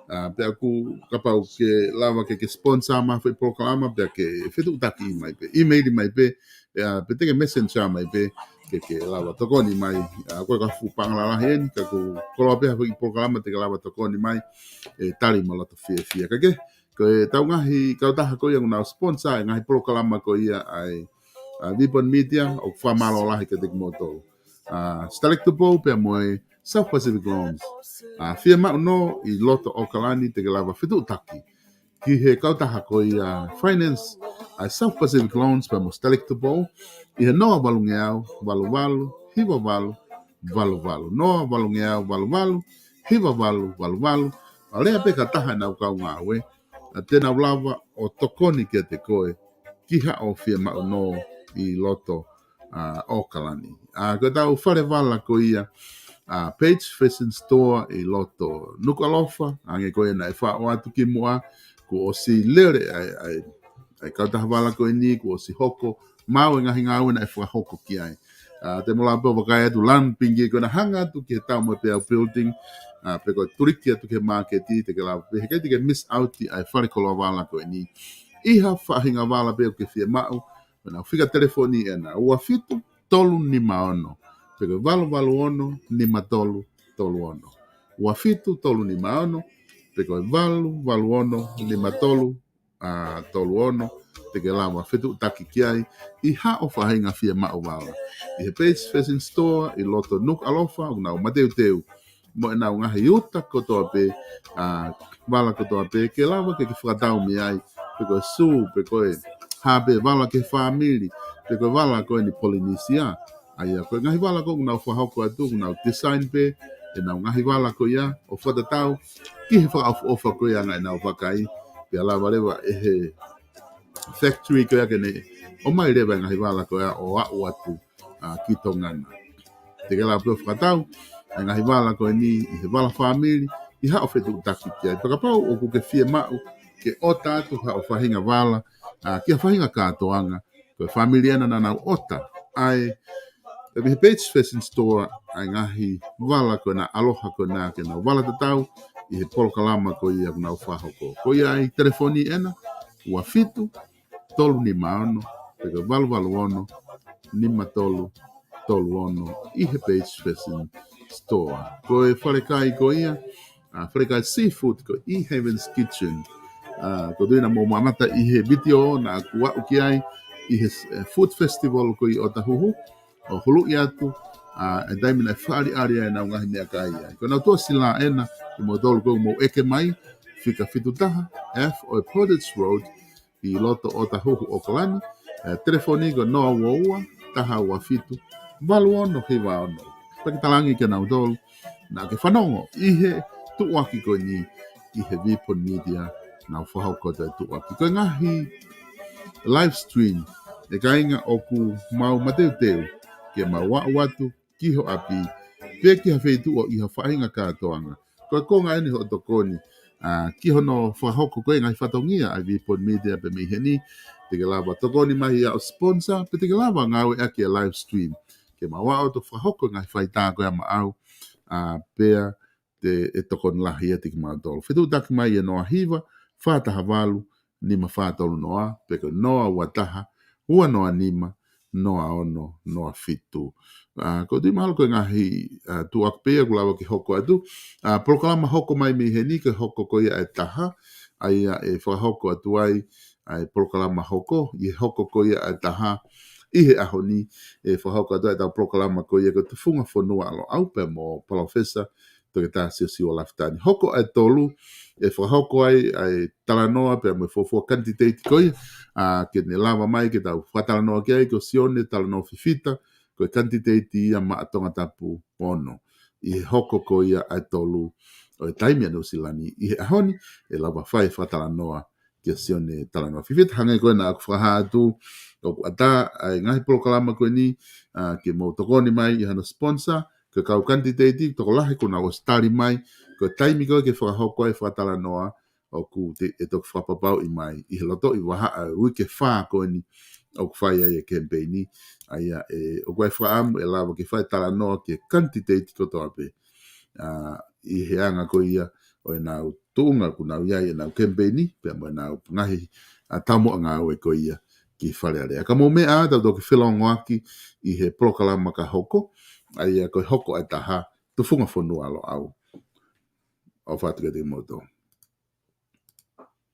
ʻA, pea ʻoku kapau ke lava ke, ke sponsor mai ha foʻi polokalama, pea ke fetuʻutaki mai pē, email mai pē, ʻa, pe te ke messenger mai pē, ke, ke lava tokoni mai. ʻA, ko e ka fuʻu paʻanga lalahi eni, ka ʻoku koloa pē ha foʻi polokalama te ke lava tokoni mai, ʻe tali mo e loto fiefia. Ka ke, ko ʻetau ngaahi kautaha ko ia ʻoku nau sponsor e ngaahi polokalama ko ia ʻa e, ʻa, Vipon Media, ʻoku fakamālō lahi kiate kimoutolu. ʻA, Stalek Tupou pea mo e South Pacific Loans. ʻA, fiemaʻu nō ʻi loto ʻAokalani te ke lava fetuʻutaki ki he kautaha ko ia finance ʻa e South Pacific Loans pea mo Stalek Tupou ʻi he noa valungeau valu valu hiva valu valu valu. Noa valungeau valu valu hiva valu valu valu. ʻA, lea pē ki ha taha ʻenau kau ngāue, ʻa, te nau lava ʻo tokoni kiate koe ki haʻo fiemaʻu nō ʻi loto, ʻa, ʻAokalani. ʻA, ko ʻetau fale vala ko ia, ʻa, Page Fashion Store ʻi loto Nukuʻalofa, hangē ko ia naʻe faʻo atu kimuʻa, kuo ʻosi lele ʻa e, ʻa e, ʻa e kautaha vala ko eni, kuo ʻosi hoko, maʻu e ngaahi ngāue naʻe fakahoko ki ai. ʻA, te mou lava pē ʻo vakai atu lanu pinki ko ena hanga atu ki he Taumoepeau Building, ʻa, pe ko e tuliki atu ki he māketi, te ke lava pē, heʻikai te ke miss out ʻa e fale koloa vala ko eni. ʻI ha faʻahinga vala pē ʻoku ke fiemaʻu, ko ʻenau fika telefoni ena ua fitu tolu nima ono, pe ko e valu valu ono nima tolu tolu ono. Ua fitu tolu nima ono, pe ko e valu valu ono nima tolu, ʻa, tolu ono, te ke lava fetuʻutaki ki ai ʻi haʻo faʻahinga fiemaʻu vala. ʻI he Page Fashion Store ʻi loto Nukuʻalofa, ʻoku nau mateuteu mo ʻenau ngaahi uta kotoa pē, ʻa, vala kotoa pē, ke lava ke ke fakatau mei ai, pe ko e sū, pe ko e hā pē vala ki he fāmili, pe ko e vala ko eni Polinisia. ʻA ia, ko e ngaahi vala ko ē ʻoku nau fakahoko atu, ʻoku nau design pē ʻenau ngaahi vala ko ia ʻo fakatatau ki he fakaʻofoʻofa ko ia ʻa ʻenau vakai, pea lava leva ʻe he factory ko ia ke ne ʻomai leva e ngaahi vala ko ia ʻo aʻu atu, ʻa, ki Tonga na. Te ke lava pē ʻo fakatau e ngaahi vala ko eni ʻi he vala fāmili, ʻi haʻo fetuʻutaki ki ai. Pea kapau ʻoku ke fiemaʻu ke ʻota atu haʻo faʻahinga vala, ʻa, ki ha faʻahinga kātoanga, ko e fāmili ena naʻa nau ʻota ʻa e, ʻi he Page Fashion Store, ʻa e ngaahi vala ko ena, ʻaloha ko ena ke nau vala tatau ʻi he polokalama ko ia ʻoku nau fakahoko. Ko ia ʻa e telefoni ena, ua fitu tolu nima ono, pe ko e valu valu ono nima tolu tolu ono ʻi he Page Fashion Store. Ko e falekai ko ia, ʻa, falekai seafood ko e Heaven's Kitchen. ʻA, ko e tuʻu ina mo mamata ʻi he vitiō naʻa ku aʻu ki ai ʻi he, eh, Food Festival ko ē ʻi ʻŌtāhuhu, ʻo huluʻi atu, ʻa, e taimi naʻe fāʻaliʻali ai ʻenau ngaahi meʻakai ai. Ko ʻenau tuʻasila ena, ʻi mo tolu ko mou ʻeke mai, fika fitu taha F ʻo e Portage Road, ʻi loto ʻŌtāhuhu ʻAokalani, ʻa, telefoni ko noa ua ua, taha ua fitu, valu ono hiva ono. Pea ke talaange kia nautolu, naʻa ke fanongo ʻi he tuʻuaki ko eni ʻi he Vipon Media, naʻa ku fakahoko atu e tuʻuaki. Ko e ngaahi live stream, ʻe kāinga, ʻoku mau mateuteu ke mau aʻu atu ki ho ʻapi, pe ki ha feituʻu ʻi ha faʻahinga kātoanga. Ko e konga eni hoʻo tokoni, ʻa, ki hono fakahoko ko ē ngaahi fatongia ʻa e Vipon Media pē mei heni, te ke lava tokoni mai ʻi haʻo sponsor, pe te ke lava ngāueʻaki e live stream. Ke mau aʻu atu ʻo fakahoko ngaahi faitā ko ia maʻau, ʻa, pea te, ʻe tokoni lahi atu kimautolu. Fetuʻutaki mai ʻi he noa hiva, fā taha valu, nima fā tolu noa, pe ko e noa ua taha, ua noa nima, noa ono, noa fitu. ʻA, ko e tuʻi mahalo ko e ngaahi, ʻa, tuʻuaki pē ia ʻoku lava ke hoko atu. ʻA, polokalama hoko mai mei heni ko e hoko ko ia ʻe taha, ʻa ia ʻe fakahoko atu ai, ʻa e polokalama hoko, ʻi he hoko ko ia ʻe taha, ʻi he ʻaho ni, ʻe fakahoko atu ai ʻetau polokalama ko ia ko e Tufunga Fonua ʻa Loʻau pea mo Palōfesa Toketā Siosiua Lafitani. Hoko ʻe tolu, ʻe fakahoko ai ʻa e talanoa pea mo e fuofua kanititeiti ko ia, ʻa, ke ne lava mai ke tau fakatalanoa ki ai, ko Sione Talanoa Fifita, ko e kanititeiti ia maʻa Tongatapu ono. ʻI he hoko ko ia ʻe tolu ʻo e taimi ʻa Nuʻu Sila ni, ʻi he ʻaho ni, ʻe lava fai fakatalanoa kia Sione Talanoa Fifita. Hangē ko ē naʻa ku fakahā atu, ʻoku ʻatā ʻa e ngaahi polokalama ko eni, ʻa, ke mou tokoni mai ʻi hano sponsor, ko e kau kanititeiti tokolahi kuo nau ʻosi tali mai, ko e taimi ko ē ke fakahoko ai fakatalanoa, ʻoku te, ʻe toki fakapapauʻi mai ʻi he lotoʻi vahaʻa ʻo e uike fā ko eni ʻoku fai ai e kemipeini. ʻA ia ʻe, ʻoku ʻi ai e fakaʻamu ʻe lava ke fai talanoa ki he kanititeiti kotoa pē, ʻa, ʻi he anga ko ia ʻo ʻenau tuʻunga kuo nau ʻi ai ʻenau kemipeini, pea mo ʻenau ngaahi, ʻa, taumuʻa ngāue ko ia ki Fale Alea. Ka mou meʻa ā, tau toki felongoaki ʻi he polokalama ka hoko, ʻa ia ko e hoko ʻe taha, Tufunga Fonua ʻa Loʻau. ʻOfa atu kiate kimoutolu.